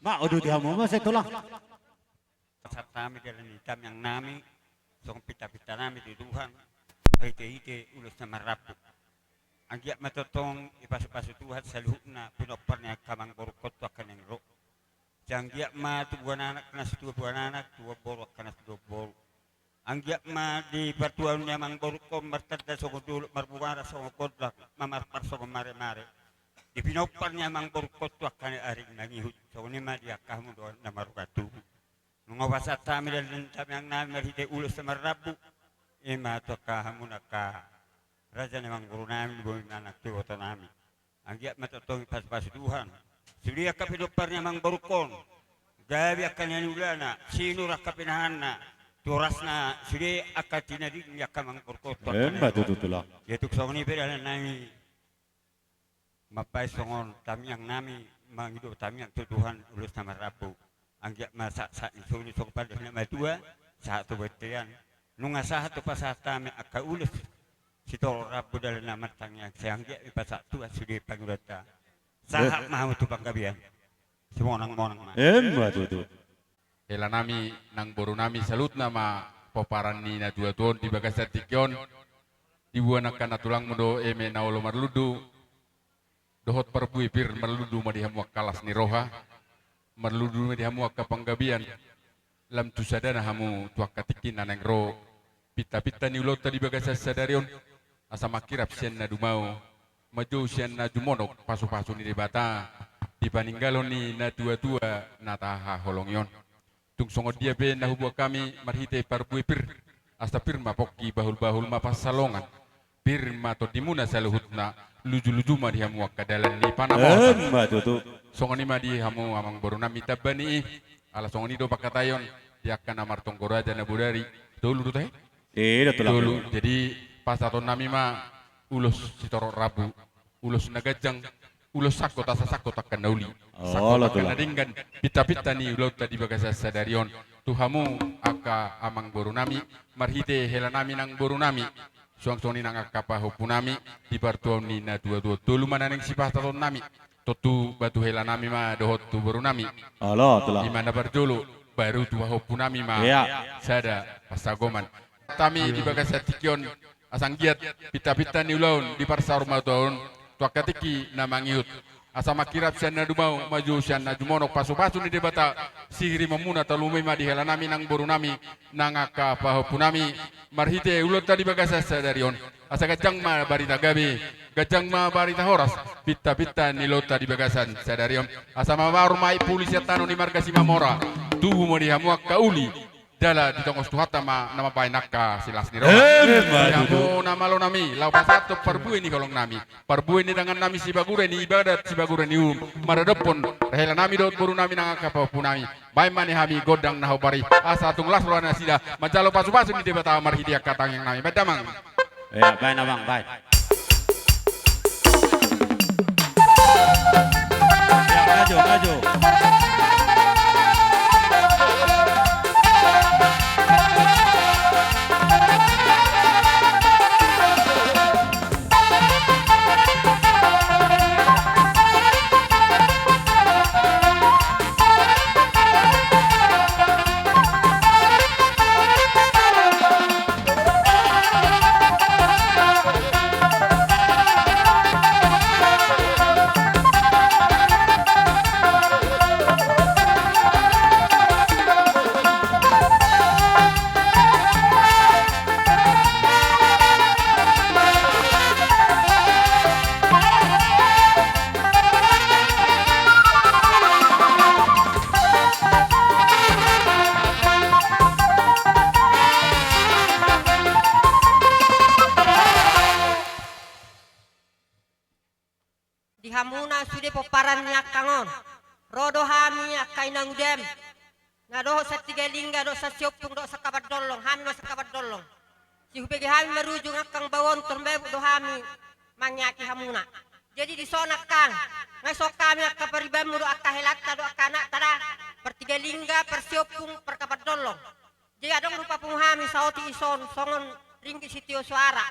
Ma, uduti hamu ma sai tulang. Pasahat hami dalan ni tamiang nami, songon pintapinta nami tu Tuhan, marhitehite ulos na marrambu. Anggiat ma tongtong dipasupasu Tuhan saluhutna pinompar ni angka amangborungkon tu angka naeng ro. Sai anggiat ma tubuan anak na situan anak, tubuan boru angka na situan boru. Anggiat ma di partuaon ni amangborungkon martanda songon dolok, marmuara songon gondang, mamarpar songon maremare. Di pinompar ni amangborungkon tu angka ari na mangihut, songon i ma di angka hamu dohot na marga tubu. Nunga hupasahat hami dalan ni tamiang nami marhite ulos na marrambu. I ma tu angka hamu na angka raja ni amangboru nami, di boru ni anak tu iboto nami. Anggiat ma tongtong dipasupasu Tuhan sude angka pinompar ni amangborungkon, gabe angka na niulana, sinur angka pinahanna, tu horasna sude angka tinading ni angka amangborungkon tu angka na niulana. Emma tutu tulang. Ia tung songon i pe dalan nami mambaen songon tamiang nami, mangido tamiang tu Tuhan ulos na marrambu. Anggiat ma sahat, sahat ni solu songon pandohan na matua, sahat tu bontean. Nunga sahat do pasahat hami angka ulos sitorop rambu dalan na martangiang, sai anggiat ma dipasahat Tuhan sude pangidoanta. Sahat ma hamu tu panggabean. Simonangmonang ma. Emma tutu. Hela nami nang boru nami, saluhutna ma pomparan ni natuatua on di bagasan tingki on. Diboan angka na tulangmu do eme na olo marlundu. Dohot parbue pir, marlundu ma di hamu angka las ni roha, marlundu ma di hamu angka panggabean. Lam tu sadana hamu tu angka tingki na naeng ro. Pintapinta ni ulaonta di bagasan sadari on, asa mangkirap sian na dumao, manjou sian na jumonok pasupasu ni Debata di paninggalon ni natuatua na tahaholongi on. Tung songon dia pe na huboan hami marhite parbue pir, asa pir ma pongki, bahulbahul ma pansalongan. Pir ma tondimuna saluhutna, lujuluju ma di hamu angka dalan ni panamotan. Emma tutu. Songon i ma di hamu amangboru nami, tamba ni i, ala songon i do pangkataion di angka na martonggo raja na bodari. Tolu do tahe? Ida tulang. Tolu. Jadi pasahaton nami ma ulos sitorop rambu. Ulos na ganjang, ulos sangkot asa sangkot angka na uli. Sangkot angka na denggan, pintapinta ni ulaonta di bagasan sadari on. Tu hamu angka amangboru nami, marhite hela nami nang boru nami, suang songon i nang angka pahompu nami, di partuaon ni natuatua, tolu ma na naeng sipasahaton nami. Tontu ba tu hela nami ma dohot tu boru nami. Olo, tulang. I ma na parjolo, baru tu pahompu nami ma. Ia. Sada pansagoman. Hami di bagasan tingki on, asa anggiat pintapinta ni ulaon di parsaurmatuaon tu angka tingki na mangihut. Asa mangkirap sian na dumao, manjou sian na jumonok pasupasu ni Debata, sihirimonmuna tarlumobi ma di hela nami nang boru nami, nang angka pahompu nami, marhite ulaonta di bagasan sadari on. Asa ganjang ma barita gabe, ganjang ma barita horas, pintapinta ni ulaonta di bagasan sadari on. Asa mambaru ma i puli sian tano ni marga Simamora, tubu ma di hamu angka uli, jala ditongos Tuhanta ma na mambahen angka silas ni roha. Emma tutu. Di hamu na malo nami, laho pasahathon parbue ni holong nami, parbue ni tangan nami, sibagure ni ibadat, sibagure ni uhum, maradophon hela nami dohot boru nami nang angka pahompu nami. Baen ma ni hami gondang na hombar i, asa tung las roha nasida manjalo pasupasu ni Debata marhite angka tangiang nami. Baen damang. Ia, baen amang, baen. di hamuna sude pomparan ni angkang on. Ro do hami angka inang udam, na dohot Santigalingga dohot Sansiompung dohot Sangkapandollong, hami ma Sangkapandollong. Sihubege hami marujung angkang Bawono, Torumbabut do hami mangeaki hamuna. Jadi dison angkang, nga songon hami angka paribanmu dohot angka helanta dohot angka anakta da, Partigalingga, Parsiompung, Parkapandollong. Jadi adong do papungu hami saotik dison songon ringgit sitio soara.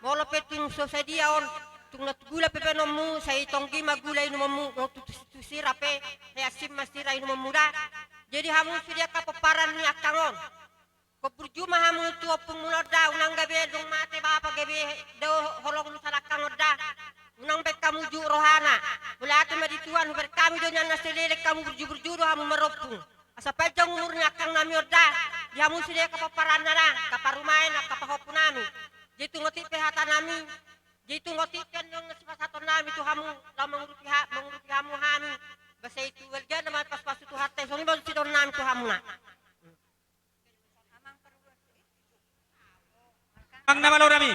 Molo pe tung so sadia on, tung na gula pe baenonmu, sai tonggi ma gula inumonmu, molo tu, tu, tu sira pe, sai asing ma sira inumonmu da. Jadi hamu sude angka pomparan ni angkang on, ingkon burju ma hamu tu ompungmuna on da, unang gabe dung mate bapa gabe do holong ni angkang on da. Unang baen hamu jut rohana. Mauliate ma di Tuhan, hubereng hami do nian na saleleng hamu, burju-burju do hamu marompung. Asa panjang umur ni angkang nami on da, di hamu sude angka pomparanna da, angka parumaen, angka pahompu nami. Jadi tung otik pe hata nami, jadi tung otik pe annon na sipasahaton nami tu hamu, laho mangurupi ha-, mangurupi hamu hami. Basa i tu balga nama pasu-pasu Tuhanta i, songon i ma sidohonon nami tu hamuna. Amang na malo nami.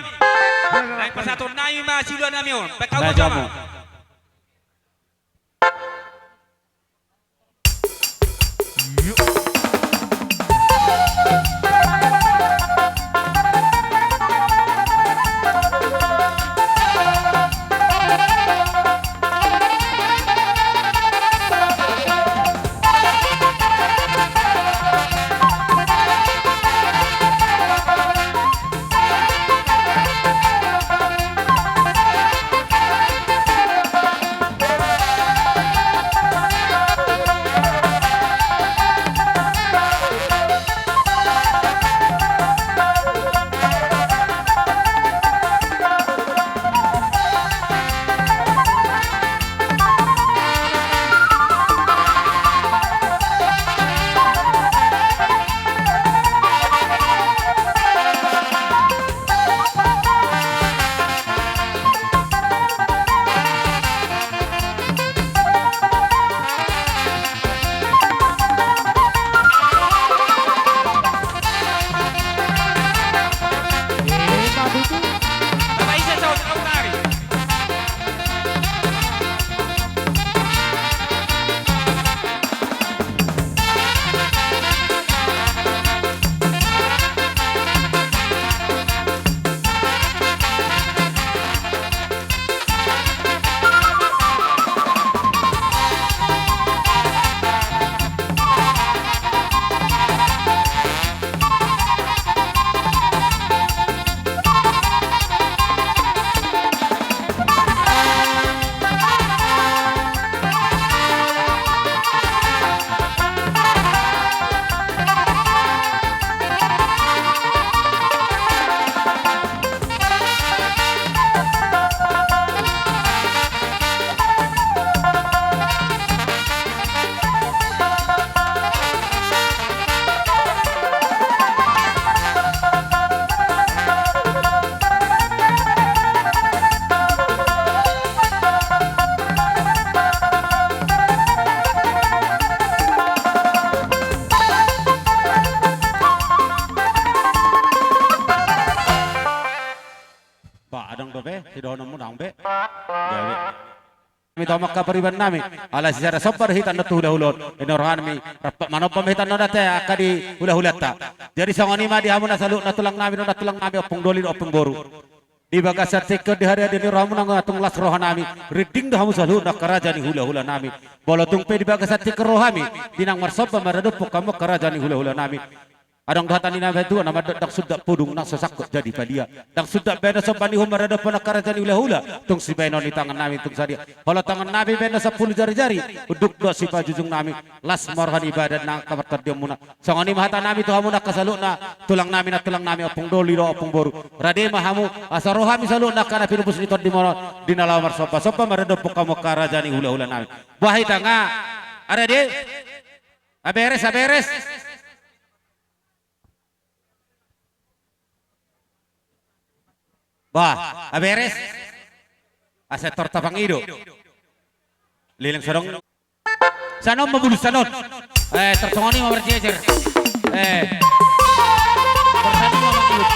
Naeng pasahaton nami ma siula nami on. Baen hamu ma, amang. Ba, adong dope sidohononmu, adong be? Gabe. Nami tu hamu angka pariban nami, ala sisada somba do hita annon tu hulahula on. Inna rohanami, rap manomba ma hita annon ate angka di hulahulanta. Jadi songon i ma di hamu na saluhutna tulang nami dohot nantulang nami, ompung doli dohot ompung boru. Di bagasan tingki on di hariadeon ni rohamuna nga tung las rohanami, rinding do hamu saluhutna angka raja ni hulahula nami. Molo tung pe di bagasan tingki on rohami, di naung marsomba maradophon hamu angka raja ni hulahula nami. Adong do hata ni na matua na mandok, ndang sundat podung nang so sangkot jadi palia. Ndang sundat baenon somba ni uhum maradophon angka raja ni hulahula, tung sibaenon ni tangan nami tung sadia. Olo tangan nami baenon sampulu jarijari, unduk dohot sipajujung nami, las ma roha ni badan nang angka partondionmuna. Songon i ma hata nami tu hamuna angka saluhutna tulang nami, nantulang nami, ompung doli dohot ompung boru. Rade ma hamu, asa ro hami saluhutna angka na pinupus ni tondimuna on, di na laho marsombasomba maradophon hamu angka raja ni hulahula nami. Boha hita nga, rade? Aberes, aberes. Bah, aberes. Asa tor tapangido. Leleng sadong. Sanon ma bulus sanon. Eh, tor songon i ma marjejer. Eh. Tor sanon ma manguluk.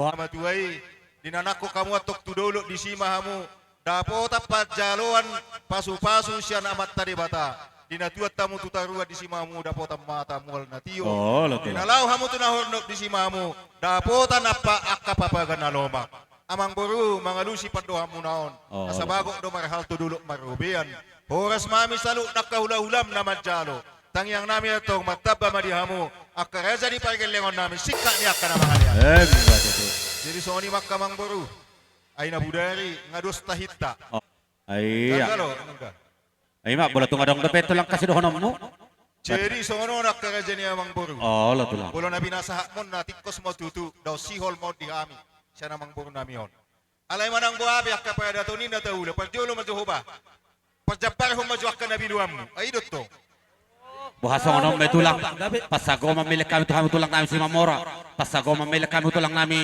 Ama tua i, di na nangkok hamu antong tu dolok, disi ma hamu dapotan panjaloan pasupasu sian Amanta Debata. Di na tuat hamu tu toruan, disi ma hamu dapotan mata mual na tio. Olo, tulang. Di na laho hamu tu na hornop, disi ma hamu dapotan angka, angka papaga na lomak. Amangboru, mangalusi pandohanmuna on. Olo. Asa bagot do marhalto dolok marrobean. Horas ma hami saluhut angka hulahulam na manjalo. Tangiangnami antong martamba ma di hamu angka raja ni pargellengonnami, singkat ni angka na mangalean. Emma tutu. Jadi songon i ma angka amangboru. Ai na bodari nga dos tahinta. Oh. Ai, iya. Gagal, oh, enggak. Ai ma, molo tung adong dope tulang hadohononmu. Jadi songon on angka raja ni amangboru. Olo, tulang. Molo na pinasahatmon na tingkos ma tutu, dao sihol ma on di hami sian amangborunami on. Alai manang boha pe angka paradaton i na taula, parjolo ma jo hoba. Parjambarhon ma jo angka na binoanmu. Ai do tong. Boha songon on ma i, tulang. Pansagoman ma i lehon hami tu hamu tulangnami Simamora. Pansagoman ma i lehon hami tulangnami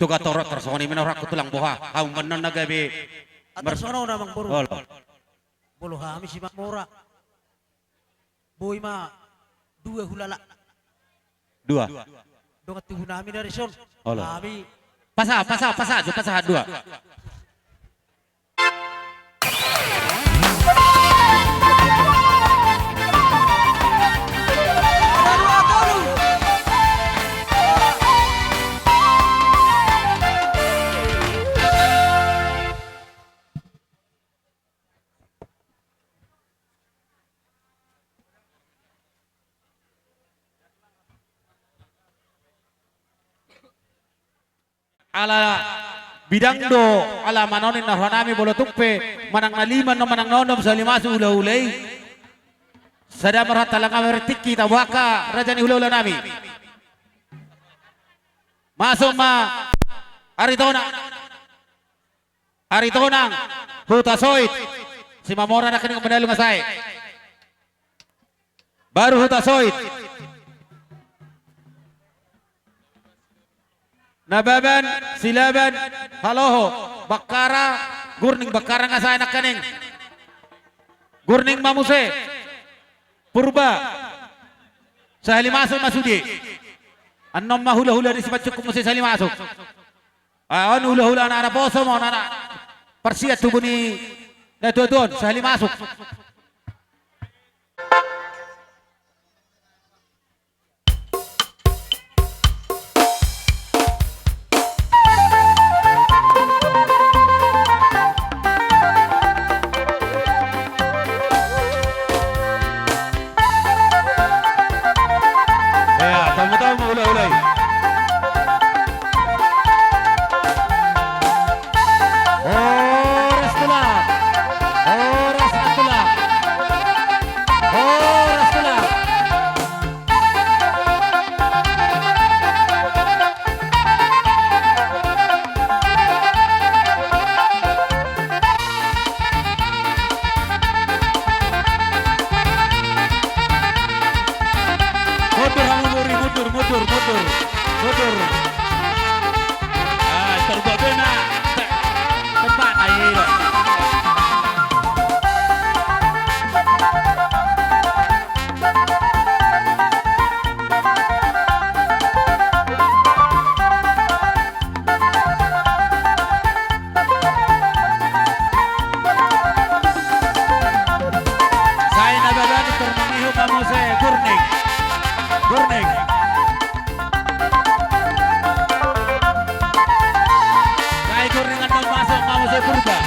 Tugatorot, tar songon i ma na rohangku, tulang, boha. Hamu ma annon na gabe. Tar songon on, amangboru. Olo. Molo hami Simamora, boi ma dua hulala. Dua. Dongan tubunami na dison. Olo. Hami. Pasahat, pasahat, pasahat jo, pasahat dua. Ala bidang do, ala manonin na rohanami, molo tung pe manang na lima annon manang na onom sahali masuk hulahula i. Sada ma rohanta, ala nga mamereng tingki, taboan angka raja ni hulahulanami. Masuk ma Aritonang. Aritonang, Hutasoit. Simamora nangkining, Mandailing, Sae. Baru Hutasoit. Nababan, Silaban, Haloho, Bakkara, Gurning, Bakkara nga sae nangkining. Gurning ma muse. Purba. Sahali masuk ma sude. Annon ma hulahula ni Simanjukung muse sahali masuk. Ah, on hulahula anak naposo ma on, anak parsiat tubu ni natuatua on, sahali masuk. Ya, tamu-tamu, ulai, ulai. Horas tulang. Horas tulang. Horas tulang. Mundur hamu, Buri, mundur, mundur, mundur, mundur. Ah, terbuat benar. Te-, tempat, ayo. Sai na badan i tor mangihut ma muse Gurning. Gurning. Sai Gurning annon masuk ma muse Purba.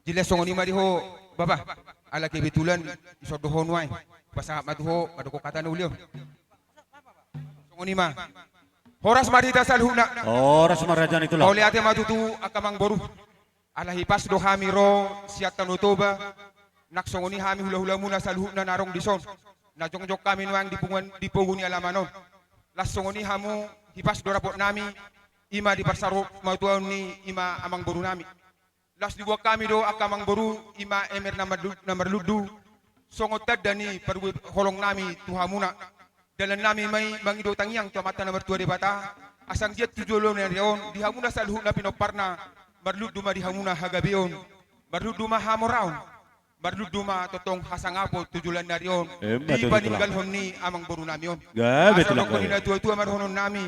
Jadi songon i ma di ho, Bapa. Ala kebetulan dison do ho nuaeng. Pasahat ma tu ho, mandok hata na uli on. Songon i ma. Horas ma di hita saluhutna. Horas ma raja ni tulang. Mauliate ma tutu angka amangboru. Ala hipas do hami ro sian Tano Toba. Nang songon i hami hulahulamuna saluhutna na adong dison. Na jongjong hami nuaeng di punguan, di pogu ni alaman on. Las songon i hamu hipas do rapotnami. I ma di parsaurmatuaon ni i ma amangborunami. Las dibuat hami do angka amangboru, i ma emer na marlu-, na marlundu, songon tanda ni parbue holongnami tu hamuna. Dalannami ma i mangido tangiang tu Amanta na martua Debata, asa anggiat tu joloan ni ari on, di hamuna saluhutna pinomparna, marlundu ma di hamuna hagabeon, marlundu ma hamoraon, marlundu ma tongtong hasangapon tu joloan ni ari on. Emma tutu, tulang. Di paninggalhon ni amangborunami on. Gabe, tulang, gabe. Asa didok ni natuatua ma dohononnami.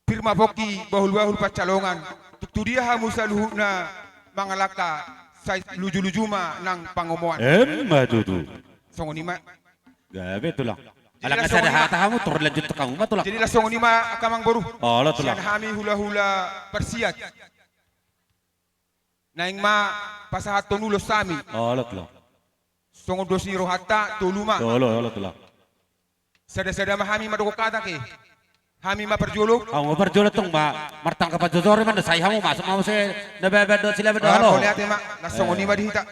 Pir ma pongki, bahulbahul pansalongan. Tung tu dia hamu saluhutna mangalangka, sai lujuluju ma nang pangomoan. Emma tutu. Songon i ma. Gabe, tulang. Jadi, ala las nunga songon i ma. Sada hata hamu, tor lanjut tu hamu ma, tulang. Jadi las songon i ma angka amangboru. Olo, tulang. Sian hami hulahula Parsiat. Naeng ma pasahathon ulos hami. Olo, tulang. Songon dos ni rohanta, tolu ma. Olo, olo, tulang. Sadasada ma hami mandok hata, ke. Hami ma parjolo. Hamu ma parjolo, tong ma. Martanggapan jojor ma, sai hamu masuk ma muse na baen dohot silaban dohot. Ah, halo. Mauliate ma, las songon i ma di hita.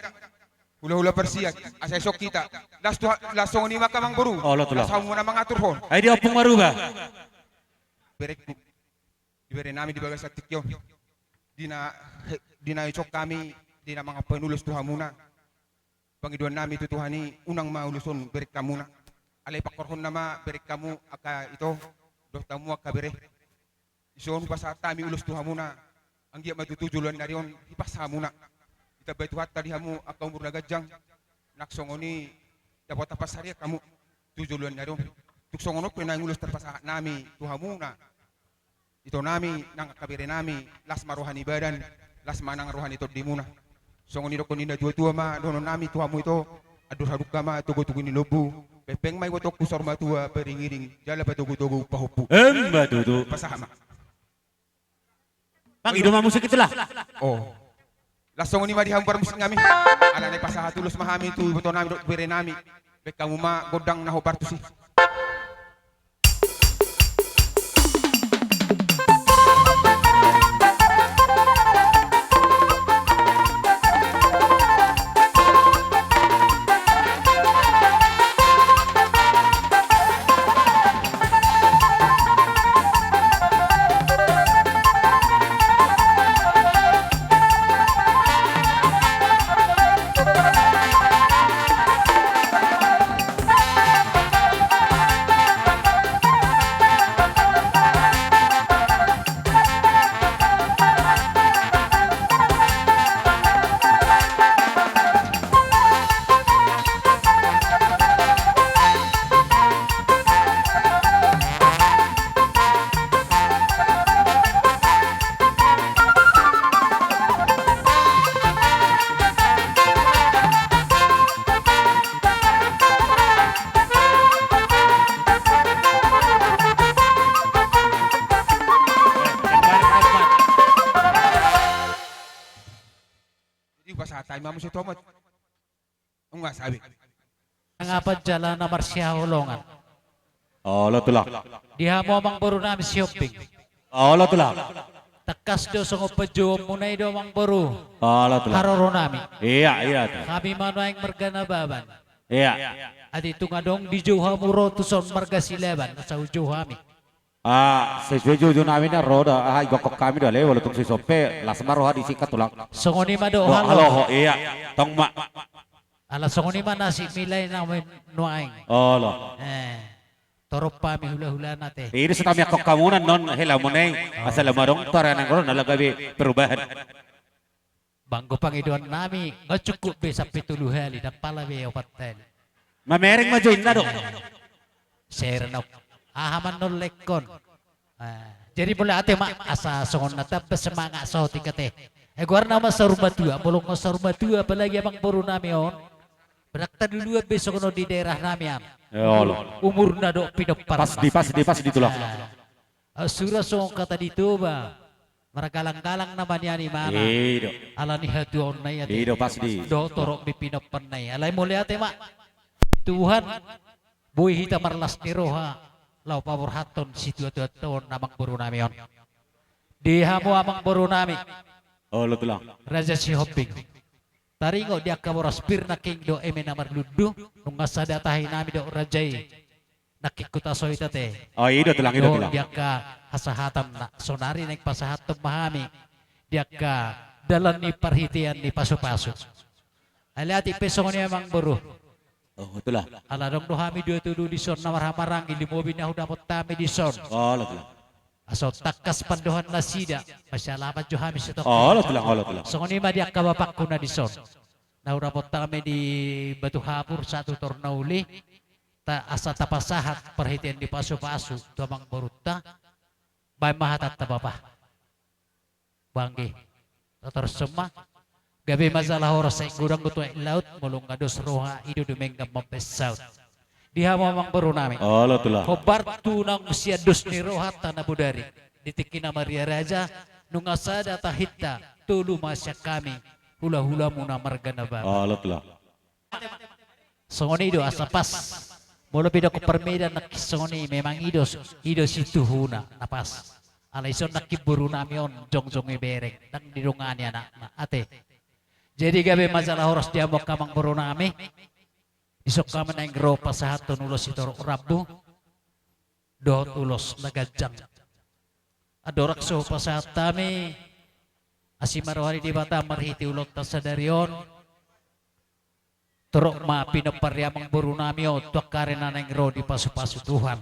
Hulahula Parsiat, asa isok hita. Las tu ha-, las songon i ma angka amangboru. Olo, tulang. Las hamu na mangaturhon. Ai di ompung maruba. Berengku. Di berenami di bagasan tingki on. Di na, he, di na isok hami, di na mangampu ulos tu hamuna. Pangidoannami tu Tuhan i, unang ma ulos on bereng hamuna. Alai pangkorhonna ma bereng hamu angka ito, dohot hamu angka bere. Dison hupasahat hami ulos tu hamuna, anggiat ma tutu joloan ni ari on hipas hamuna. Ditambai Tuhanta di hamu angka umur na ganjang, nang songon i dapotan pansarian hamu tu joloan ni ari on. Tung songon on pe naeng ulos tarpasahatnami tu hamuna. Itonami, nang angka berenami, las ma roha ni badan, las ma nang roha ni tondimuna. Songon i dohonon ni natuatua ma dohononnami tu hamu ito, andor hadungka ma togutogu ni lombu, pengpeng ma ibotongku saur matua, pairingiring jala patogutogu pahompu. Emma tutu. Pasahat ma. Mangido ma musik i, tulang. Oh. Las songon i ma di hamu parmusiknami. Alana i pasahat ulos ma hami tu ibotonami dohot berenami. Baen hamu ma gondang na hombar tusi. Jadi pasahat hami ma muse tu hamu. Nunga sabi. Nang apan jala na marsihaholongan. Olo, tulang. Di hamu amangborunami Sihombing. Olo, tulang. Tangkas do songon panjouonmuna i do, amangboru. Olo, tulang. Haroronami. Iya, iya, tulang. Hami ma nuaeng marga Nababan. Iya. Atik tung adong dijou hamu ro tuson marga Silaban, asa hujou hami. Ah, sesuai joujou nami na ro da, ah, igokhon hami do ale, molo tung so i pe, las ma roha di singkat, tulang. Songon i ma do, halo. Halo, iya. Tong ma. Ala songon i ma nasib milai nami nuaeng. Olo. Eh, torop hami hulahulana te. Iri so tamiangkon hamuna annon helamuna i. Oh. Asa lam adong tarianan ro na laho gabe perubahan. Manggo pangidoannami, nga cukup be sampe tolu hali, ndang pala be opat hali. Mamereng ma jo inna do. Sernop. Aha mannollekon. Ah, jadi mauliate ma, asa songon na tamba semangat saotik ate. Eh, goarna ma saur matua, molo nga saur matua, apalagi amangborunami on. Ndang taduluan be songon on di daerahnami an. Ya Allah. Umurna dohot pinomparna. Pasti, pasti, pasti, tulang. Ah, sura songon hata di Toba. Margalang-galang nama nian imana. I do. Ala ni hatuaonna i ate. I do, pasti. Dohot torop ni pinomparna i. Alai mauliate ma. Tuhan, boi hita marlas ni roha, laho paborhathon situa-tuanta on amangboru nami on. Di hamu amangboru nami. Olo tulang. Raja Sihombing. Taringot di angka boras pir nangkin do eme na marlundu, nunga sada tahi nami do raja i. Nangkin huta Soita te. O, i do tulang, i do tulang. Di angka hasahatan na sonari naeng pasahathon ma hami. Di angka dalan ni parhitean ni pasu-pasu. Alai atik pe songon i amangboru. O, tulang. Ala adong do hami dua tudu dison na marhahamaranggi, limobi na hudapot hami dison. Olo tulang. Asa tangkas pandohan nasida, masialaman jo hami sitongkin. Olo tulang, olo tulang. Songon i ma di angka bapakku na dison. Na hudapot hami di Batu Hapur sahat tu Tor na Uli, ta, asa tapasahat parhitean ni pasu-pasu tu amangborunta, baen ma hatanta bapa. Banggi. Tatorus ma. Gabe ma jala horas, aek godang do tu aek laut, molo nunga dos roha i do dumenggan mambaen saut. Di hamu amangboru nami. Olo tulang. Hombar tu naung sian dos ni rohanta na bodari. Di tingki na marria raja, nunga sada tahinta, tolu ma sian hami, hula-hulamuna marga Nababan. Olo tulang. Songon i do asa pas. Molo pe didok parmedan nangkin songon i, memang i do, i do situhuna na pas. Alai ison nangkin boru nami on jongjong ibereng, ndang didongani anakna ate. Jadi gabe ma jala horas di hamu angka amangboru nami. Dison hami naeng ro pasahathon ulos sitorop rambu dohot ulos na ganjang. Andorang so hupasahat hami asi ma roha ni Debata marhite ulaonta sadari on. Torop ma pinompar ni amangboru nami on tu angka ari na naeng ro dipasu-pasu Tuhan.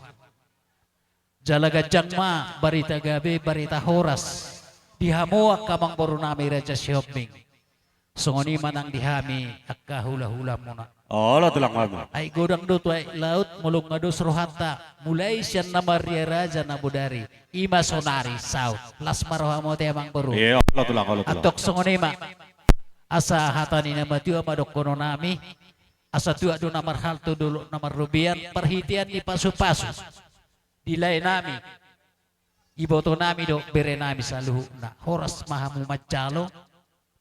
Jala ganjang ma barita gabe, barita horas di hamu angka amangboru nami Raja Sihombing. Songon i ma nang di hami angka hula-hulamuna. Olo tulang, olo. Aek godang do tu aek laut, molo nunga dos rohanta, mulai sian na marria raja na bodari, i ma sonari saut. Las ma rohamu ate amangboru. Iya, olo tulang, olo tulang. Antong songon i ma. Asa hata ni na matua ma dohonon nami, asa tuak do na marhalto, dolok na marrobean, parhitean ni pasu-pasu di lae nami, iboto nami dohot bere nami saluhutna. Horas ma hamu manjalo,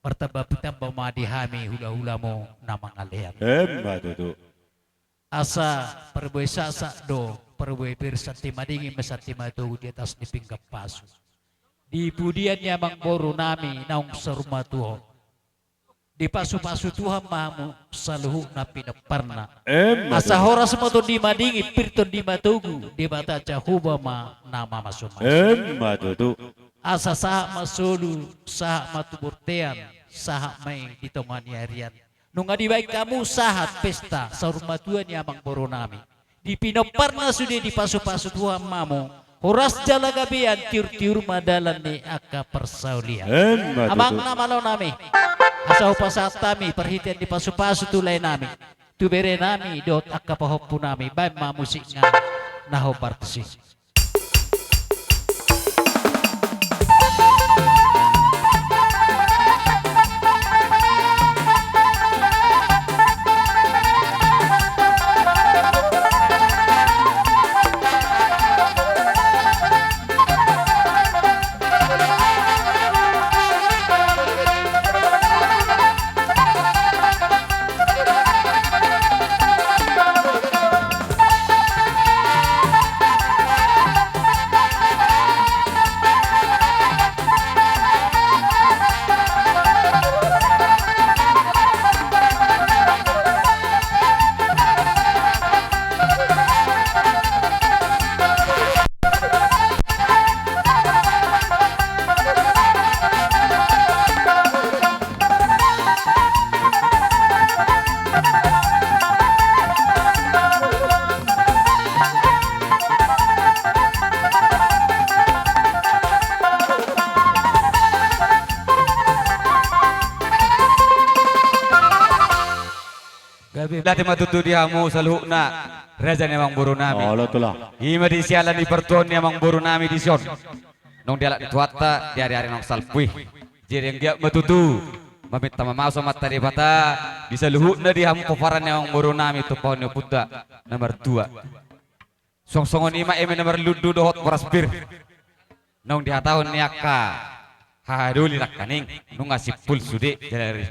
martamba-tamba ma di hami hula-hulamu na mangalean. Emma tutu. Asa parbue sasak do, parbue pir, santi madingin ma santi matogu di atas ni pinggan pasu. Di pudian ni amangboru nami naung saur matua on, dipasu-pasu Tuhan ma hamu saluhutna pinomparna. Emma tutu. Asa horas ma tondi madingin, pir tondi matogu, Debata Jahowa ma na mamasu-masu. Emma tutu. Asa sahat ma solu, sahat ma tu bontean, sahat ma i di tonga ni arian. Nunga dibaen hamu sahat pesta saur matua ni amangboru nami. Di pinomparna sude dipasu-pasu Tuhan ma hamu. Horas jala gabean, tiur-tiur ma dalan ni angka parsaulian. Emma tutu. Amang na malo nami. Asa hupasahat hami parhitean ni pasu-pasu tu lae nami, tu bere nami dohot angka pahompu nami, baen ma musikna na hombar tusi. Gabe mauliate ma tutu di hamu saluhutna, raja ni amangboru nami. Olo tulang. I ma di siala ni partuaon ni amangboru nami dison. Naung dialap ni Tuhanta di ari-ari naung salpu i. Jadi anggiat ma tutu maminta mamasu Amanta Debata di saluhutna di hamu pomparan ni amangboru nami, tumpahon ni ompunta na martua. Suang songon i ma eme na marlundu dohot boras pir. Naung dihatahon ni angka Haha doli nangkaning, nunga simpul sude jala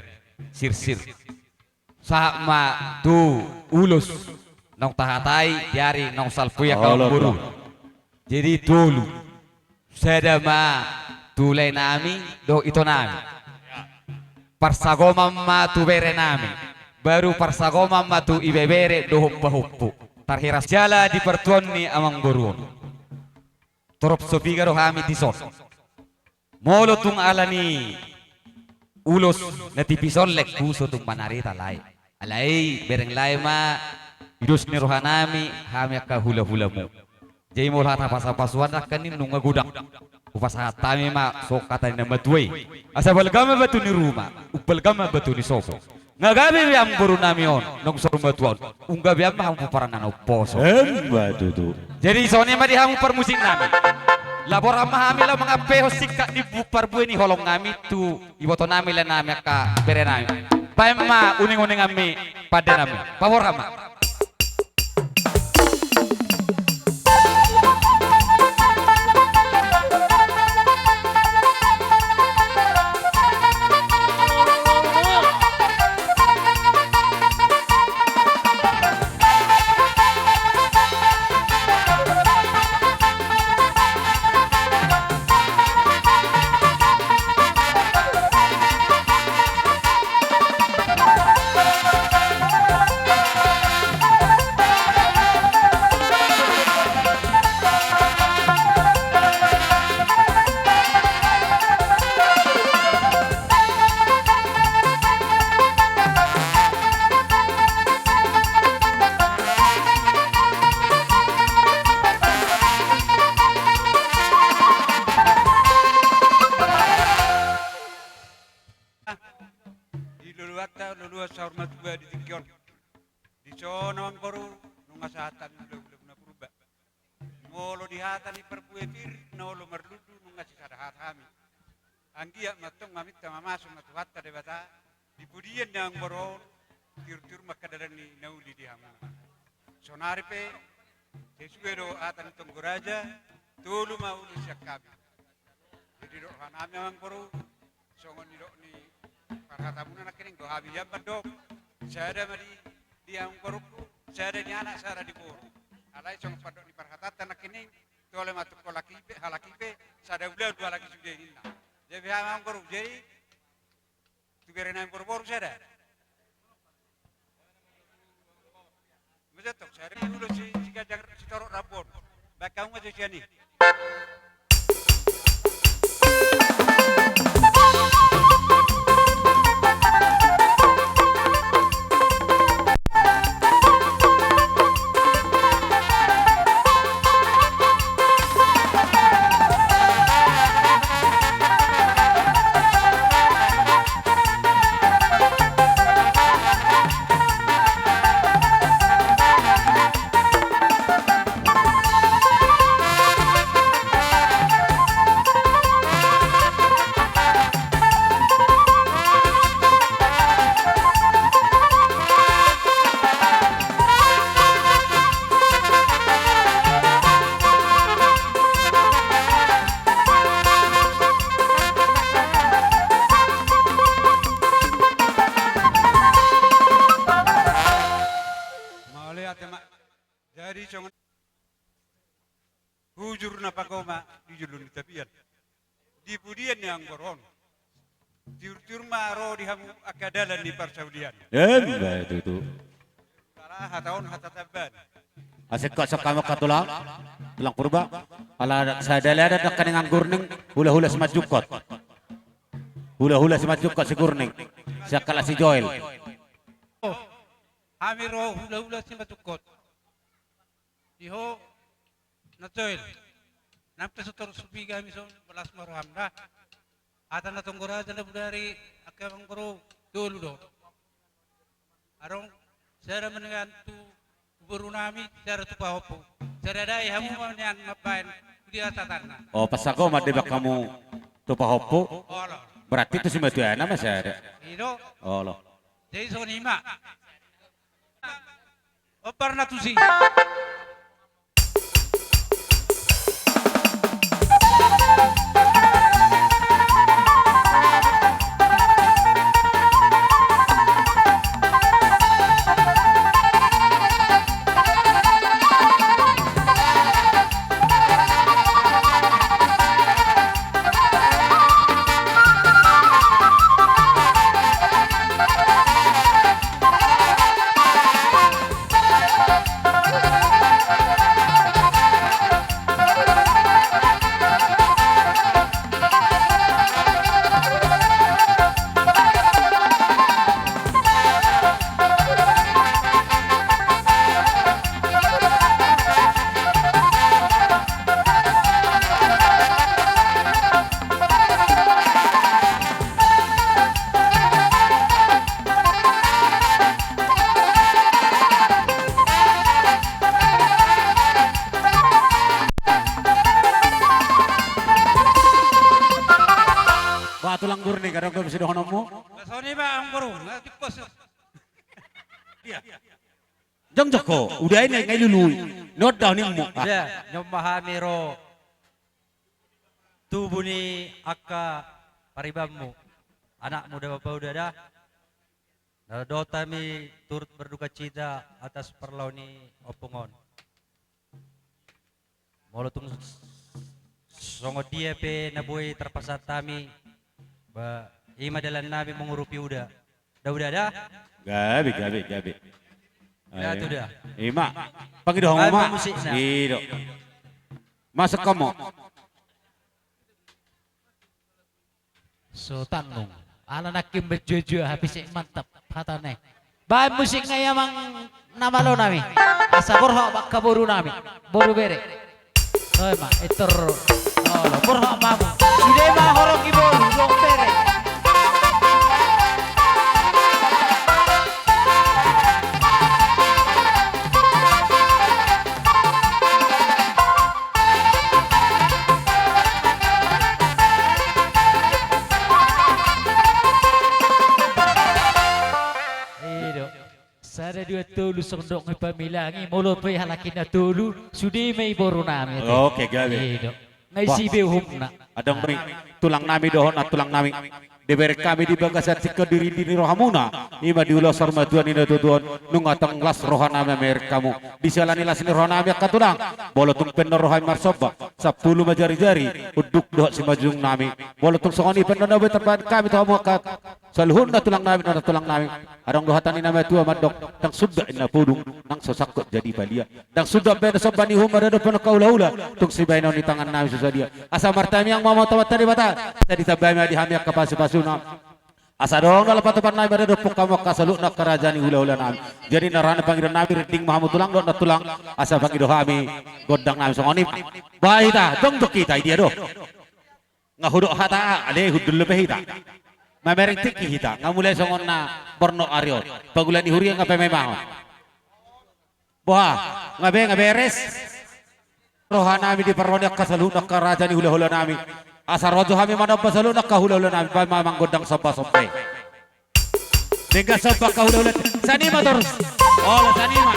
sirsir. Sahat ma tu ulos, naung tahatai di ari naung salpu i angka amangboru. Jadi tolu. Sada ma tu lae nami dohot ito nami. Parsagoman ma tu bere nami. Baru parsagoman ma tu ibebere dohot pahompu. Tarhiras jala di partuaon ni amangboru on. Torop so piga do hami dison. Molo tung ala ni ulos na tipis on, lengku so tung manarita lae. Alai bereng lae ma di dos ni roha nami, hami angka hulahulamu. Jadi molo hata pasupasuan nangkaning nunga godang, hupasahat hami ma songon hata ni na matua i. Asa balga ma batu ni ruma, umbalga ma batu ni sopo. Nga gabe be amangboru nami on, naung saur matua on. Ung gabean ma hamu pomparan na umposo. Emma tutu. Jadi songon i ma di hamu parmusik nami. Laporan ma hami laho mangampehon singkat ni bu-, parbue ni holong nami tu iboto nami, lae nami, angka bere nami. Baen ma uninguninganmi, pande nami. Paborhat ma. Di loloanta, loloan saur matua di tingki on. Dison amangboru, nunga sahat hami hulahula Purba. Molo di hata ni parbue pir na olo marlundu, nunga sisada hata hami. Anggiat ma antong maminta mamasu ma Tuhanta Debata, di pudian ni amangboru on, tiur-tiur ma angka dalan ni na uli di hamuna. Sonari pe, sesuai do hata ni tonggo raja, tolu ma ulos sian hami. Jadi didok roha nami amangboru, songon nidok ni parhatamuna nangkining do, hami ia mandok, sada ma di, di amangborungku, sada di anak, sada di boru. Alai songon pandok ni parhatanta nangkining, tole ma tu halak i pe, halak i pe, sada ulaon do halak i sude ninna. Jadi hami amangboru, jadi tu bere nami boruboru sada. Masetok, sada ulos si, si ganjang sitorop rambu on. Baen hamu ma jo sian i. Mauliate ma. Jadi songon hujur na pagoma di julu ni tapian. Di pudian ni amangboru on. Tiur-tiur ma ro di hamu angka dalan ni parsaulian. Emma tutu. Pala hata on hata tamban. Asik kok sok kamu katulang. Tulang Purba. Pala sada lada nangkaning anggur ning hulahula si manjungkot. Hulahula si manjungkot si Gurning. Si angka lae si Joel. Oh. Hami ro hulahula si manjungkot. Di ho na Joel. Nang pe so torop so piga hami son, las ma roham da. Hata na tonggo raja na bodari angka amangboru tolu do. Adong sada ma nian tu boru nami, sada tu pahompu. Sada dai hamu ma nian mambaen tu dia satanna. Oh, pasagoman do baen hamu tu pahompu. Olo. Berarti tu simatuana ma sada. I do. Olo. Jadi songon i ma. Obar na tusi. Tulang Burni, adong dope sidohononmu? Songon i ma amang boru, na timpos. Iya. Jongjong ho, uda i na ngai lului. Nodda ho nimmu. Uda, on ma hami ro tubu ni angka paribanmu. Anakmu da, bapa uda da. Na dohot hami turut berdukacita atas parlao ni ompung on. Molo tung songon dia pe na boi tarpasahat hami, ba, i ma dalan nami mangurupi uda. Da uda da? Gabe, gabe, gabe. Ayo. Ima. Pangido hamu ma. Musikna. I do. Masuk hamu. So tanggung. Ala nangkin marjuajua, hape sek mantap hatana i. Baen musikna i amang na malo nami. Asa borhat angka boru nami. Boru bere. Toe ma, itor. Olo, borhat ma hamu. Sude ma horong ni boru, dohot bere. I do. Sada dua tolu, songon dok ni pamilang i, molo pe halak i na tolu, sude ma i boru nami. Oke, gabe. I do. Ngai si be uhumna. Adong ni tulang nami dohot na tulang nami. Dibereng hami di bagasan tingki on di rindi ni rohamuna. I ma di ulos saur matua ni na tuatua on, nunga tong las roha nami mamereng hamu. Di siala ni las ni roha nami angka tulang. Molo tung pe annon rohami marsomba, sampulu ma jarijari, unduk dohot simanjujung nami. Molo tung songon i pe annon na boi tarbahen hami tu hamu angka saluhutna tulang nami, na tulang nami. Adong do hata ni na matua mandok, ndang sundut inna podung, nang so sangkot jadi palia. Ndang sundut bahenon somba ni uhum maradophon angka hulahula, tung sibahenon ni tangan nami so sadia. Asa martamiang ma hamu tu Amanta Debata, sai ditambai ma di hami angka pasupasuna. Asa adong dalan patupaon nami maradophon hamu angka saluhutna angka raja ni hulahula nami. Jadi na roha ni pangidoan nami, rinding ma hamu tulang dohot na tulang, asa pangido hami gondang nami songon i. Bah hita, jongjong hita, i dia do. Nga hudok hata, ale hundul dope hita. Mamereng tingki hita, nga mulai songon na bornok ari on. Pangula ni huria nga paima-imaon. Boha, nga be, nga beres. Roha nami diparroha ni angka saluhutna angka raja ni hulahula nami. Asa ro jo hami manomba saluhutna angka hulahula nami, baen ma amang gondang somba somba i. Denggan somba angka hulahula. Sani ma torus. Olo, sani ma.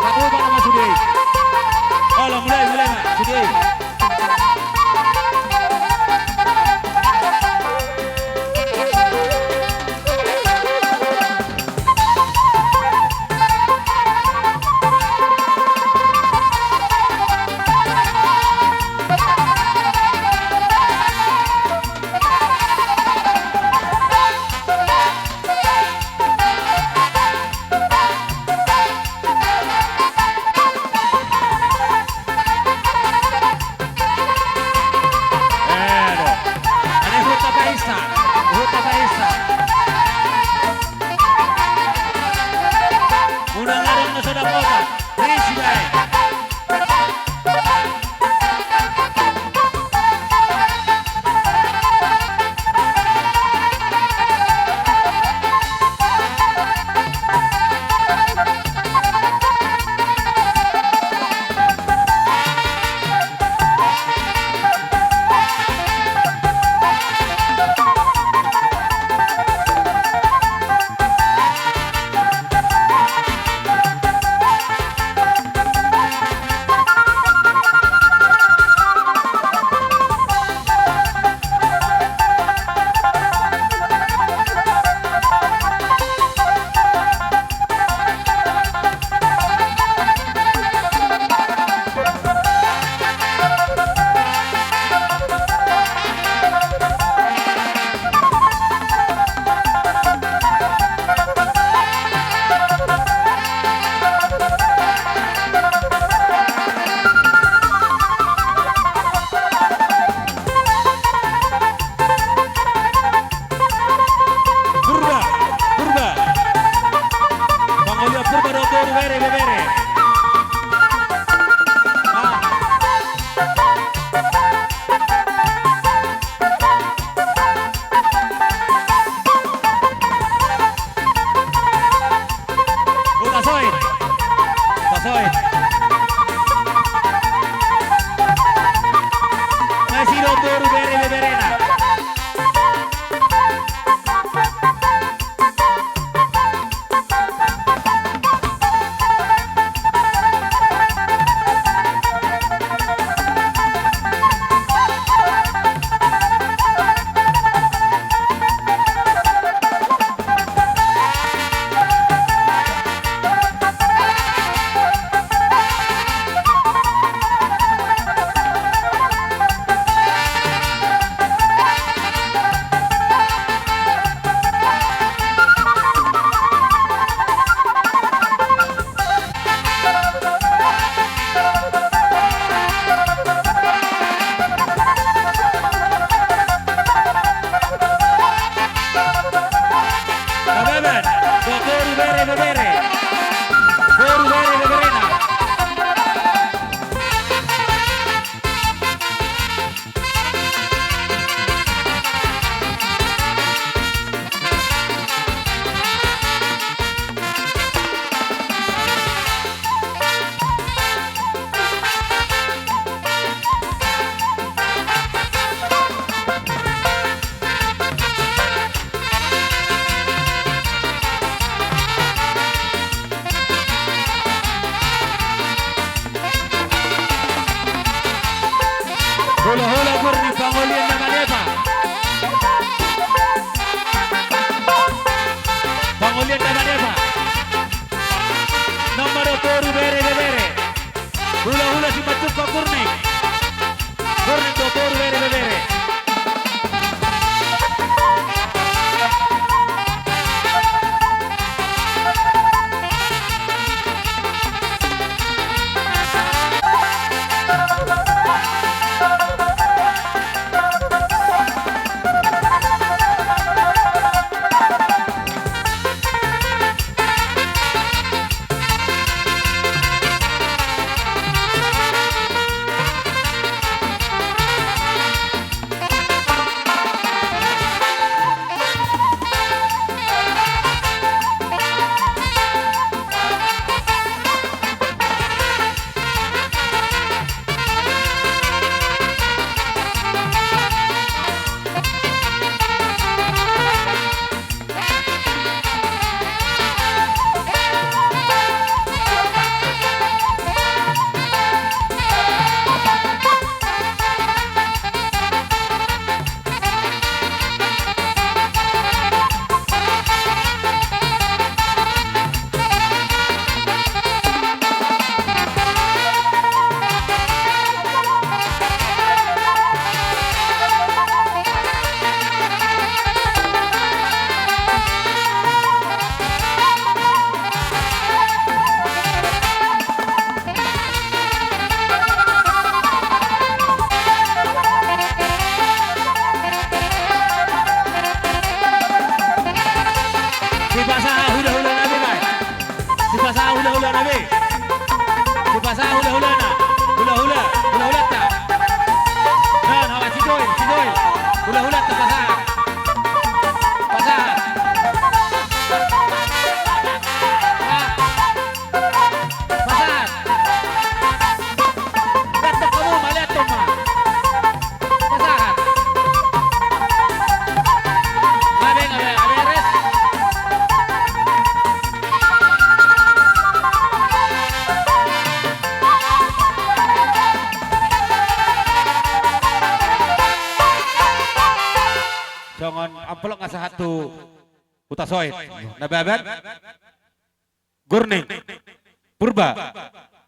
Satu ma nama sude. Olo, mulai, mulai ma sude. Be. Sipasahat hulahulana. Hulahula, hulahulanta. Nah, nama si Joy, si Joy. Hulahulanta pasahat. Pasahat. Pasahat. Mantap kamu, malihat tu ma. Pasahat. Abeng, abeng, abeng, res. Songon amplop nga sahat tu Hutasoit. Na baban. Gurning. Purba.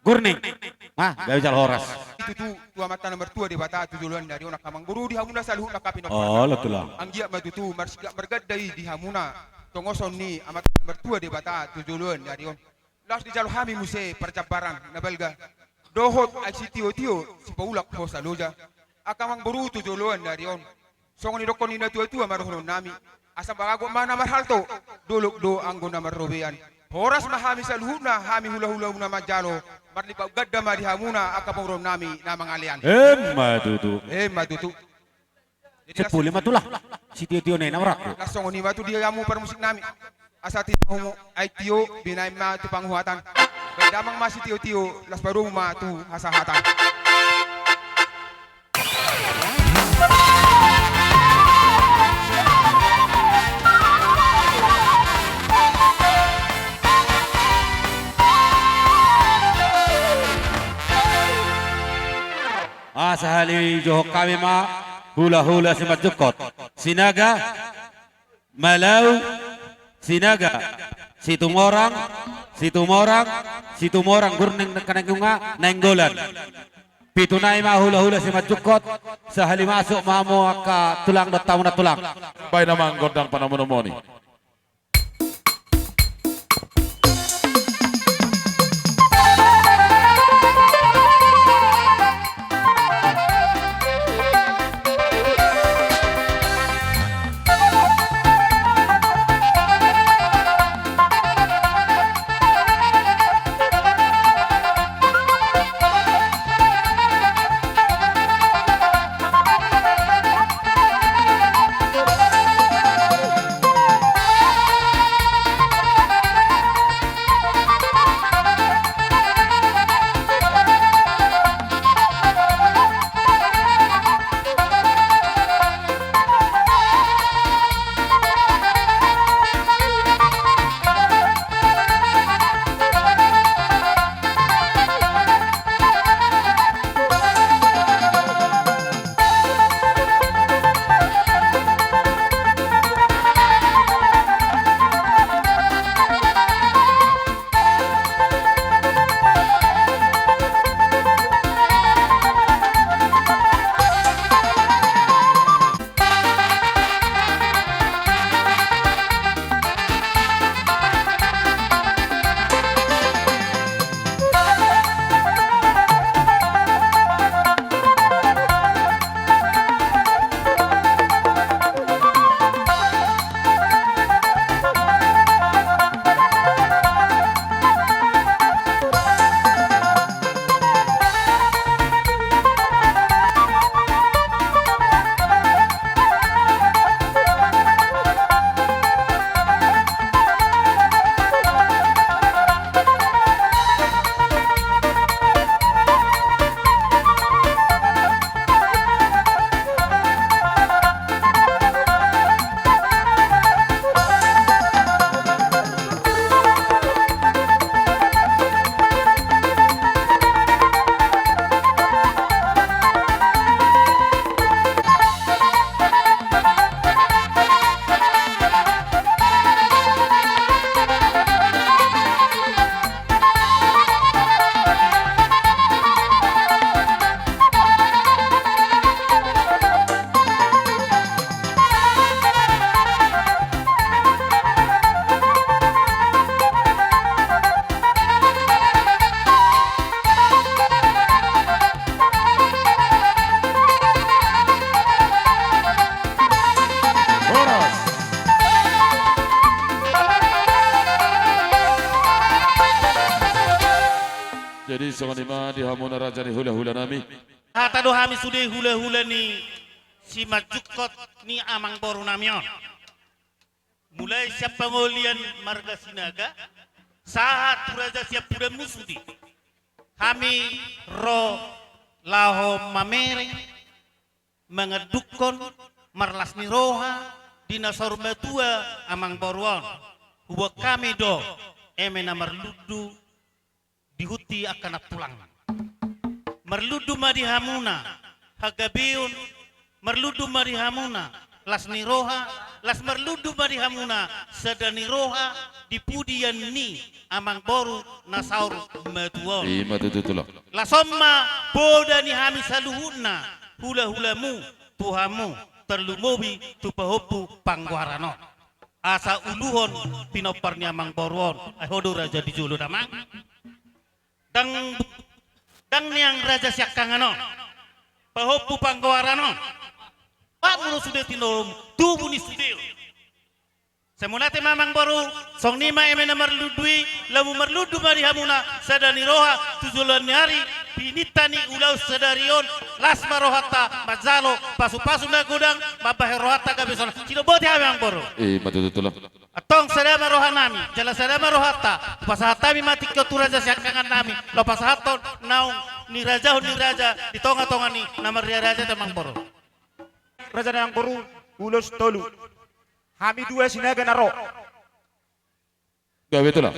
Gurning. Nah, gabe jala horas. Tutu, tu Amanta na martua Debata tu joloan ni ari on, angka amangboru, di hamuna saluhutna angka pinompar. Olo, tulang. Anggiat ma tutu marsigak marganda i di hamuna tongoson ni Amanta na martua Debata tu joloan ni ari on. Laos dijalo hami muse parjambaran na balga dohot ai sitiotio sipaulak hosa loja, angka amangboru, tu joloan ni ari on. Songon nidokkon ni natuatua ma dohononnami: Asa maragot ma na marhalto, dolok do anggo na marrobean. Horas ma hami saluhutna, hami hulahula na manjalo, marlipat ganda ma di hamuna angka pamoruonnami na mangalean. Emma tutu. Emma tutu. Jadi, sepuluh lima tulang. Sitiotio na i na marangkup. Laos songon i ma tu di hamu parmusiknami. Asa tinahu aek tio, binahen ma tu panguhatan. Baen damang ma sitiotio, laos padomu ma tu hasahatan. Asa hali johon hami ma hulahula Simanjungkot. Sinaga, Malau, Sinaga, Situmorang, Situmorang, Situmorang, Gurning, Kanangunga, Nainggolan. Pitu nai ma hulahula Simanjungkot, sahali masuk ma hamu angka tulang dohot hamuna tulang. Baen damang gondang panamonomon i. Jadi songon i ma di hamuna raja ni hulahula nami. Hata do hami sude hulahula ni simanjungkot ni amangboru nami on. Mulai sian pangolian marga Sinaga, sahat tu raja sian pudamuna sude. Hami ro laho mamereng, mangandukkon marlas ni roha di na saur matua amangboru on. Huboan hami do eme na marlundu di huti angka na tulang. Marlundu ma di hamuna hagabeon, marlundu ma di hamuna las ni roha, laos marlundu ma di hamuna sada ni roha di pudian ni amangboru na saur matua on. I ma tutu, Tulang. Laos on ma poda ni hami saluhutna hulahulamu tu hamu, tarlumobi tu pahompu panggoaran on. Asa uluhon pinompar ni amangboru on. Ai ho do raja di jolo, damang. Ndang, ndang nian raja siangkangan on, pahompu panggoaran on. Patmu do sude tinormu, tubu ni sude on. Sai mauliate ma amangboru. Songon i ma eme na marlundu i, lamu marlundu ma di hamuna sada ni roha tu joloan ni ari, pinta ni ulaon sadari on. Las ma rohanta manjalo pasupasu na godang, mambahen rohanta gabe solang. Sidok boti hami amangboru. I ma tutu, Tulang. Antong sada ma roha nami jala sada ma rohanta, hupasahat hami ma tingki on tu raja siangkangan nami, laho pasahathon naung nirajahon ni raja di tongatonga ni na marria raja i, amangboru. Raja nami, amangboru, ulos tolu. Hami dua Sinaga na ro. Gabe, Tulang.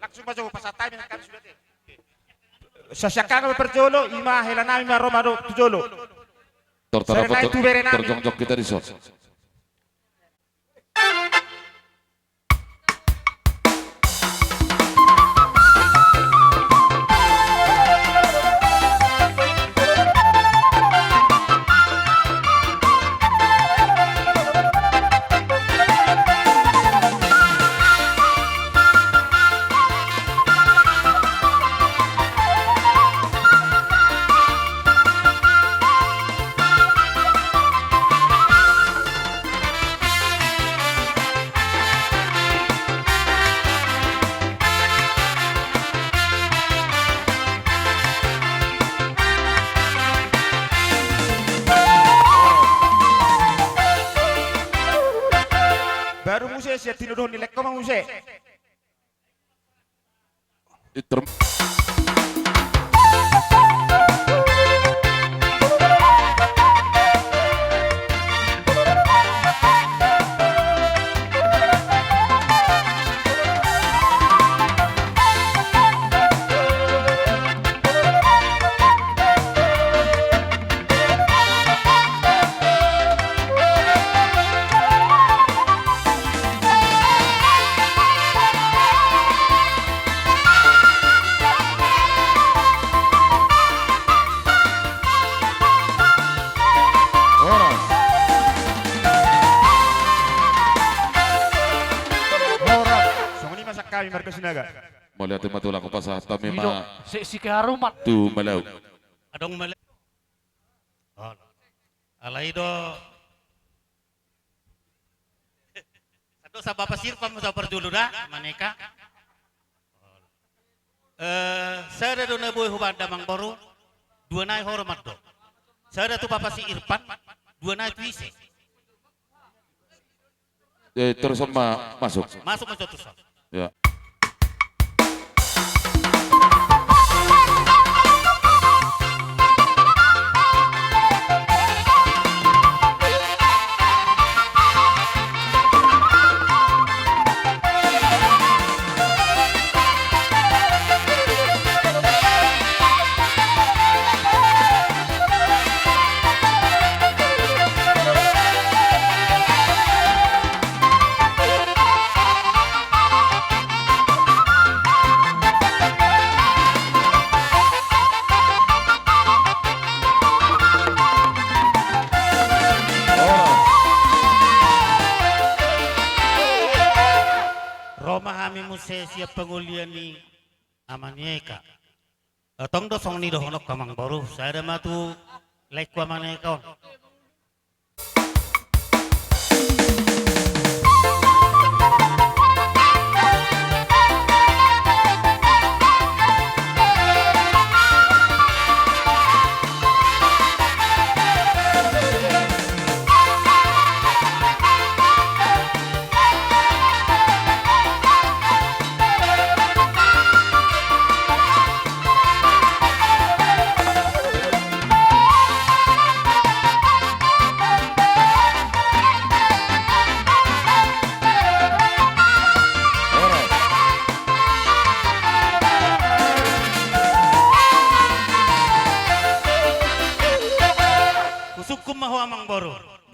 Langsung ma jo pasahat hami, hami sude. Sasiangkangan ma parjolo, i ma hela nami ma ro ma tu jolo. Tor tarapot tu bere nami, tor jongjong hita dison. Baru muse sian tinodohon ni lengko ma muse. Inter- Horas. Horas. Songon i ma sian hami marga Sinaga. Mauliate ma, Tulang, hupasahat hami ma. Ido, si, si keharuman. Tu Malau. Adong Malau. Oh. Alai do. Sado sa Bapak Sirpan ma sa parjolo da, maneka. Eh, sada do na boi hubanda, amangboru, dua nai hormat do. Sada tu Bapak si Irpan, dua nai tu ise? Eh, terus ma masuk. Masuk, masuk terus. Ya. Ro ma hami muse sian pangolian ni Ama ni Eka. Antong do songon i dohononku, amangboru, sada ma tu laengku Ama ni Eka on.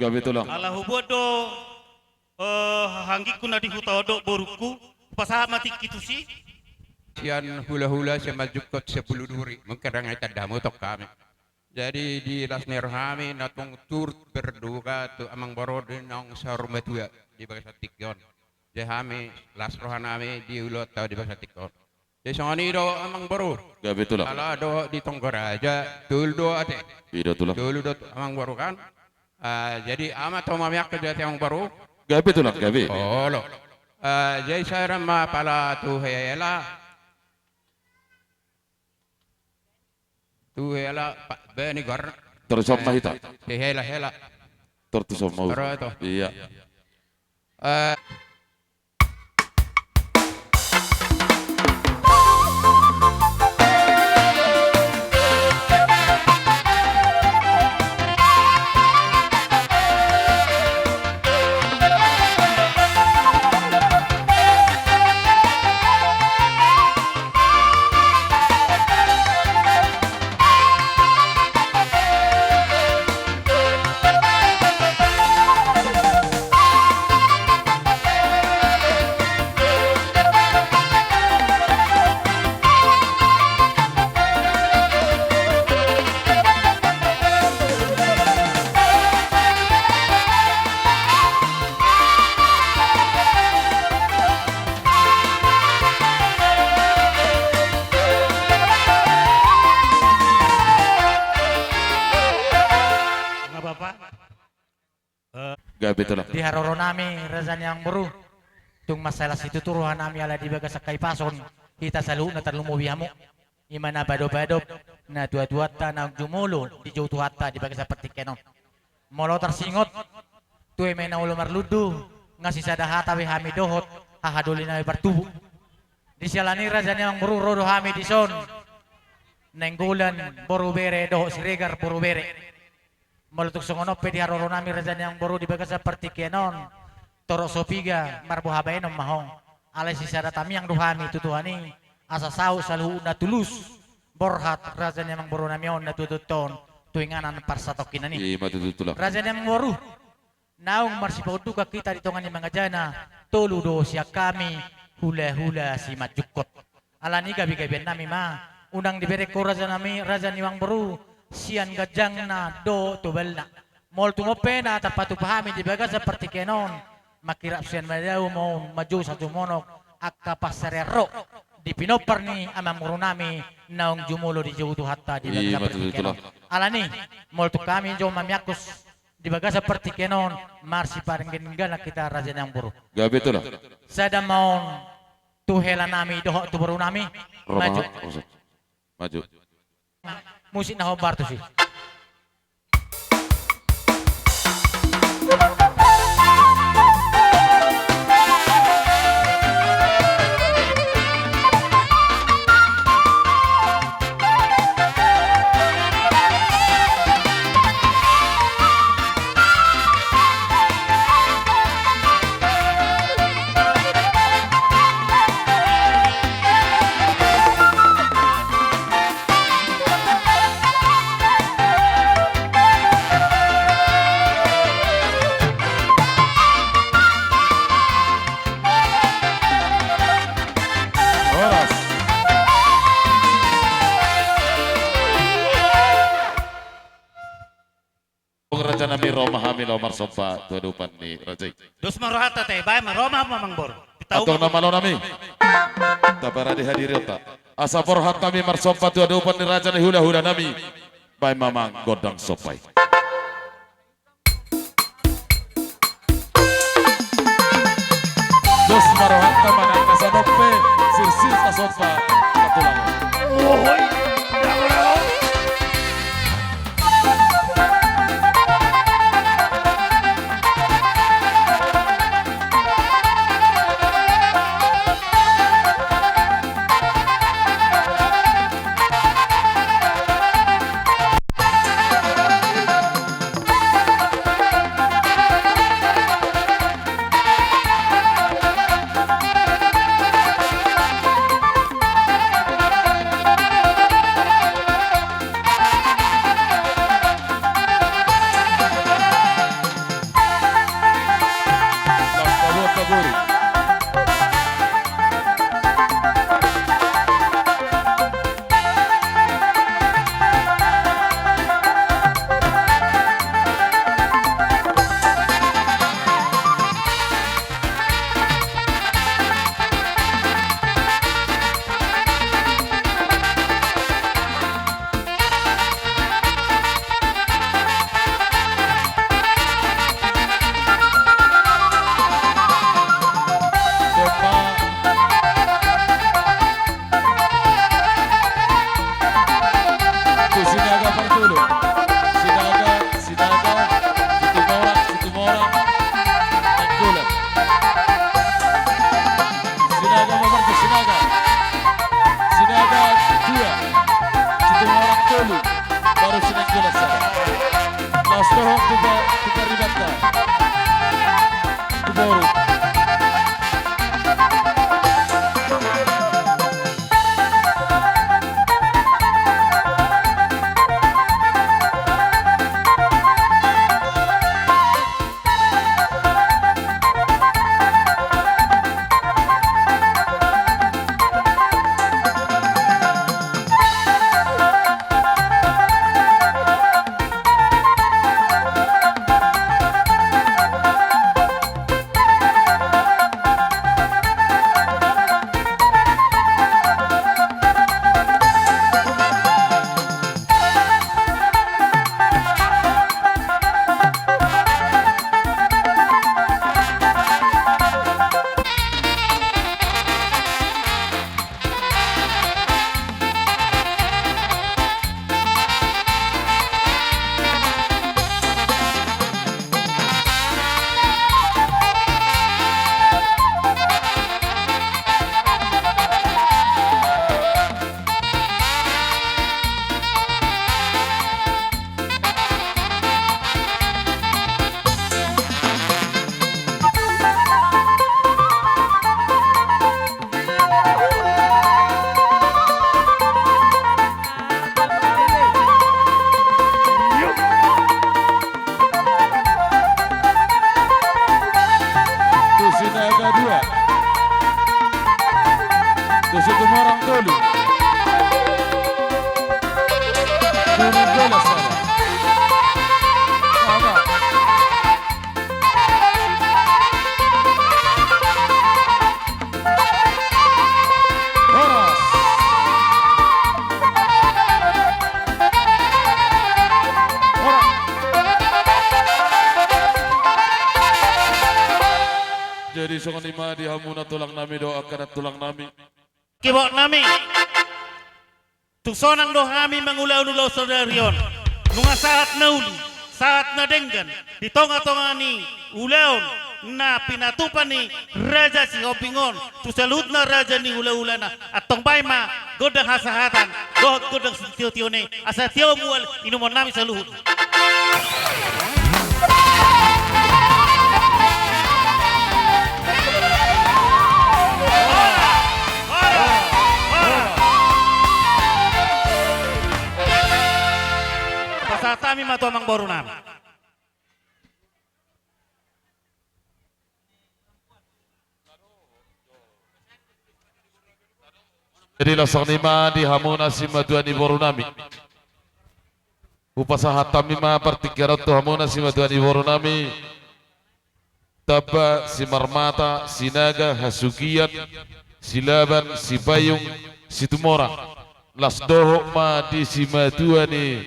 Gabe tulang. Ala hubuat do, eh, anggingku na di huta on dohot borungku, hupasahat ma tingki tusi. Sian hulahula Simanjungkot Sampulu Duri, mungkin ndang hutanda hamu tong hami. Jadi di las ni rohami na tung turut berduka tu amangboru di naung saur matua di bagasan tingki on. Jadi hami las rohanami di ulaonta di bagasan tingki on. Jadi songon i do amangboru. Gabe tulang. Ala dohot di tonggo raja, tolu do ate. I do tulang. Tolu do amangboru kan. Ah, jadi ahu ma tong mamiak jadi amangboru. Gabe tulang, gabe. Olo. Ah, jadi sada ma pala tu hela. Tu hela Pak Beni Gor. Terus sama hita. Hela, hela. Terus sama. Iya. Eh, Nga bapa. Eh, gabe tulang. Di haroronami raja ni amangboru, tung mansai las situtu rohanami ala di bagasan hahipason hita saluhutna tarlumobi hamu. I ma na padopadop natuatuanta naung jumolo dijou Tuhanta di bagasan partingkian on. Molo tarsingot tu eme na olo marlundu, nga sisada hata be hami dohot hahadolinami partubu. Di siala ni i raja ni amangboru ro do hami dison. Nainggolan boru bere dohot Siregar boru bere. Molo tung songon on pe di haroronami raja ni amangboru di bagasan partingkian on, torop so piga marboha baenon ma ho. Alai sisada tamiang do hami tu Tuhan i, asa saut saluhutna tulus borhat raja ni amangborunami on na tuatua on tu inganan parsatongkinan i. I ma tutu tulang. Raja ni amangboru, naung marsipaundukan hita di tonga ni mangajana, tolu do sian hami hulahula Simanjungkot. Ala ni i gabegabeannami ma, unang dibereng ho rajanami, raja ni amangboru, sian ganjangna dohot tobalna. Molo tung on pe na tarpatupa hami di bagasan partingkian on, mangkirap sian madao ma on, manjou sajumonok angka pansarian ro di pinompar ni amangborunami naung jumolo dijou Tuhanta di bagasan partingkian on. I ma tutu tulang. Ala ni i, molo tung hami jo mamiangkus di bagasan partingkian on, marsiparinggandingganan hita raja ni amangboru. Gabe tulang. Sada ma on tu helanami dohot tu borunami. Maju. Maju. Musik na hombar tusi. Horas. Rajanami, ro ma hami laho marsomba tu adopan ni raja i. Dos ma rohanta ate, baen ma, ro ma hamu amangboru. Antong na malonami, taparade hadirionta. Asa borhat hami marsomba tu adopan ni raja ni hulahulanami. Baen ma amang gondang somba i. Dos ma rohanta manang na sanompe sirsir tasomba. Patulang. Tu Sinaga dua. Tu Situmorang tolu. Turun bola sama. Sama. Horas. Horas. Jadi songon i ma di hamuna tulang nami dohot angka tulang nami. Kibot nami. Tung sonang do hami mangulahon ulaon sadari on. Nunga sahat na uli, sahat na denggan, di tonga-tonga ni ulaon na pinatupa ni Raja Sihombing on, tu saluhutna raja ni hulahulana, antong baen ma gondang hasahatan, dohot gondang sitio-tio ni, asa tio mual inumon nami saluhut. Pasahat hami ma tu amangboru nami. Jadi laos songon i ma di hamuna simatua ni boru nami. Hupasahat hami ma partingkian on tu hamuna simatua ni boru nami. Tamba, Simarmata, Sinaga, Hasugian, Silaban, Sipayung, Situmorang. Laos dohot ma di simatua ni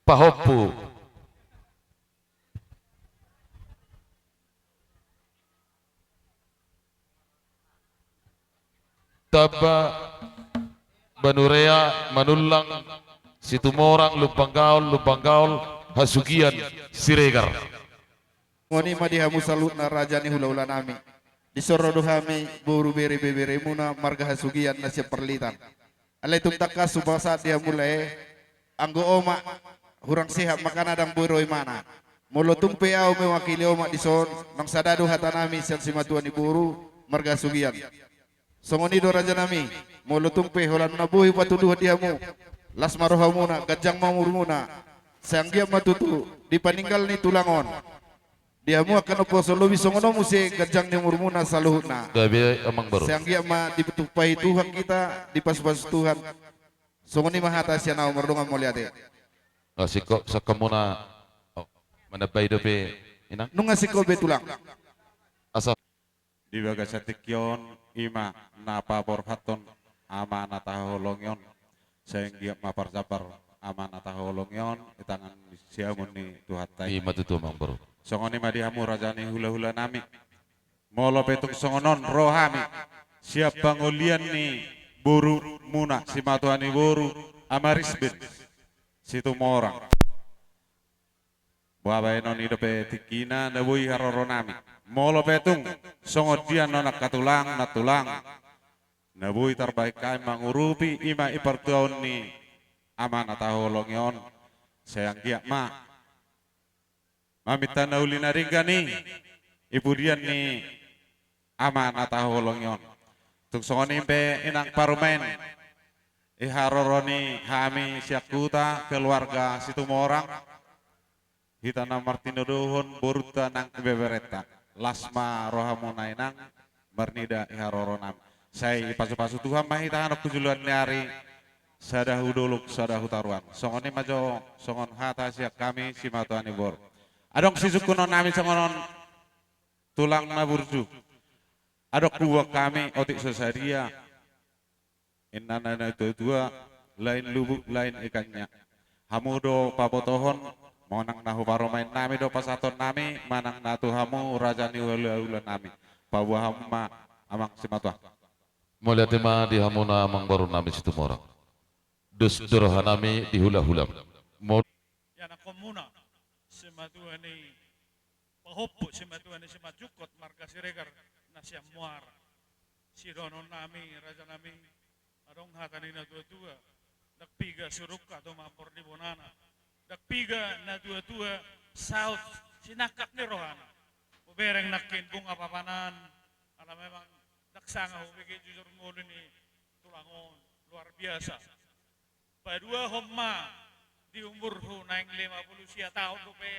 pahompu. Tamba, Banurea, Manullang, Situmorang, Lumban Gaol, Lumban Gaol, Hasugian, Siregar. Songon i ma di hamu saluhutna raja ni hulahula nami. Dison ro do hami boru bere beberemuna marga Hasugian na sian Parlitan. Alai tung tangkas hupasahat di hamu lae, anggo omak, hurang sehat ma kan ndang boi ro imana. Molo tung pe ahu mewakili omak dison, naung sada do hata nami sian simatua ni boru marga Hasugian. Songon i do raja nami, molo tung pe holan na boi hupatuduhon di hamu, las ma rohamuna, ganjang ma umurmuna, sai anggiat ma tutu di paninggal ni tulang on. Di hamu angka na poso lobi songon on muse ganjang ni umurmuna saluhutna. Gabe amangboru. Sai anggiat ma ditumpahi Tuhan hita, dipasupasu Tuhan. Songon i ma hata sian ahu, mardongan mauliate. Nga singkop sangkamuna manambai dope inang. Nunga singkop be tulang. Asa. Di bagasan tingki on, i ma na paborhathon ama na tahaholongi on. Sai anggiat ma parjambar ama na tahaholongi on, di tangan siamun ni Tuhanta i. I ma tutu amangboru. Songon i ma di hamu raja ni hulahula nami. Molo pe tung songon on ro hami sian pangolian ni borumuna, simatua ni boru, ama Risben, Situmorang. Boha baenon, i dope tingkina na boi haroro nami. Molo pe tung songon dia non angka tulang, nantulang, na boi tarbaen hami mangurupi, i ma i partuaon ni ama na tahaholongi on. Sai anggiat ma maminta na uli na denggan i, i pudian ni ama na tahaholongi on. Tung songon i pe inang parumaen, i haroro ni hami sian huta keluarga Situmorang, hita na martinodohon borunta nang ibeberenta. Las ma rohamuna inang marnida i haroronami. Sai ipasupasu Tuhan ma hita annon tu joloan ni ari, sada hu dolok sada hu toruan. Songon i ma jo songon hata sian hami simatuan ni boru. Adong sisungkunonnami songon on, tulang na burju. Adong huboan hami otik so sadia. Inna na, na tuatua, lain lubuk lain ikannya. Hamu do pabotohon, manang na hu parumaennami do pasahatonnami, manang na tu hamu raja ni hulahulanami. Paboa hamu ma amang simatua. Mauliate ma di hamuna amang borunami Situmorang. Dos do rohanami di hulahulam. Mo- Ianakhonmuna, simatua ni pahompu, simatua ni simanjungkot marga Siregar na sian Muara. Sidohononnami, rajanami, adong hata ni na tuatua, ndang piga surungka tu mambor ni bonana, ndang piga na tuatua saut sinangkap ni rohana. Hubereng nangkin bunga papanan, ala memang ndang sanga hubege jujur ngolu ni tulang on, luar biasa. Paduahon ma di umurhu naeng lima pulu sia taon dope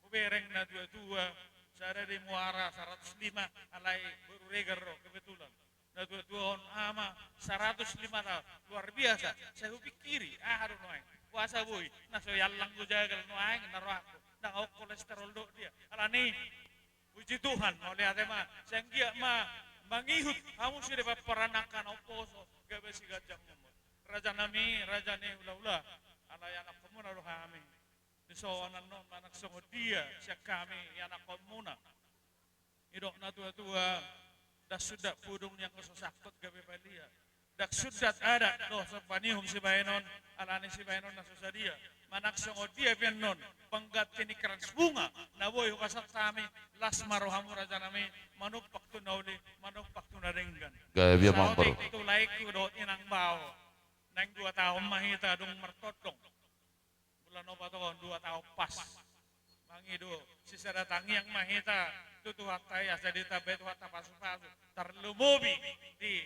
hubereng na tuatua, sada di Muara saratus lima, alai boru Regar do kebetulan. Na tuatua on ama saratus lima taon, luar biasa. Sai hupingkiri, aha do nuaeng? Boasa boi na so iallang do jagal nuaeng na rohangku, ndang adong kolesterol dohot dia. Alani Puji Tuhan, mauliate ma, sai anggiat ma mangihut hamu sude pomparan angka na umposo, gabe siganjang umur. Rajanami, raja ni hulahula, ala ianakhonmuna do hami. Dison annon manang songon dia sian hami ianakhonmuna. Didok na tuatua, ndang sundat pudung ni anggo so sangkot gabe palia. Ndang sundat adat dohot somba ni uhum sibahenon, alani sibahenon na so sadia. Manang songon dia pe annon pangganti ni krans bunga na boi hupasahat hami, las ma rohamu rajanami, manumpak tu na uli, manumpak tu na denggan. Gabe ma, Amang Boru. Saotik tu laengku dohot inang bao. Naeng dua taon ma hita dung martondong. Bulan opat on, dua taon pas. Mangido sisada tangiang ma hita tu Tuhanta i asa ditambai Tuhanta pasupasu. Tarlumobi di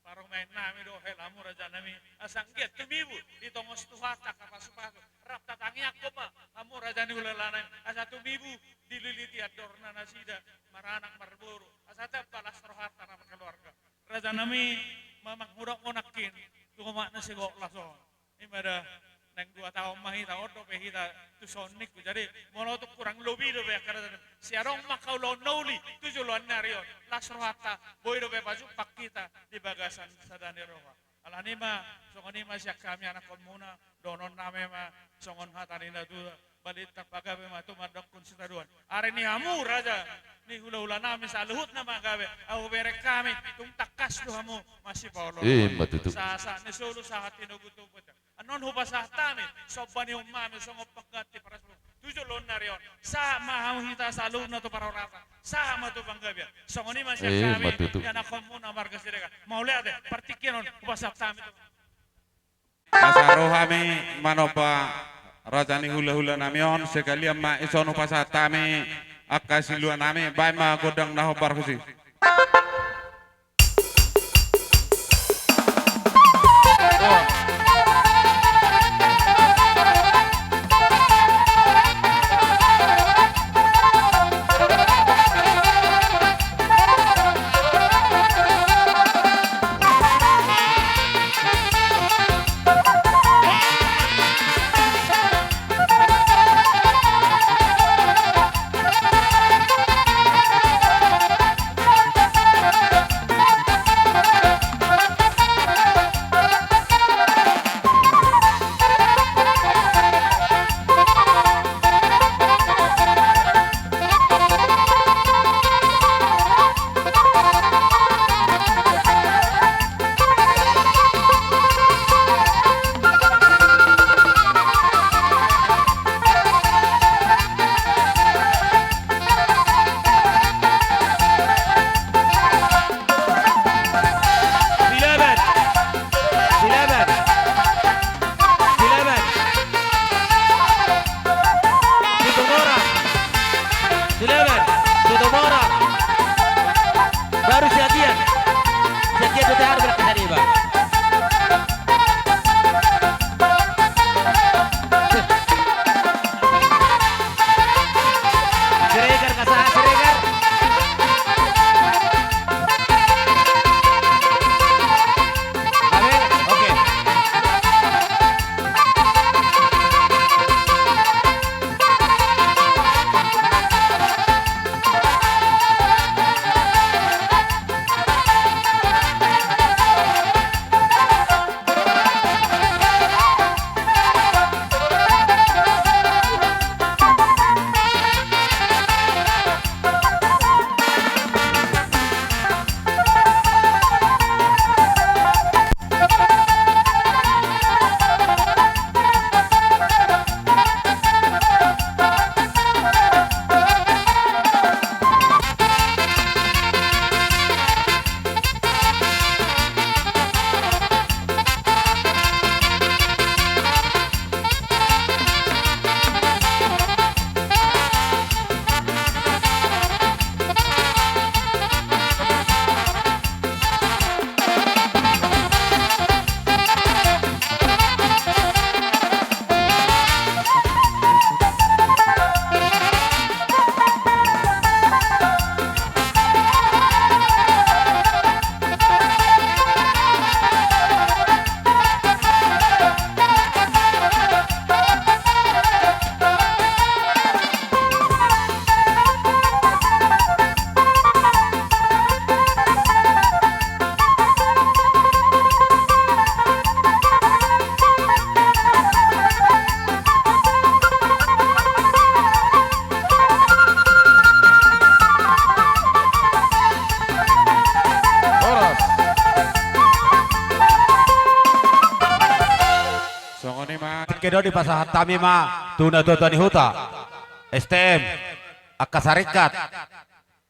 parumaennami dohot helamu rajanami. Asa anggiat tumibu ditongos Tuhanta angka pasupasu. Rap tatangiangkon ma hamu raja ni hulahulanami. Asa tumibu dililiti andorna nasida maranak marboru. Asa tamba las rohanta na markeluarga. Rajanami, ma manghudok nangkin tu omak na sigok las on. Ima da, naeng dua taon ma hita, on dope hita tu son ningku. Jadi molo tung kurang lobi dope angka raja, sai adong ma angka ulaon na uli tu joloan ni ari on, las rohanta, boi dope pajumpang hita di bagasan sada ni roha. Alani ma, songon i ma sian hami anakhonmuna, dohononnami ma songon hata ni natua, balintang ma gabe ma tumandangkon sitadoan. Ari ni hamu raja ni hulahulanami saluhutna ma gabe, ahu hubereng hami, tung tangkas do hamu masipaolooloan. Ima tutu. Sahat-sahat ni solu, sahat tinogu tu bontean. Annon hupasahat hami somba ni uhumnami songon pangganti parasmu tu joloan ni ari on. Sahat ma hamu hita saluhutna tu parhorasan, sahat ma tu panggabean. Songon i ma sian hami, ima tutu, ianakhonmuna marga Siregar. Mauliate, partingkian on hupasahat hami tu Asa ro hami manomba raja ni hulahulanami on, sekalian ma dison hupasahat hami angka siluanami, baen ma gondang na hombar tusi. Silaban. Silaban. Situmorang. Silaban. Edo, dipasahat hami ma tu natuatua ni huta, S T M, angka sarikat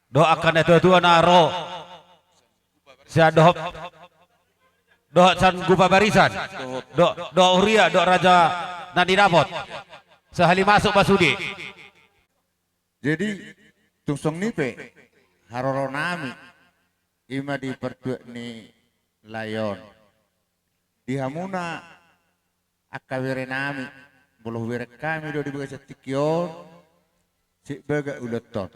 dohot angka natuatua na ro sian dohot, dohot sian Gupa Barisan, dohot, dohot huria, dohot raja na nidapot. Sahali masuk ma sude. Jadi tung songon i pe haroro nami, i ma di partuat ni lae on. Di hamuna angka bere nami, molo hubereng hami do di bagasan tingki on, sian bagas ulaonta on,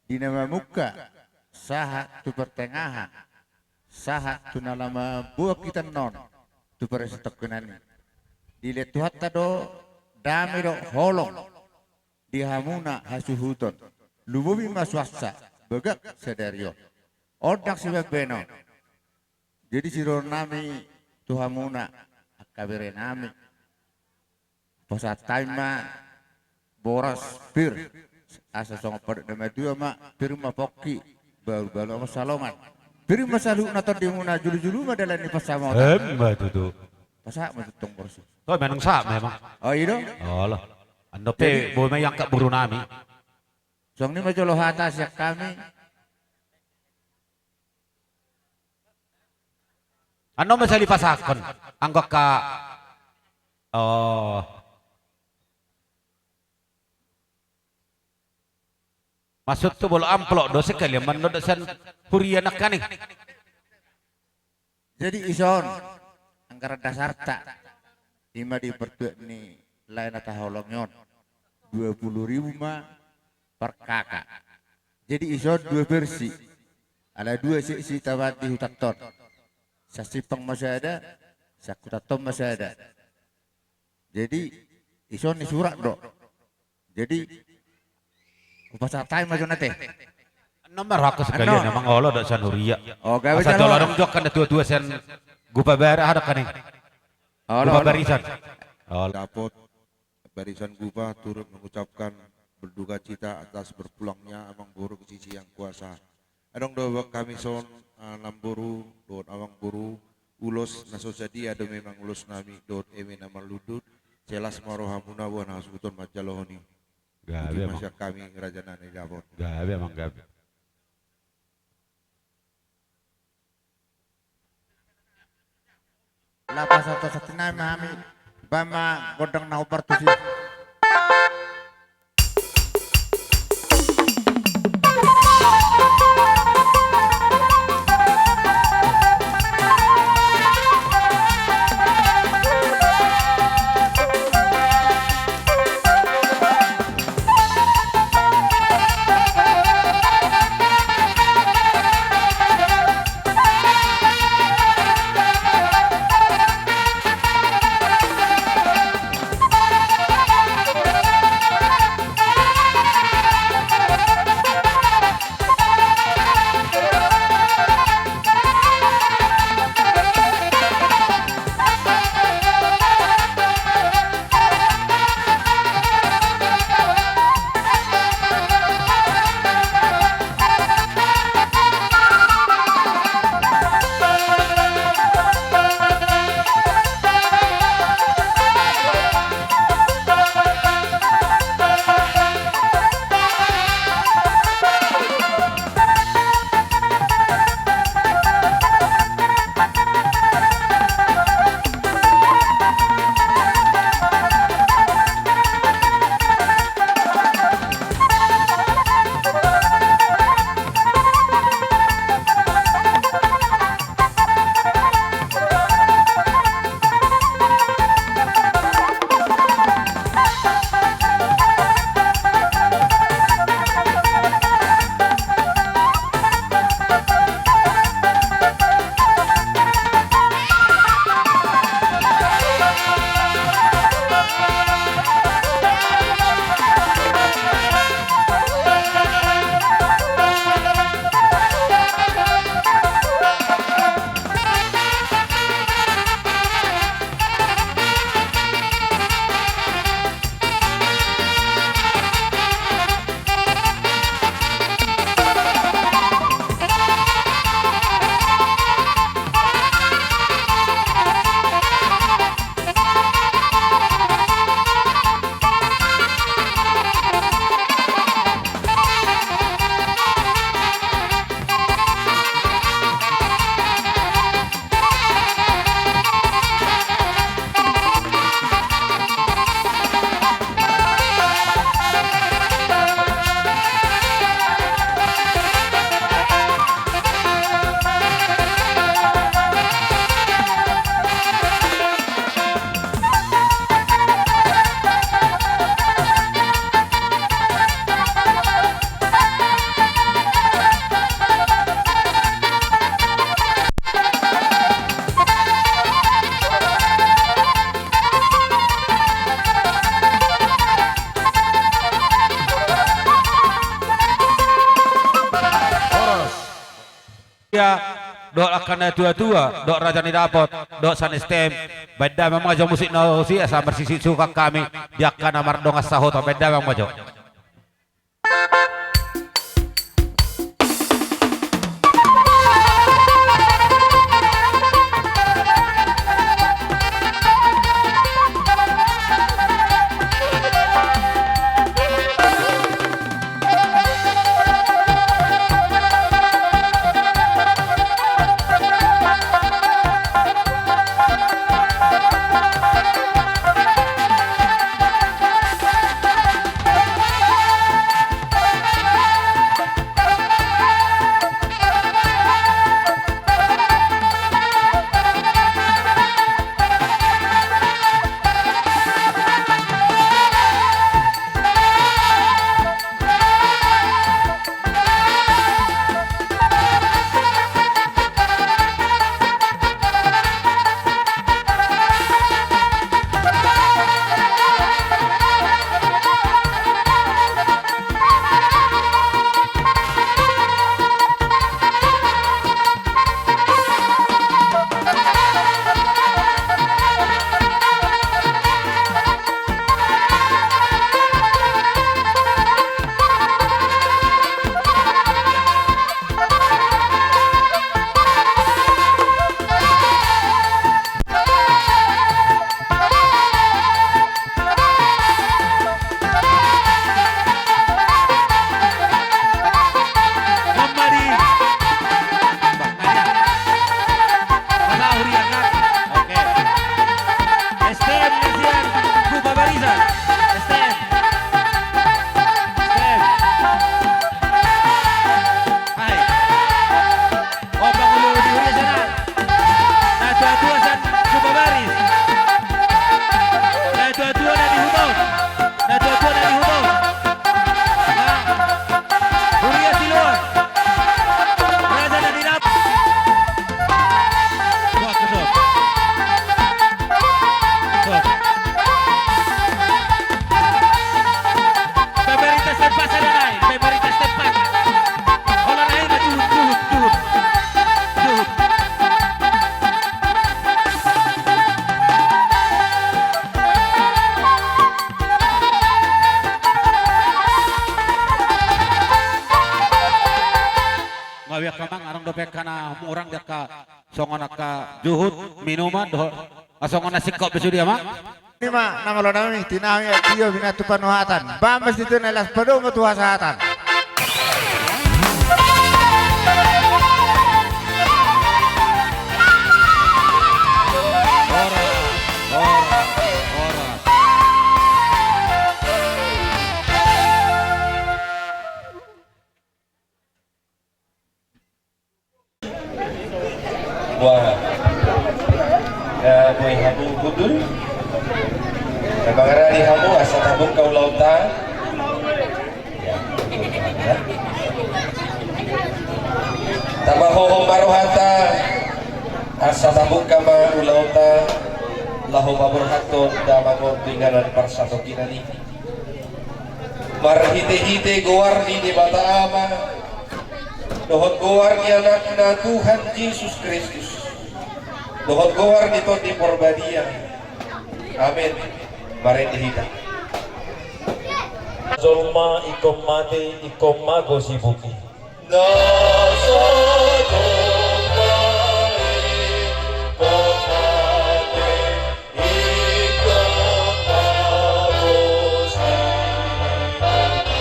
di na mamungka sahat tu partengahan, sahat tu na laho mamboan hita annon tu parsahat tongkinan i. Dilehon Tuhanta do dame dohot holong di hamuna hasuhuton. Lumobi ma suansa bagak sadari on. On ndang sibambaenon. Jadi sidohonon nami tu hamuna angka bere nami, pasahat hami ma boras pir, asa songon padohot na matua ma, pir ma pongki, bahulbahul ma pansalongan. Pir ma saluhut na tondimuna, juljulu ma dalan ni pansamotan. Emma tutu. Pasahat ma tongtong boras i. Olo, manang sahat memang. O, i do. Olo. Annon pe boi ma iangkat boru nami. Songon i ma jolo hata sian hami. Annon ma sahali pasahathon anggo angka, o, maksud tu molo amplop do sekalian mandok sian huria nangkaning. Jadi ison anggaran dasarta, i ma di partuat ni lae na taholongi on, dua puluh ribu ma per K K. Jadi ison dua versi, ala dua seksi tabaen di hutanta on. Sian simpang ma sada, sian hutanta on ma sada. Jadi ison ni surat do. Jadi hupasahat hami ma jo ate. Annon ma rohangku sekalian, annon. Emang olo do sian huria. O, gabe asa jalo. Olo, adong jo angka natuatua sian Gupa Bara, aha do angka ni? Olo, Gupa olo. Barisan. Olo. Dapot Barisan Gupa turut mengucapkan berduka cita atas berpulangnya Amangboru ke Sisi Yang Kuasa. Adong do hami son, ah, namboru dohot amangboru, ulos na so sadia do memang ulos nami dohot eme na marlundu. Las ma rohamuna boha na hasuhuton manjalohon i. Gabe, Amang. Boti ma sian hami raja na nidapot. Gabe, Amang, gabe. Lapas atau satinai ma hami, baen ma gondang na hombar tusi. dohot angka na tua-tua, dohot raja ni dapot, dohot sound system. Baen damang ma jo musik na usi, asa marsisisukan hami di angka na mardongan sahuta. Baen damang ma jo. Opa, mulu di huria sana. Na tua-tua sian Supabaris. Na tua-tua na di Hutong. Na tua-tua na di Hutong. Na huria Siluan. Raja na di Dap. Wah, kesel. Kesel. Pemerintah setempat sana, Nay. Pemerintah setempat. Holan ae ma, juhut, juhut, juhut. Juhut. Nga biar kamang, adong dope angka na murang di angka songon angka juhut, minuman, dohot, ah, songon na singkop be sude, amang. Ima na malo nami, tinahu ia tio binatu panuhatan. Bambas itu na las padomu tu hasahatan. Ora, ora, ora. Wah. Ya, boi hamu gundul. Memang radi hamu asa tabungka ulaonta. Ya. Tapahohom ma rohanta asa tabungka ma ulaonta laho paborhathon damang on tu inganan parsatongkinan i. Marhitehite goar ni Debata Ama, dohot goar ni Anakna Tuhan Jesus Kristus, dohot goar ni Tondi Porbadia. Amen. Marende hita. Jolma ingkon mate, ingkon mago si buki. Na sajo mate, ingkon mate, ingkon mago si buki.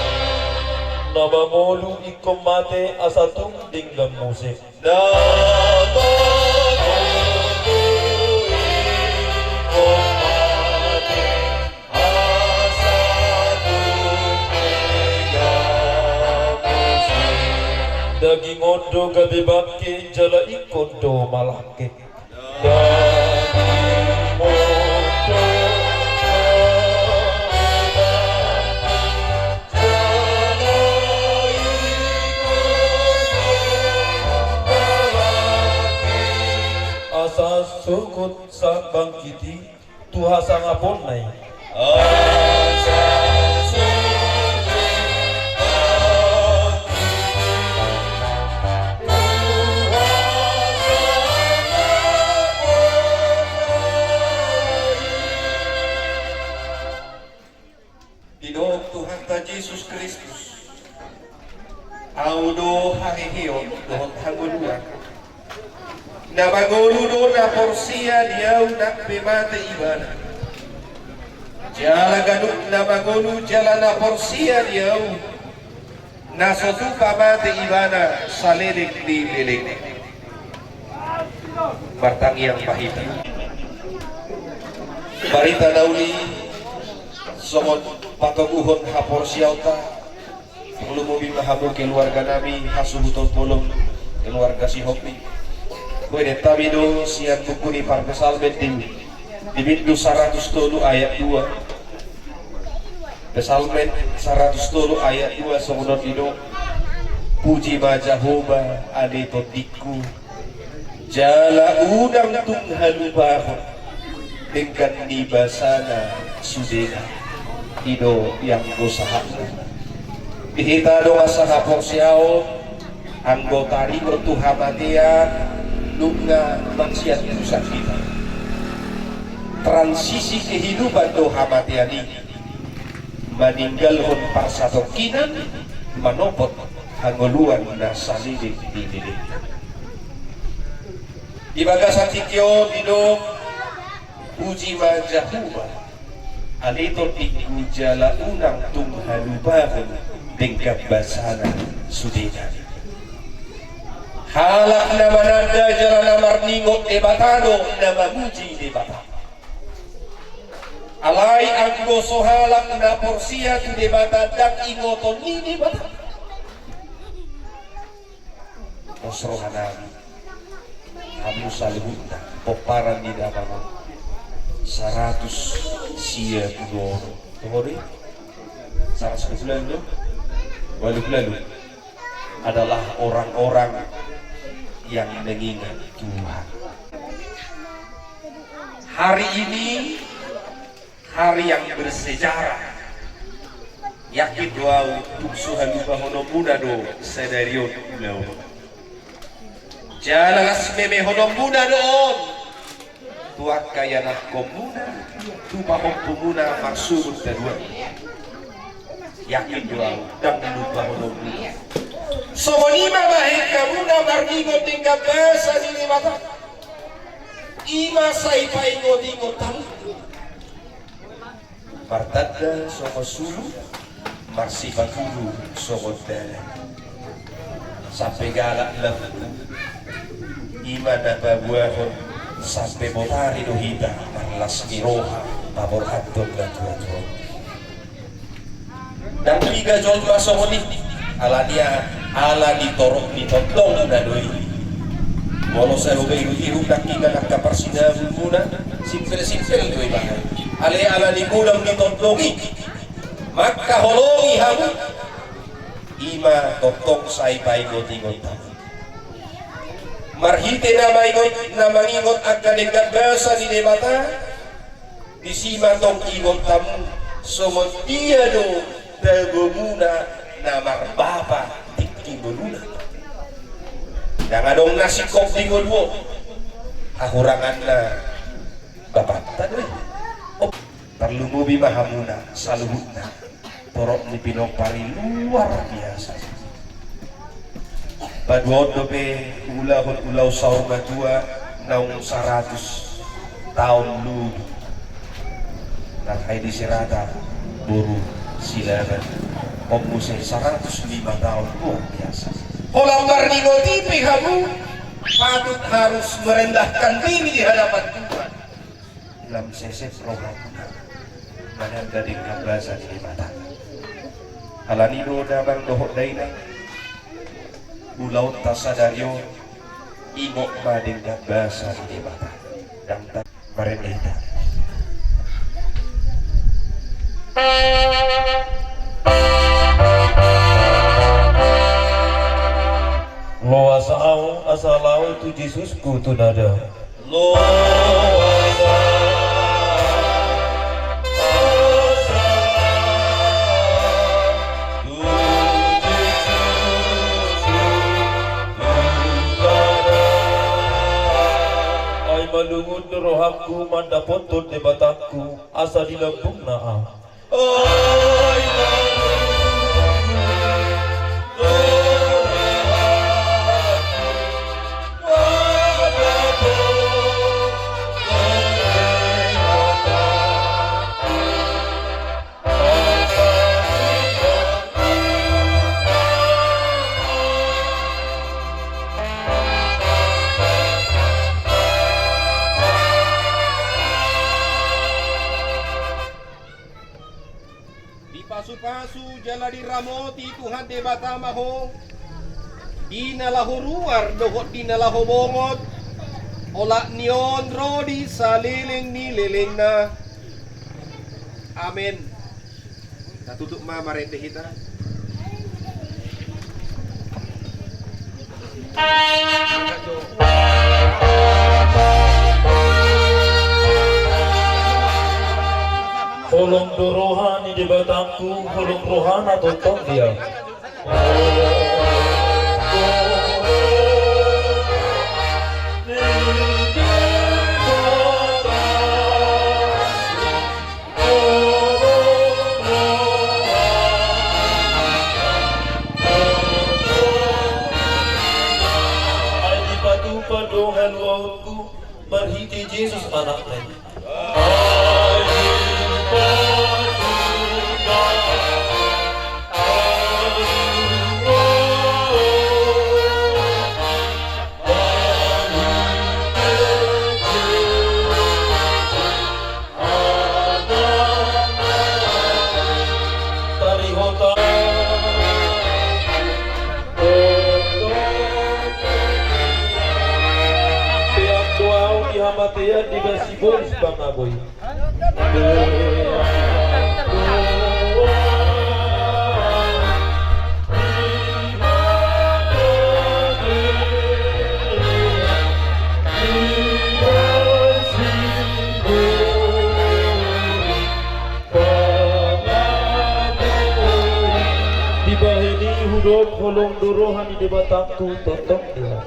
Na mangolu ingkon mate asa tung denggan muse. Na mangolu ingkon mate. Daging on do gabe bangke jala ingkon do malangke. Asa sogot sambangkit i tu hasangaponna i. Asa sogot sambangkit i tu Ahu do haheheon dohot hangoluan. Na mangolu do na porsea di ahu nang pe mate ibana. Jala ganup na mangolu jala na porsea di ahu, na so tupa mate ibana saleleng ni leleng. Martangiang ma hita. Barita na uli songon patoguhon haporseaonta. Tarlumobi ma hamu keluarga nami hasuhuton bolon, keluarga Sihombing. Huendek hami do sian buku ni Parpsalmen di, di bindu saratus tolu ayat dua. Psalmen saratus tolu ayat dua songon on didok: Puji ma Jahowa ale tondingku, jala unang tung halupahon denggan ni basana sudena. I do ianggo sahatna. Di hita do asa haporseaon, anggo taringot tu hamatean, nunga maksiat dosa hita. Transisi kehidupan do hamatean i, maninggalhon parsatongkinan, manopot hangoluan na saleleng ni leleng. Di bagasan tingki on didok: Puji ma Jahowa ale tondingku, jala unang tung halupahon denggan basana sudena. Halak na mananda jala na marningot Debata do na mamuji Debata. Alai anggo so halak na porsea tu Debata ndang ingoton ni Debata. Pos roha nami, hamu saluhutna pomparan ni damang on, saratus sia pulu onom. Toho do i? Saratus dua pulu ualu do? Ualu pulu ualu. Adalah orang-orang yang mengingat Tuhan. Hari ini hari yang bersejarah. Yakin do ahu tung so halupahononmuna do sadari on ulaon on. Jala las memehononmuna do on tu angka ianakhonmuna, tu pahompumuna marsogot haduan. Yakin do ahu ndang lupahononmuna. Songon i ma bahen hamuna marningot denggan basa ni Debata. I ma sai paingot-ingot hamu. Martanda songon sulu, marsipatudu songon dalan. Sampe galak lambungku, i ma na paboahon sampe botari do hita marlas ni roha paborhathon na tuatua on. Ndang piga jolma songon i, alani aha? Ala ni torop ni tondongna do i. Molo sai ho be ihut-ihut nangkiningan angka parsinabulmuna, simpel-simpel do i bahen. Alai ala ni godang ni tondong i, mangkaholongi hamu, i ma tongtong sai paingot-ingot hamu. Marhite na maingot, na mangingot angka denggan basa ni Debata, disi ma tong ingot hamu songon dia do togomuna na marbapa tingki ngoluna. Ndang adong na singkop di ngolu on, hahuranganna bapanta do i. Oh, tarlumobi ma hamuna saluhutna. Torop ni pinompar i luar biasa. Paduahon dope ulaon ulaon saur matua naung saratus taon ludu. Nang hai di Sirata boru Silaban, on muse saratus lima taon, luar biasa. Holan marningot i pe hamu patut harus merendahkan diri di hadapan Tuhan. Lam sesep rohamuna mananda denggan basa ni Debata. Alani do damang dohot dainang, ulaonta sadari on ingot ma denggan basa ni Debata. Ndang ta-, marende hita. Loas ahu asa laho tu Jesusku tu nada. Loas ahu asa laho tu Jesusku tu nada. Ai malungun rohangku mandapothon Debatangku asa di lambungna ahu. Ai malungun rohangku Jala diramoti Tuhan Debata ma ho di na laho ruar dohot di na laho bongot, olat ni on ro di saleleng ni lelengna. Amen. Tatutup ma marende hita. Holong do roha ni Debatangku, holong rohana tongtong dia. Ai dipatupa do haluaonku marhite Jesus Anakna i. Peak do ahu di hamatean di bagasan sibolis pangaboi. Dibahen i hudok holong do roha ni Debatangku tongtong dia.